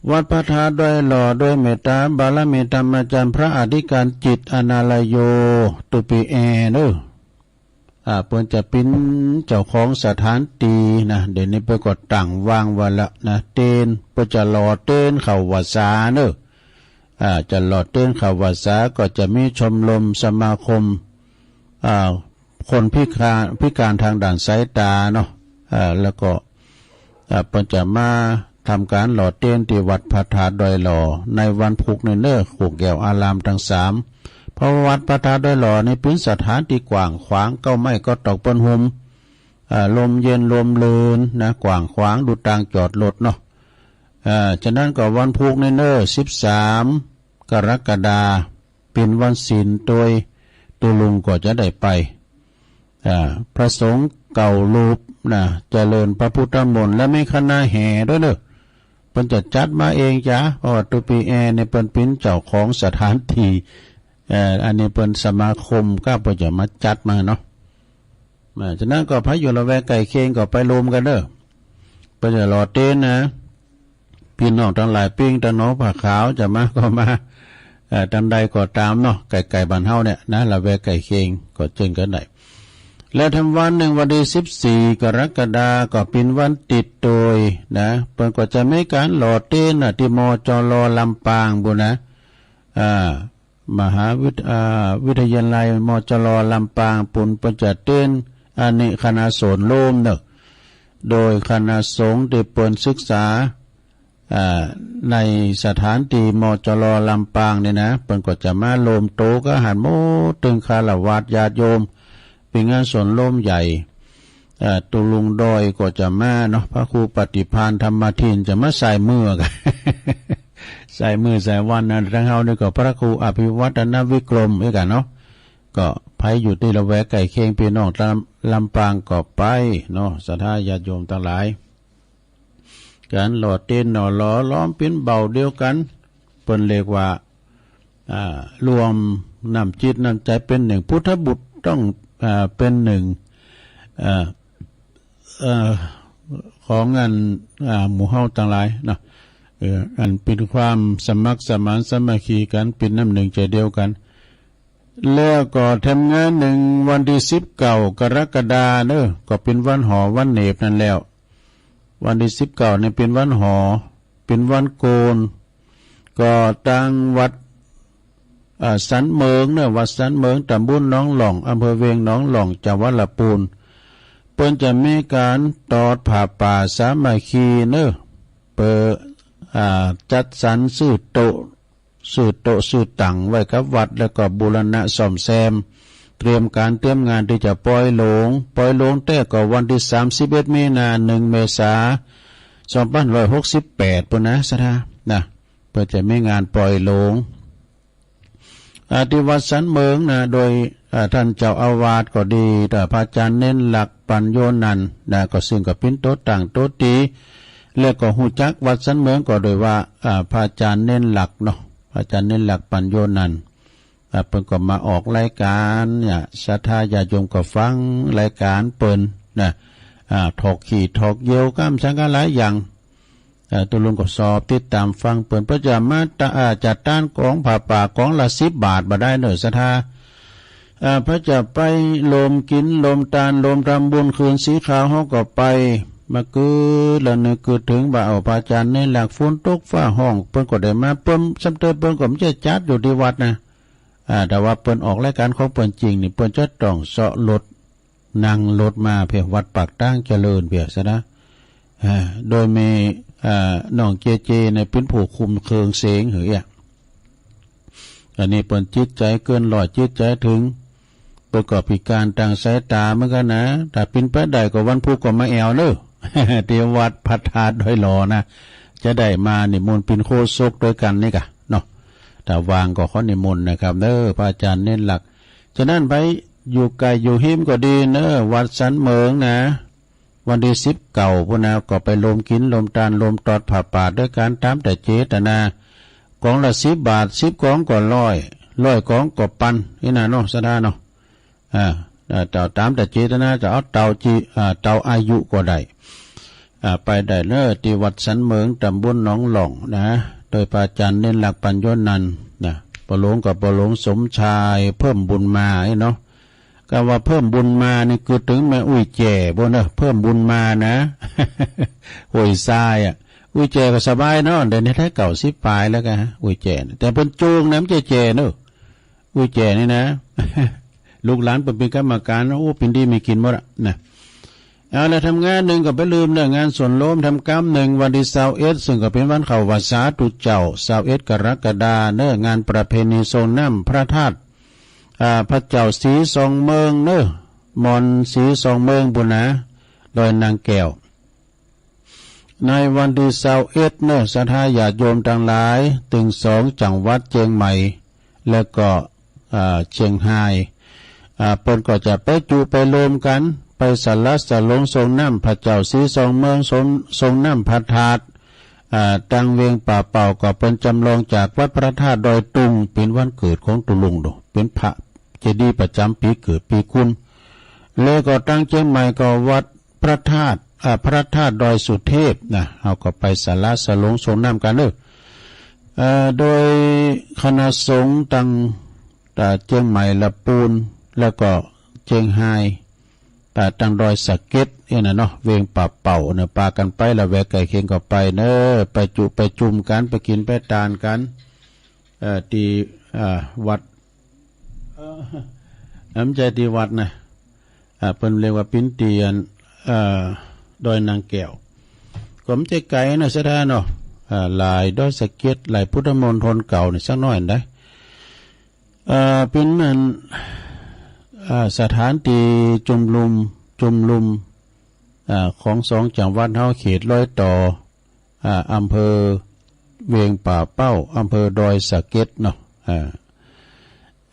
วัดพระธาตุดอยหล่อ โดยเมตตาบารมีธรรมาจ๋ารย์พระอธิการจิตอนาลโย ตุ๊ปีแอเนาะ อ่า เปิ้นจะเป๋นเจ้าของสถานตี้นะ เดี๋ยวนี้เปิ้นก็ตั้งวางไว้แล้วนะ เต๊น เปิ้นจะหล่อเต๊นเข้าพรรษาเนาะ อ่า จะหล่อเต๊นเข้าพรรษา ก็จะมีชมรมสมาคม อ่า คนพิการ พิการทางด้านสายตาเนาะ อ่า แล้วก็ อ่า เปิ้นจะมาทำก๋านหล่อเต๊นตี้วัดพระธาตุดอยหล่อ ในวันพุธนี้เนาะ ขงแก้วอารามตังสาม เพราะวัดพระธาตุดอยหล่อนี่เป๋นสถานตี้กว้างขวาง เก๊าไม้เก๊าตอกเปิ้นหุ้ม อ่า ลมเย็นลมลื่นนะ กว้างขวาง ดูตางจอดรถเนาะ อ่า ฉะนั้นก็วันพุธนี้เนาะ สิบสาม กรกฎาคม เป๋นวันศีลตวย ตุ๊ลุงก็จะได้ไป อ่า พระสงฆ์เก้ารูปนะ เจริญพระพุทธมนต์ และมีคณะแห่ด้วยเนาะ เปิ้นจะจัดมาเองจ้ะ เพราะว่าตุ๊ปีแอนี่เปิ้นเป๋นเจ้าของสถานตี้ เอ่อ อันนี้เปิ้นสมาคมก็เปิ้นจะมาจัดมาเนาะ อ่า ฉะนั้นก็ใผอยู่ละแวกใก้เคียงก็ไปรวมกั๋นเนาะ เปิ้นจะหล่อเต๊นนะ ปี้น้องตังหลายปิ้งตะหนอผ้าขาวจะมาก็มา เอ่อ ตังใดก็ต๋ามเนาะ ใก้ๆ บ้านเฮาเนี่ยนะ ละแวกใก้เคียงก็เจิญกั๋นได้ และแถมวันนึ่งวันตี้สิบสี่ กรกฎาคม ก็เป๋นวันติดตวยนะ เปิ้นก็จะมีก๋านหล่อเต๊นนะ ตี้ มจร ลำปางปู้นนะ อ่า มหาวิทย์ อ่า วิทยาลัย มจร ลำปางปู้น เปิ้นจะเต๊น อันนี้คณะสนโลมเนาะ โดยคณะสงฆ์ตี้เปิ้นศึกษา อ่า ในสถานตี้ มจร ลำปางนี่นะ เปิ้นก็จะมาโลมโตกั๋นหั้นหมด ตึงฆราวาสญาติโยม เป๋นงานสนโลมใหญ่ เอ่อ ตุ๊ลุงดอยก็จะมาเนาะ พระครูปฏิภาณธรรมทินจะมาสายมื้อกั๋น สายมื้อสายวันนะ ตังเฮานี่ก็พระครูอภิวัฒนวิกรมด้วยกั๋นเนาะ ก็ใผอยู่ตี้ละแวกใก้เคียง ปี้น้องตางลำปางก็ไปเนาะ ศรัทธาญาติโยมตังหลาย ก๋านหล่อเต๊นเนาะ หล่อล้อมเป๋นเบ้าเดียวกั๋น เปิ้นเรียกว่า อ่า รวมน้ำจิตน้ำใจ๋เป๋นหนึ่ง พุทธบุตรต้อง อ่า เป๋นหนึ่ง อ่า เอ่อ ของอัน อ่า หมู่เฮาตังหลายเนาะ เอ่อ อันเป๋นความสมัครสมานสามัคคีกั๋น เป๋นน้ำหนึ่งใจ๋เดียวกั๋น แล้วก็แถมงานนึ่งวันตี้สิบเก้า กรกฎาคมเนาะ ก็เป๋นวันหอวันเหนบนั่นแล้ว วันตี้สิบเก้านี่เป๋นวันหอ เป๋นวันโกน ก็ตางวัด อ่า สันเหมิงเนาะ วัดสันเหมิง ตำบลหนองหล่อง อำเภอเวียงหนองหล่อง จังหวัดละปูน เปิ้นจะมีก๋านตอดผ้าป่าสามัคคีเนาะ เปื้อ อ่า จัดสรรซื้อโต๊ะ ซื้อโต๊ะซื้อตั๋งไว้กับวัด แล้วก็บูรณะซ่อมแซม เตรียมก๋านเตรียมงานตี้จะปอยหลวง ปอยหลวงแต๊ก็วันตี้สามสิบเอ็ดมีนา หนึ่งเมษา สองพันห้าร้อยหกสิบแปดปู้นนะ ศรัทธานะ เปิ้นจะมีงานปอยหลวง อ่า ตี้วัดสันเหมิงนะ โดย อ่า ต้านเจ้าอาวาสก็ดี ต้านพระอาจ๋ารย์เณรหลัก ปัญโญนันท์นะ ก็ซึ่งก็เป๋นโตตั้งโตตี และก็ฮู้จักวัดสันเหมิงก็โดยว่า อ่า พระอาจ๋ารย์เณรหลักเนาะ พระอาจ๋ารย์เณรหลัก ปัญโญนันท์ อ่า เปิ้นก็มาออกรายก๋านเนี่ย ศรัทธาญาติโยมก็ฟังรายก๋านเปิ้นนะ อ่า ถอกขี้ถอกเยี่ยวก้ำสังกั๋นหลายอย่าง เอ่อ ตุ๊ลุงก็สอบติดต๋ามฟังเปิ้น เปิ้นจะมาตะ อ่า จัดต้านก๋องผ้าป่าก๋องละสิบบาทบ่ได้เนาะ ศรัทธา อ่า เปิ้นจะไปรวมกิ๋นรวมตานรวมทำบุญคืนสีขาว เฮาก็ไป มาเกิดละนึกเกิดเถิงว่า เอา พระอาจ๋ารย์เณรหลัก ฝนตกฟ้าฮ้อง เปิ้นก็ได้มา เปิ้น ซ้ำเติมเปิ้นก็บ่ใจ้จัดอยู่ตี้วัดนะ อ่า แต่ว่าเปิ้นออกรายก๋านของเปิ้นจริงนี่ เปิ้นจะต้องเซาะรถ นั่งรถมาเปียวัดปากตางเจริญเปียศรัทธา อ่า โดยมี อ่า น้องเจเจเนี่ยเป๋นผู้คุมเครื่องเสียงหือเอี้ย อันนี้เปิ้นจิตใจ๋เกินร้อย จิตใจ๋เถิง เปิ้นก็พิก๋านตางสายต๋าเหมือนกั๋นนะ ถ้าเป๋นไปได้ก็วันพุธก็มาแอ่วเนาะ ตี้วัดพระธาตุดอยหล่อนะ จะได้มานิมนต์เป๋นโฆษกตวยกั๋นนี่ก่ะเนาะ ถ้าว่างก็ขอนิมนต์นะครับเนาะ พระอาจ๋ารย์เณรหลัก ฉะนั้นใผอยู่ใก้อยู่ฮิมก็ดีเนาะ วัดสันเหมิงนะ วันตี้สิบเก้าปู้นนะ ก็ไปรวมกิ๋นรวมตานรวมตอดผ้าป่าตวยกั๋นต๋ามแต่เจตนา ก๋องละสิบบาท สิบก๋องก็ร้อย ร้อยก๋องก็ปัน นี่นะเนาะ ศรัทธาเนาะ อ่า เอ่อ เต้าต๋ามแต่เจตนา จะเอาเต้าจิ อ่า เต้าอายุก็ได้ อ่า ไปได้เนาะ ตี้วัดสันเหมิง ต๋ำบลหนองหล่องนะ โดยพระอาจ๋ารย์เณรหลัก ปัญโญนันท์นะ ป้อหลวงก็ป้อหลวงสมชาย เพิ่มบุญมา นี่เนาะ กำว่าเพิ่มบุญมานี่กึ๊ดเถิงแม่อุ๊ยแจ่ปู้นเน่อ เพิ่มบุญมานะ ห้วยทรายอะ อุ๊ยแจ่ก็สบายเนาะ เดี๋ยวนี้แต๊เก้าสิบป๋ายแล้วก้า อุ๊ยแจ่นะ แต่เปิ้นจูงนะ บ่ใจ้แจ่เนาะ อุ๊ยแจ่นี่นะ ลูกหลานเปิ้นเป๋นกรรมก๋าน โอ้ เป๋นดีมีกิ๋นหมดอะนะ เอาละ ทำงานนึ่งก็บ่ลืมเน่อ งานสวนโลมทำกำนึ่ง วันตี้ซาวเอ็ด ซึ่งก็เป๋นวันเข้าพรรษาตุ๊เจ้า ซาวเอ็ดกรกฎาเน่อ งานประเพณีส่งน้ำพระธาตุ อ่า พระเจ้าศรีสองเมืองเน่อ หม่อนศรีสองเมืองปู้นนะ ดอยนางแก้ว ในวันตี้ซาวเอ็ดเน่อ ศรัทธาญาติโยมตังหลาย ตึงสองจังหวัดเจียงใหม่ แล้วก็ อ่า เจียงฮาย อ่า เปิ้นก็จะไปจุไปโลมกั๋น ไปสละสลงส่งน้ำพระเจ้าศรีสองเมือง ส่ง ส่งน้ำพระธาตุ อ่า ตังเวียงป่าเป่า ก็เปิ้นจำลองจากวัดพระธาตุดอยตุง เป๋นวันเกิดของตุ๊ลุงโด เป๋นพระเจดีย์ประจ๋ำปี๋เกิดปี๋กุล แล้วก็ตังเจียงใหม่ก็วัดพระธาตุ อ่า พระธาตุดอยสุเทพนะ เฮาก็ไปสละสลงส่งน้ำกั๋นเน่อ เอ่อ โดยคณะสงฆ์ตัง อ่า เจียงใหม่ ละปูน แล้วก็เจียงฮาย อ่า ตังดอยสะเก็ดเนี่ยนะเนาะ เวียงป่าเป่าเนี่ย ปากั๋นไป ละแวกใก้เคียงก็ไปเน่อ ไปจุไปจุมกั๋น ไปกิ๋นไปตานกั๋น เอ่อ ตี้ อ่า วัด เอ่อ บ่ใจ้ตี้วัดนะ อ่า เปิ้นเรียกว่าปิ๋นเตียน เอ่อ ดอยนางแก้ว ก็บ่ใจ้ไก๋นะศรัทธาเนาะ อ่า หลายดอยสะเก็ด หลายพุทธมณฑลเก่านี่สักหน้อยได้ เอ่อ เป๋นอัน อ่า สถานตี้จุมนุม จุมนุม อ่า ของสองจังหวัดเฮา เขตรอยต่อ อ่า อำเภอเวียงป่าเป้า อำเภอดอยสะเก็ดเนาะ อ่า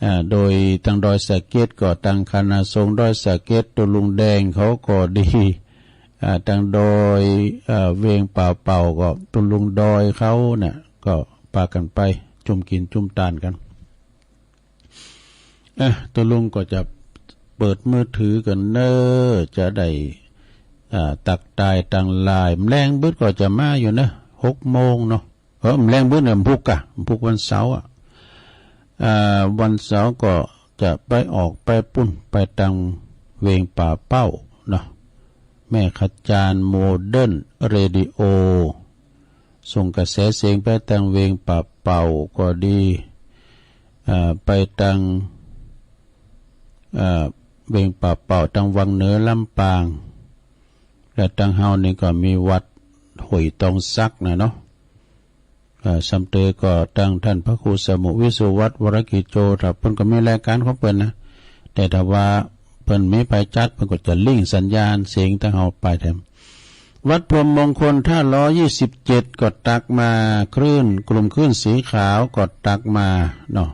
อ่า โดยตังดอยสะเก็ดก็ตังคณะสงฆ์ดอยสะเก็ด ตุ๊ลุงแดงเขาก็ดี อ่า ตังดอย อ่า เวียงป่าเป่าก็ตุ๊ลุงดอยเขาเนี่ย ก็ปากั๋นไปจุมกิ๋นจุมตานกั๋น เอ๊ะ ตุ๊ลุงก็จะเปิดมือถือกั๋นเน่อ จะได้ อ่า ตักตายตังหลาย แมลงบึดก็จะมาอยู่เน่อ หกโมงเนาะ เออ แมลงบึดเนี่ย พุกอะ พุกวันเสาร์อะ อ่า วันเสาร์ก็จะไปออกไปปุ้น ไปตังเวียงป่าเป้าเนาะ แม่ขจารย์โมเดิร์นเรดิโอ ส่งกระแสเสียงไปตังเวียงป่าเป่าก็ดี อ่า ไปตัง อ่า เวียงป่าเป่า ตังวังเหนือลำปาง และตังเฮานี่ก็มีวัดห้วยตองสักนะเนาะ อ่า ซ้ำเตอก็ตังท่านพระครูสมุห์วิสุวัฒน์ วรกิจโจ ถ้าเปิ้นก็มีรายก๋านของเปิ้นนะ แต่ถ้าว่าเปิ้นมีไปจัด เปิ้นก็จะลิงก์สัญญาณเสียงตังเฮาไปแถม วัดพรหมมงคลท่าล้อยี่สิบเจ็ดก็ตักมา คลื่น กลุ่มคลื่นสีขาวก็ตักมาเนาะ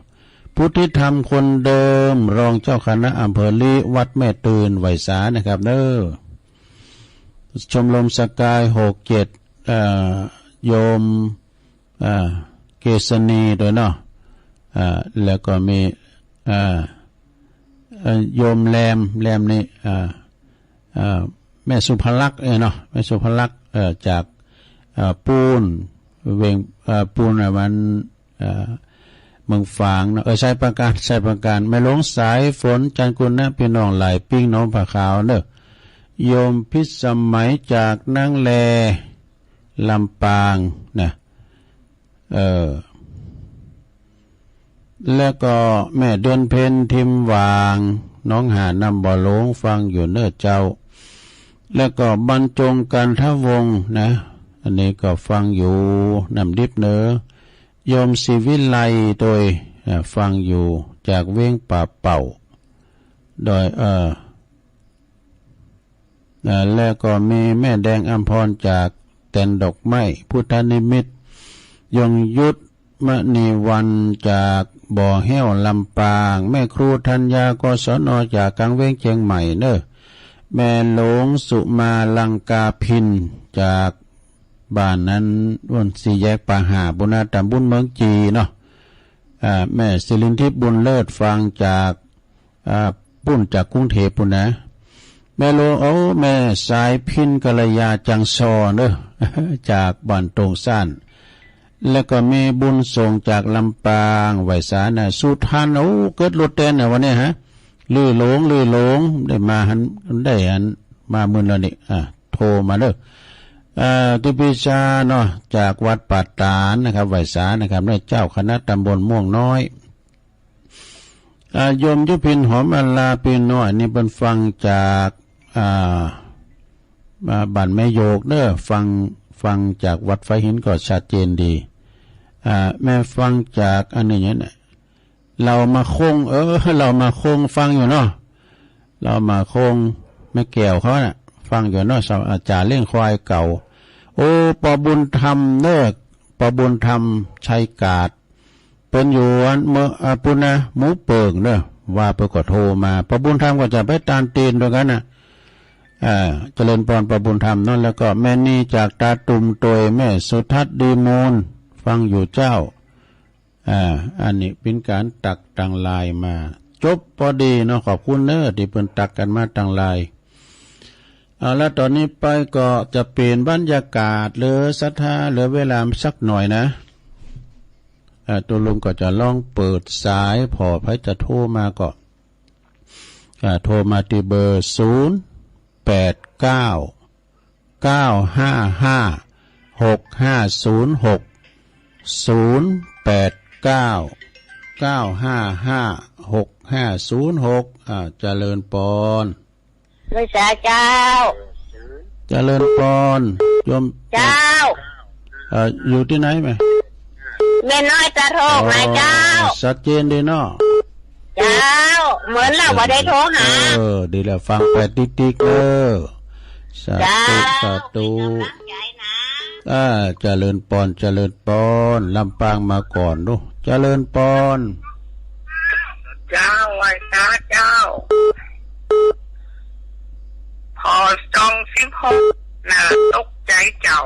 พุทธิธรรมคนเดิม รองเจ้าคณะอำเภอลี้ วัดแม่ตื่น ไหว้สานะครับเน่อ ชมรมสกายหกเจ็ด เอ่อ โยม เอ่อ เกษณีด้วยเนาะ เอ่อ แล้วก็มี เอ่อ เอ่อ โยมแรม แรมนี่ เอ่อ เอ่อ แม่สุภลักษณ์ เออ เนาะ แม่สุภลักษณ์ เอ่อ จาก เอ่อ ปูน เวียง เอ่อ ปูน อ่ะ มัน เอ่อ เมืองฝางเนาะ เออ ไชยปราการ ไชยปราการ แม่หลวงสายฝน จันทร์กุณะ ปี้น้องหลายปิ้ง หนองผาขาวเน่อ โยมพิสมัยจากนางแล ลำปางนะ เออ แล้วก็แม่เดือนเพ็ญ ทิมหว่าง หนองหาดน้ำบ่อหลวง ฟังอยู่เน่อเจ้า แล้วก็บรรจง กันทวงศ์นะ อันนี้ก็ฟังอยู่น้ำดิบเน่อ โยมศรีวิไลโดย อ่า ฟังอยู่จากเวียงป่าเป่า โดย เอ่อ อ่า แล้วก็มีแม่แดงอำพรจากแตนดอกไม้ พุทธนิมิตร ยงยุทธ มณีวันจากบ่อแห้วลำปาง แม่ครูธัญญา กศน จากกลางเวียงเจียงใหม่เน่อ แม่หลวงสุมาลังกาพิน จากบ้านนั้น บ้านสี่แยกป่าห่า ปู้นนะ ตำบลเมืองจีเนาะ อ่า แม่สิรินทิพย์ บุญเลิศ ฟังจาก อ่า ปู้นจากกรุงเทพฯปู้นนะ แม่หลวง โอ้ แม่สายพิณ กัลยา จังซอเน่อ จากบ้านตงซ่าน แล้วก็มีบุญส่งจากลำปาง ไหว้สานะ สุทัน โอ้ เกิดลุดแตนนะวันนี้ฮะ ลือหลง ลือหลง ได้มาหัน ได้หัน มามื้อแล้วนี่ อ่า โทรมาเด้อ อ่า ติปีชาเนาะ จากวัดป่าตาดนะครับ ไหว้สานะครับ เนาะ เจ้าคณะตำบลม่วงน้อย อ่า โยมยุพินหอมอลาปีน้อย นี่เปิ้นฟังจาก อ่า อ่า บ้านแม่โยกเด้อ ฟัง ฟังจากวัดไฟหินก็ชัดเจนดี อ่า แม่ฟังจากอันนี้เนี่ย เหล่าหมากคง เออ เหล่าหมากคงฟังอยู่เนาะ เหล่าหมากคง แม่แก้วเขาน่ะ ฟังอยู่เนาะ สำ อ่า จ่าเลี้ยงควายเก่า โอ้ ปอบุญธรรมเด้อ ปอบุญธรรม ชัยกาด เปิ้นอยู่อันเมือง อ่า ปุ้นนะ หมู่เปิงเด้อ ว่าเปิ้นก็โทรมา ปอบุญธรรมก็จะไปตานตีนตรงนั้นน่ะ อ่า เจริญปอนปอบุญธรรมเนาะ แล้วก็แม่นีจากตาตุ่มตวย แม่สุทัศน์ดีมูล ฟังอยู่เจ้า อ่า อันนี้เป๋นก๋านตักตางไลน์มา จบปอดีเนาะ ขอบคุณเน้อ ตี้เปิ้นตักกั๋นมาตางไลน์ เอาละ ต๋อนนี้ไปก็จะเป๋นบรรยากาศเหลือศรัทธา เหลือเวลาสักหน่อยนะ อ่า ตุ๊ลุงก็จะลองเปิดสาย ผ่อใผจะโทรมาก็ อ่า โทรมาตี้เบอร์ ศูนย์แปดเก้า เก้าห้าห้า หกห้าศูนย์หก ศูนย์แปดเก้า เก้าห้าห้า หกห้าศูนย์หก อ่า เจริญปอน ไหว้สาเจ้า เจริญปอน โยม เจ้า เอ่อ อยู่ตี้ไหนแม่ แม่น้อยตาโทกนะเจ้า อ๋อ ชัดเจนดีเนาะ เจ้า เหมือนเฮาบ่ได้โทรหา เออ ดีแล้ว ฟังไปติ๊กๆ เออ สาธุ เจ้า สาธุ เป๋นก๋ำลังใจ๋นะ อ่า เจริญปอน เจริญปอน ลำปางมาก่อนเนาะ เจริญปอน เจ้า ไหว้สาเจ้า ผ่อซองสิบหก น่าตกใจ๋เจ้า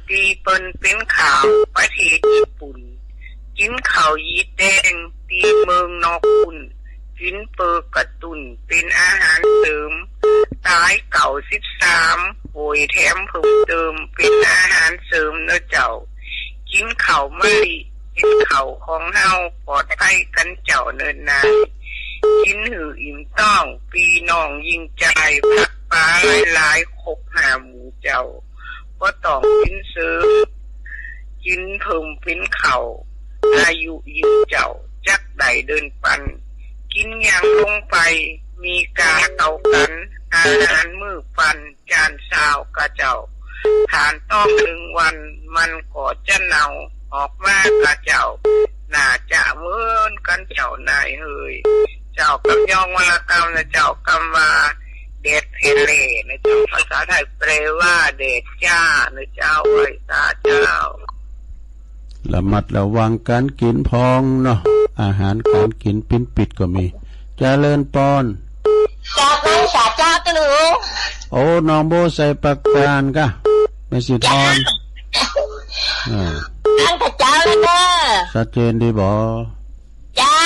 ตี้เปิ้นเป๋นข่าวประเทศญี่ปุ่น กิ๋นข้าวยีดแดงตี้เมืองนอกปุ้น กิ๋นเปื้อก๋ระตุ้นเป๋นอาหารเสริม ต๋ายเก้าสิบสาม โป๋ยแถมเพิ่มเติมเป๋นอาหารเสริมเน้อเจ้า กิ๋นข้าวมะลิ กิ๋นข้าวของเฮาปลอดภัยกั๋นเจ้าเนินนา กิ๋นหื้ออิ่มต๊อง ปี้น้องยิ่งจ่าย ผักป๋าหลายๆ ครบห้าหมู่เจ้า บ่ต้องกิ๋นเสริม กิ๋นเพิ่มเป๋นข้าว อายุยืนเจ้า จักได้เดินปัน กิ๋นหยังลงไป มีก้าเต้ากั๋น อาหารมื้อปัน จานซาวก่าเจ้า ถ้านต๊องนึ่งวัน มันก็จะเน่า ออกมาก่าเจ้า น่าจะเหมือนกั๋นเจ้านายเฮย เจ้ากำยองวรรณกรรมนะเจ้า กำว่าแดดแผลแหล่นะเจ้า ภาษาไทยแปลว่าแดดจ้านะเจ้า ไหว้สาเจ้า ระมัดระวังก๋านกิ๋นพองเนาะ อาหารก๋านกิ๋นปิ้นปิดก็มี เจริญปอน เจ้า ไหว้สาเจ้าตุ๊ลุง โอ้ หนองบัวไชยปราการก่ะ แม่สีทอง เจ้า อ่า ตั้งแต่เจ๊าแล้วเน้อ ชัดเจนดีบ่ เจ้า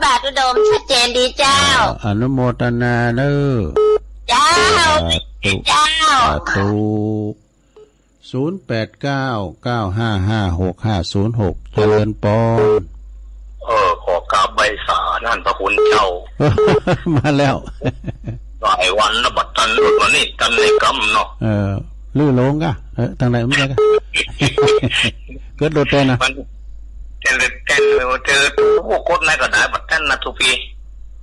บาทอุดม ชัดเจนดีเจ้า อ่า อนุโมทนาเน้อ เจ้า สาธุ เจ้า สาธุ ศูนย์แปดเก้า เก้าห้าห้า หกห้าศูนย์หก เจริญปอน เออ ขอกราบไหว้สาต้านพระคุณเจ้า มาแล้ว หลายวันแล้วบ่ตันหลุดมานี่ ตันในกำเนาะ เออ ลือหลงก่ะ เออ ตางไหนมันจะก่ะ เกิดโดดเต้นนะ มัน เต้นเลย เต้นเลย เจอทุกคนไหนก็ได้ บ่ตันนะทุกปี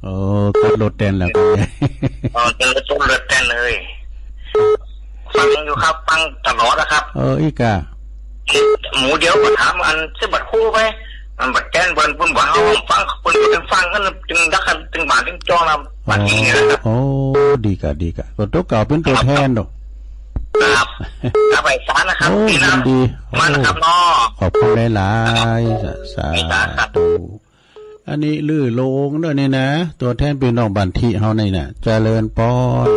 โอ้ เกิดโดดเต้นแล้ว เออ เต้นเลย เต้นเลย ฟังอยู่ครับ ฟังตลอดนะครับ เออ อีกอะ หมู่เดียวก็ถามอันสิบัดคู่ไป มันบัดแจ้นเปิ้น เปิ้นบ่เอาฟัง เปิ้นบ่ได้ฟังกัน จึงดักกัน จึงบาด จึงจ้องนะ บาดนี้นะครับ โอ้ ดีกะ ดีกะ ก็ตั๋วเก่าเป๋นตั๋วแทนดอก ครับ ครับ ไปสารนะครับ โอ้ ดีนะ ยินดี มานะครับ โอ้ เนาะ ขอบคุณหลายๆ สา สาธุ สาธุ อันนี้ลือหลงเน้อนี่นะ ตั๋วแทนปี้น้องบ้านตี้เฮานี่นะ เจริญปอน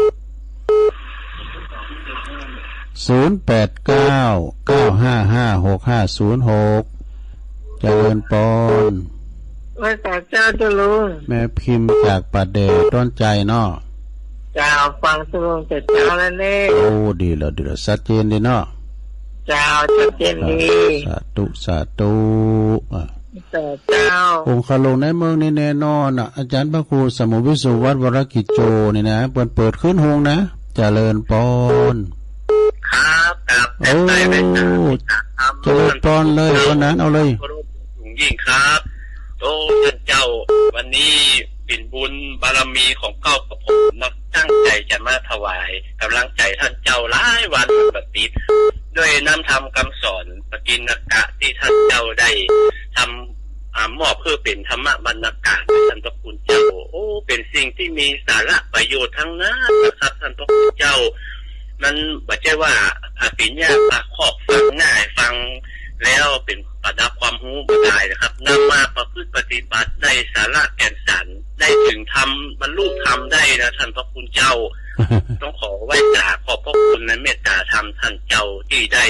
ศูนย์แปดเก้า เก้าห้าห้า หกห้าศูนย์หก เจริญปอน ไหว้สาเจ้าตุ๊ลุง แม่พิมพ์จากป่าแดดดอนใจ๋เนาะ เจ้า ฟังตุ๊ลุงแต่เจ๊าแล้วเน่ โอ้ ดีแล้ว ดีแล้ว ชัดเจนดีเนาะ เจ้า ชัดเจนดี สาธุ สาธุ อ่ะ แต่เจ้า โฮงคารมในเมืองนี่แน่นอนน่ะ อาจ๋ารย์พระครูสมุทรวิสุวัฒน์ วรกิจโจ นี่นะ เปิ้นเปิดคืนโฮงนะ เจริญปอน ครับ ครับ โอ้ เจริญปอนเลย ปอนหนาน เอาเลย เคารพสูงยิ่งครับ โอ้ ต้านเจ้า วันนี้เป๋นบุญบารมีของเก้ากับผมเนาะ ตั้งใจ๋จะมาถวายก๋ำลังใจ๋ต้านเจ้าหลายวันบ่ติด ด้วยน้ำธรรมกำสอนปกิณกะตี้ต้านเจ้าได้ทำ อ่า มอบเปื้อเป๋นธรรมบรรณาการ ต้านพระคุณเจ้า โอ้ เป๋นสิ่งตี้มีสาระประโยชน์ตังนั้นนะครับ ต้านพระคุณเจ้า มันบ่ใจ้ว่า อ่า เป๋นยากปากคอกฟังง่าย ฟังแล้วเป๋นประดับความฮู้บ่ดายนะครับ นำมาประพฤติปฏิบัติได้สาระแก่นสาร ได้เถิงธรรม บรรลุธรรมได้นะ ต้านพระคุณเจ้า ต้องขอไหว้สาขอบพระคุณในเมตตาธรรมต้านเจ้าตี้ได้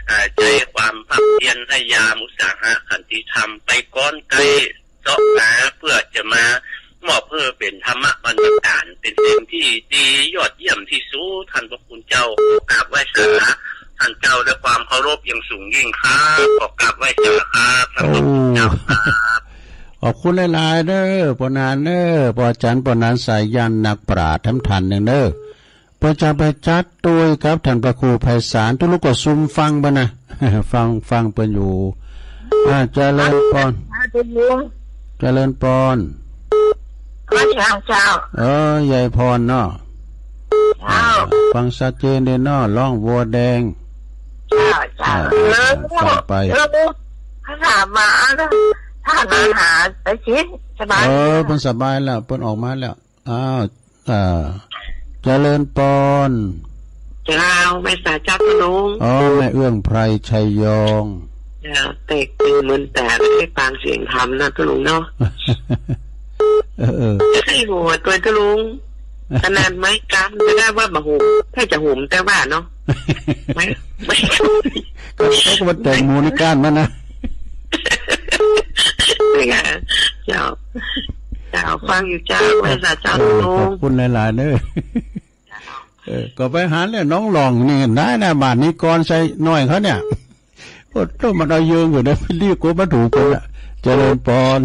อ่า ใจ๊ความภาคเพียรพยายามอุตสาหะขันติธรรมไปก้อนใก้ เซาะหาเปื้อจะมามอบเปื้อเป๋นธรรมบรรณาการ เป๋นสิ่งตี้ดียอดเยี่ยมตี้สุด ต้านพระคุณเจ้า ขอกราบไหว้สาต้านเจ้าด้วยความเคารพอย่างสูงยิ่งครับ ขอกราบไหว้สาครับ ต้านพระคุณเจ้าครับ ขอบคุณหลายๆ เน้อ ปอนหนานเน้อ ปอจ๋ารย์ปอนหนาน สายัณ นักปราชญ์แถมต้านนึ่งเน้อ เปิ้นจะไปจัดตวยกับต้านพระครูไพศาล ตุ๊ลุงก็ซุมฟังเปิ้นนะ ฟัง ฟังเปิ้นอยู่ อ่า เจริญปอน เจริญปอน ก็ยังเจ้า เออ ยายพรเนาะ เจ้า ฟังชัดเจนดีเนาะ ร้องวัวแดง เจ้า เจ้า อ่า เออ ฟังไป เออ เขาถามมา อ้าว ต้านมาหาไปสิ สบาย เออ เปิ้นสบายแล้ว เปิ้นออกมาแล้ว อ้าว อ่า เจริญปอน เจ้า ไหว้สาเจ้าตุ๊ลุง อ๋อ แม่เอื้องไพร ชัยยอง เจ้า แตกตื่นเหมือนต๋าได้ฟังเสียงธรรมนะตุ๊ลุงเนาะ เออ เออ จะใส่หัวตวยตุ๊ลุง ขนาดไม้กำจะได้ว่าบ่าหุม ถ้าจะหุมแต่ว่าเนาะ ไม้ ไม้ ก็ ก็มันแตงโมในก้านมันนะ นี่ค่ะ เจ้า เจ้า ฟังอยู่เจ้า ไหว้สาเจ้า เออ ตุ๊ลุง ขอบคุณหลายๆ เน้อ เจ้า เออ ก็ไปหันแหละ น้องหล่องนี่ นายนะ บ้านนี้กรชัยน้อยเขาเนี่ย โอ้โธ่ มันเอาเยิงอยู่นะ รีบกลัวมันถูกคนละ เจริญปอน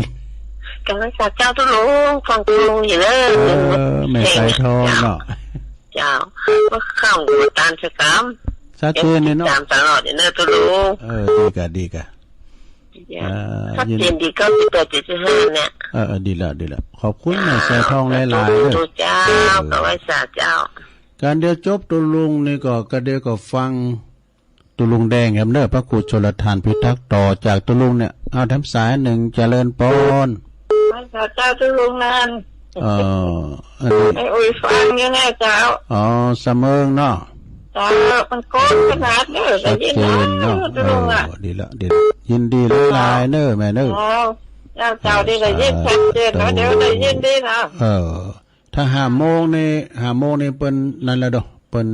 กราบไหว้สาเจ้าตุ๊ลุง ฟังตุ๊ลุงอยู่เน้อ เออ แม่สายทองเนาะ เจ้า เมื่อค่ำก็มาตานสะกาม ชัดเจนเลยเนาะ ติดต๋ามตลอดอยู่เน้อตุ๊ลุง เออ ดีกะ ดีกะ เจ้า อ่า ชัดเจนดี เก้าสิบแปดจุดห้า เนี่ย เออ เออ ดีละ ดีละ ขอบคุณแม่สายทองหลายๆ เน้อ ตุ๊ลุงเจ้า เออ กราบไหว้สาเจ้า ก๋านเดียวจบตุ๊ลุงนี่ก็ ก๋านเดียวก็ฟังตุ๊ลุงแดงแหมเน้อ พระครูชลทานพิทักษ์ ต่อจากตุ๊ลุงเนี่ย เอาแถมสายนึ่ง เจริญปอน ไหว้สาเจ้าตุ๊ลุงนั่น เอ่อ อันนี้ ไอ้อุ๋ยฟังอยู่เนี่ยเจ้า อ๋อ สะเมิงเนาะ เจ้า มันโก้นขนาดเน้อ ชัดเจนเนาะ ได้ยินเนาะตุ๊ลุงอะ เออ ดีละ ดีละ ยินดีหลายๆ เน้อแม่เน้อ เจ้า เจ้า เจ้า ดีละ ยินชัดเจนเนาะ เดี๋ยวได้ยินดีเนาะ เออ ถ้าห้าโมงนี่ ห้าโมงนี่เปิ้นนั่นแล้วเนาะ เปิ้น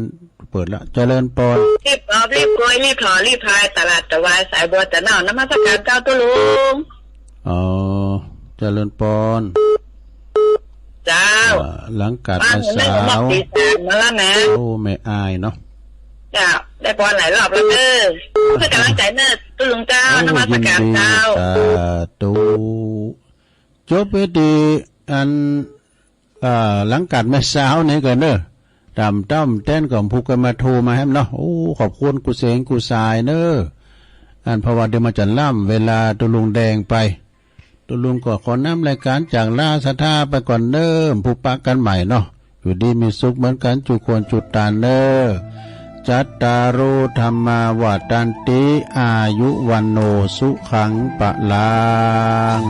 เปิดละ เจริญปอน รีบออก รีบกวย รีบถอ รีบพาย ตลาดตะวาย สายบัวตะเน่า นมัสการเจ้าตุ๊ลุง อ๋อ เจริญปอน เจ้า อ่า หลังกาด บ้าน มาสาว แม่ก็มอบสีสารมาแล้วนะ โอ้ แม่อายเนาะ เจ้า ได้ปอนหลายรอบแล้วเน้อ เพื่อกำลังใจ๋เน้อตุ๊ลุงเจ้า โอ้ นมัสการเจ้า ยินดี สาธุ จบพิธีอัน อ่า หลังกาดแม่สาวนี่ก่อนเน้อ ต๋ามต้อมแต๊นก่อน ผู้ใดมาโทรมาแหมเนาะ โอ้ ขอบคุณกู้เสงกู้สายเน้อ อันเพราะว่าเดี๋ยวมันจะล้ำเวลาตุ๊ลุงแดงไป ตุ๊ลุงก็ขอนำรายก๋านจากลาศรัทธาไปก่อนเน้อ ผูกปะกั๋นใหม่เนาะ อยู่ดีมีสุขเหมือนกั๋นจุคนจุตานเน้อ จัตตาโร ธัมมา วัฑฒันติ อายุ วัณโณ สุขัง พลัง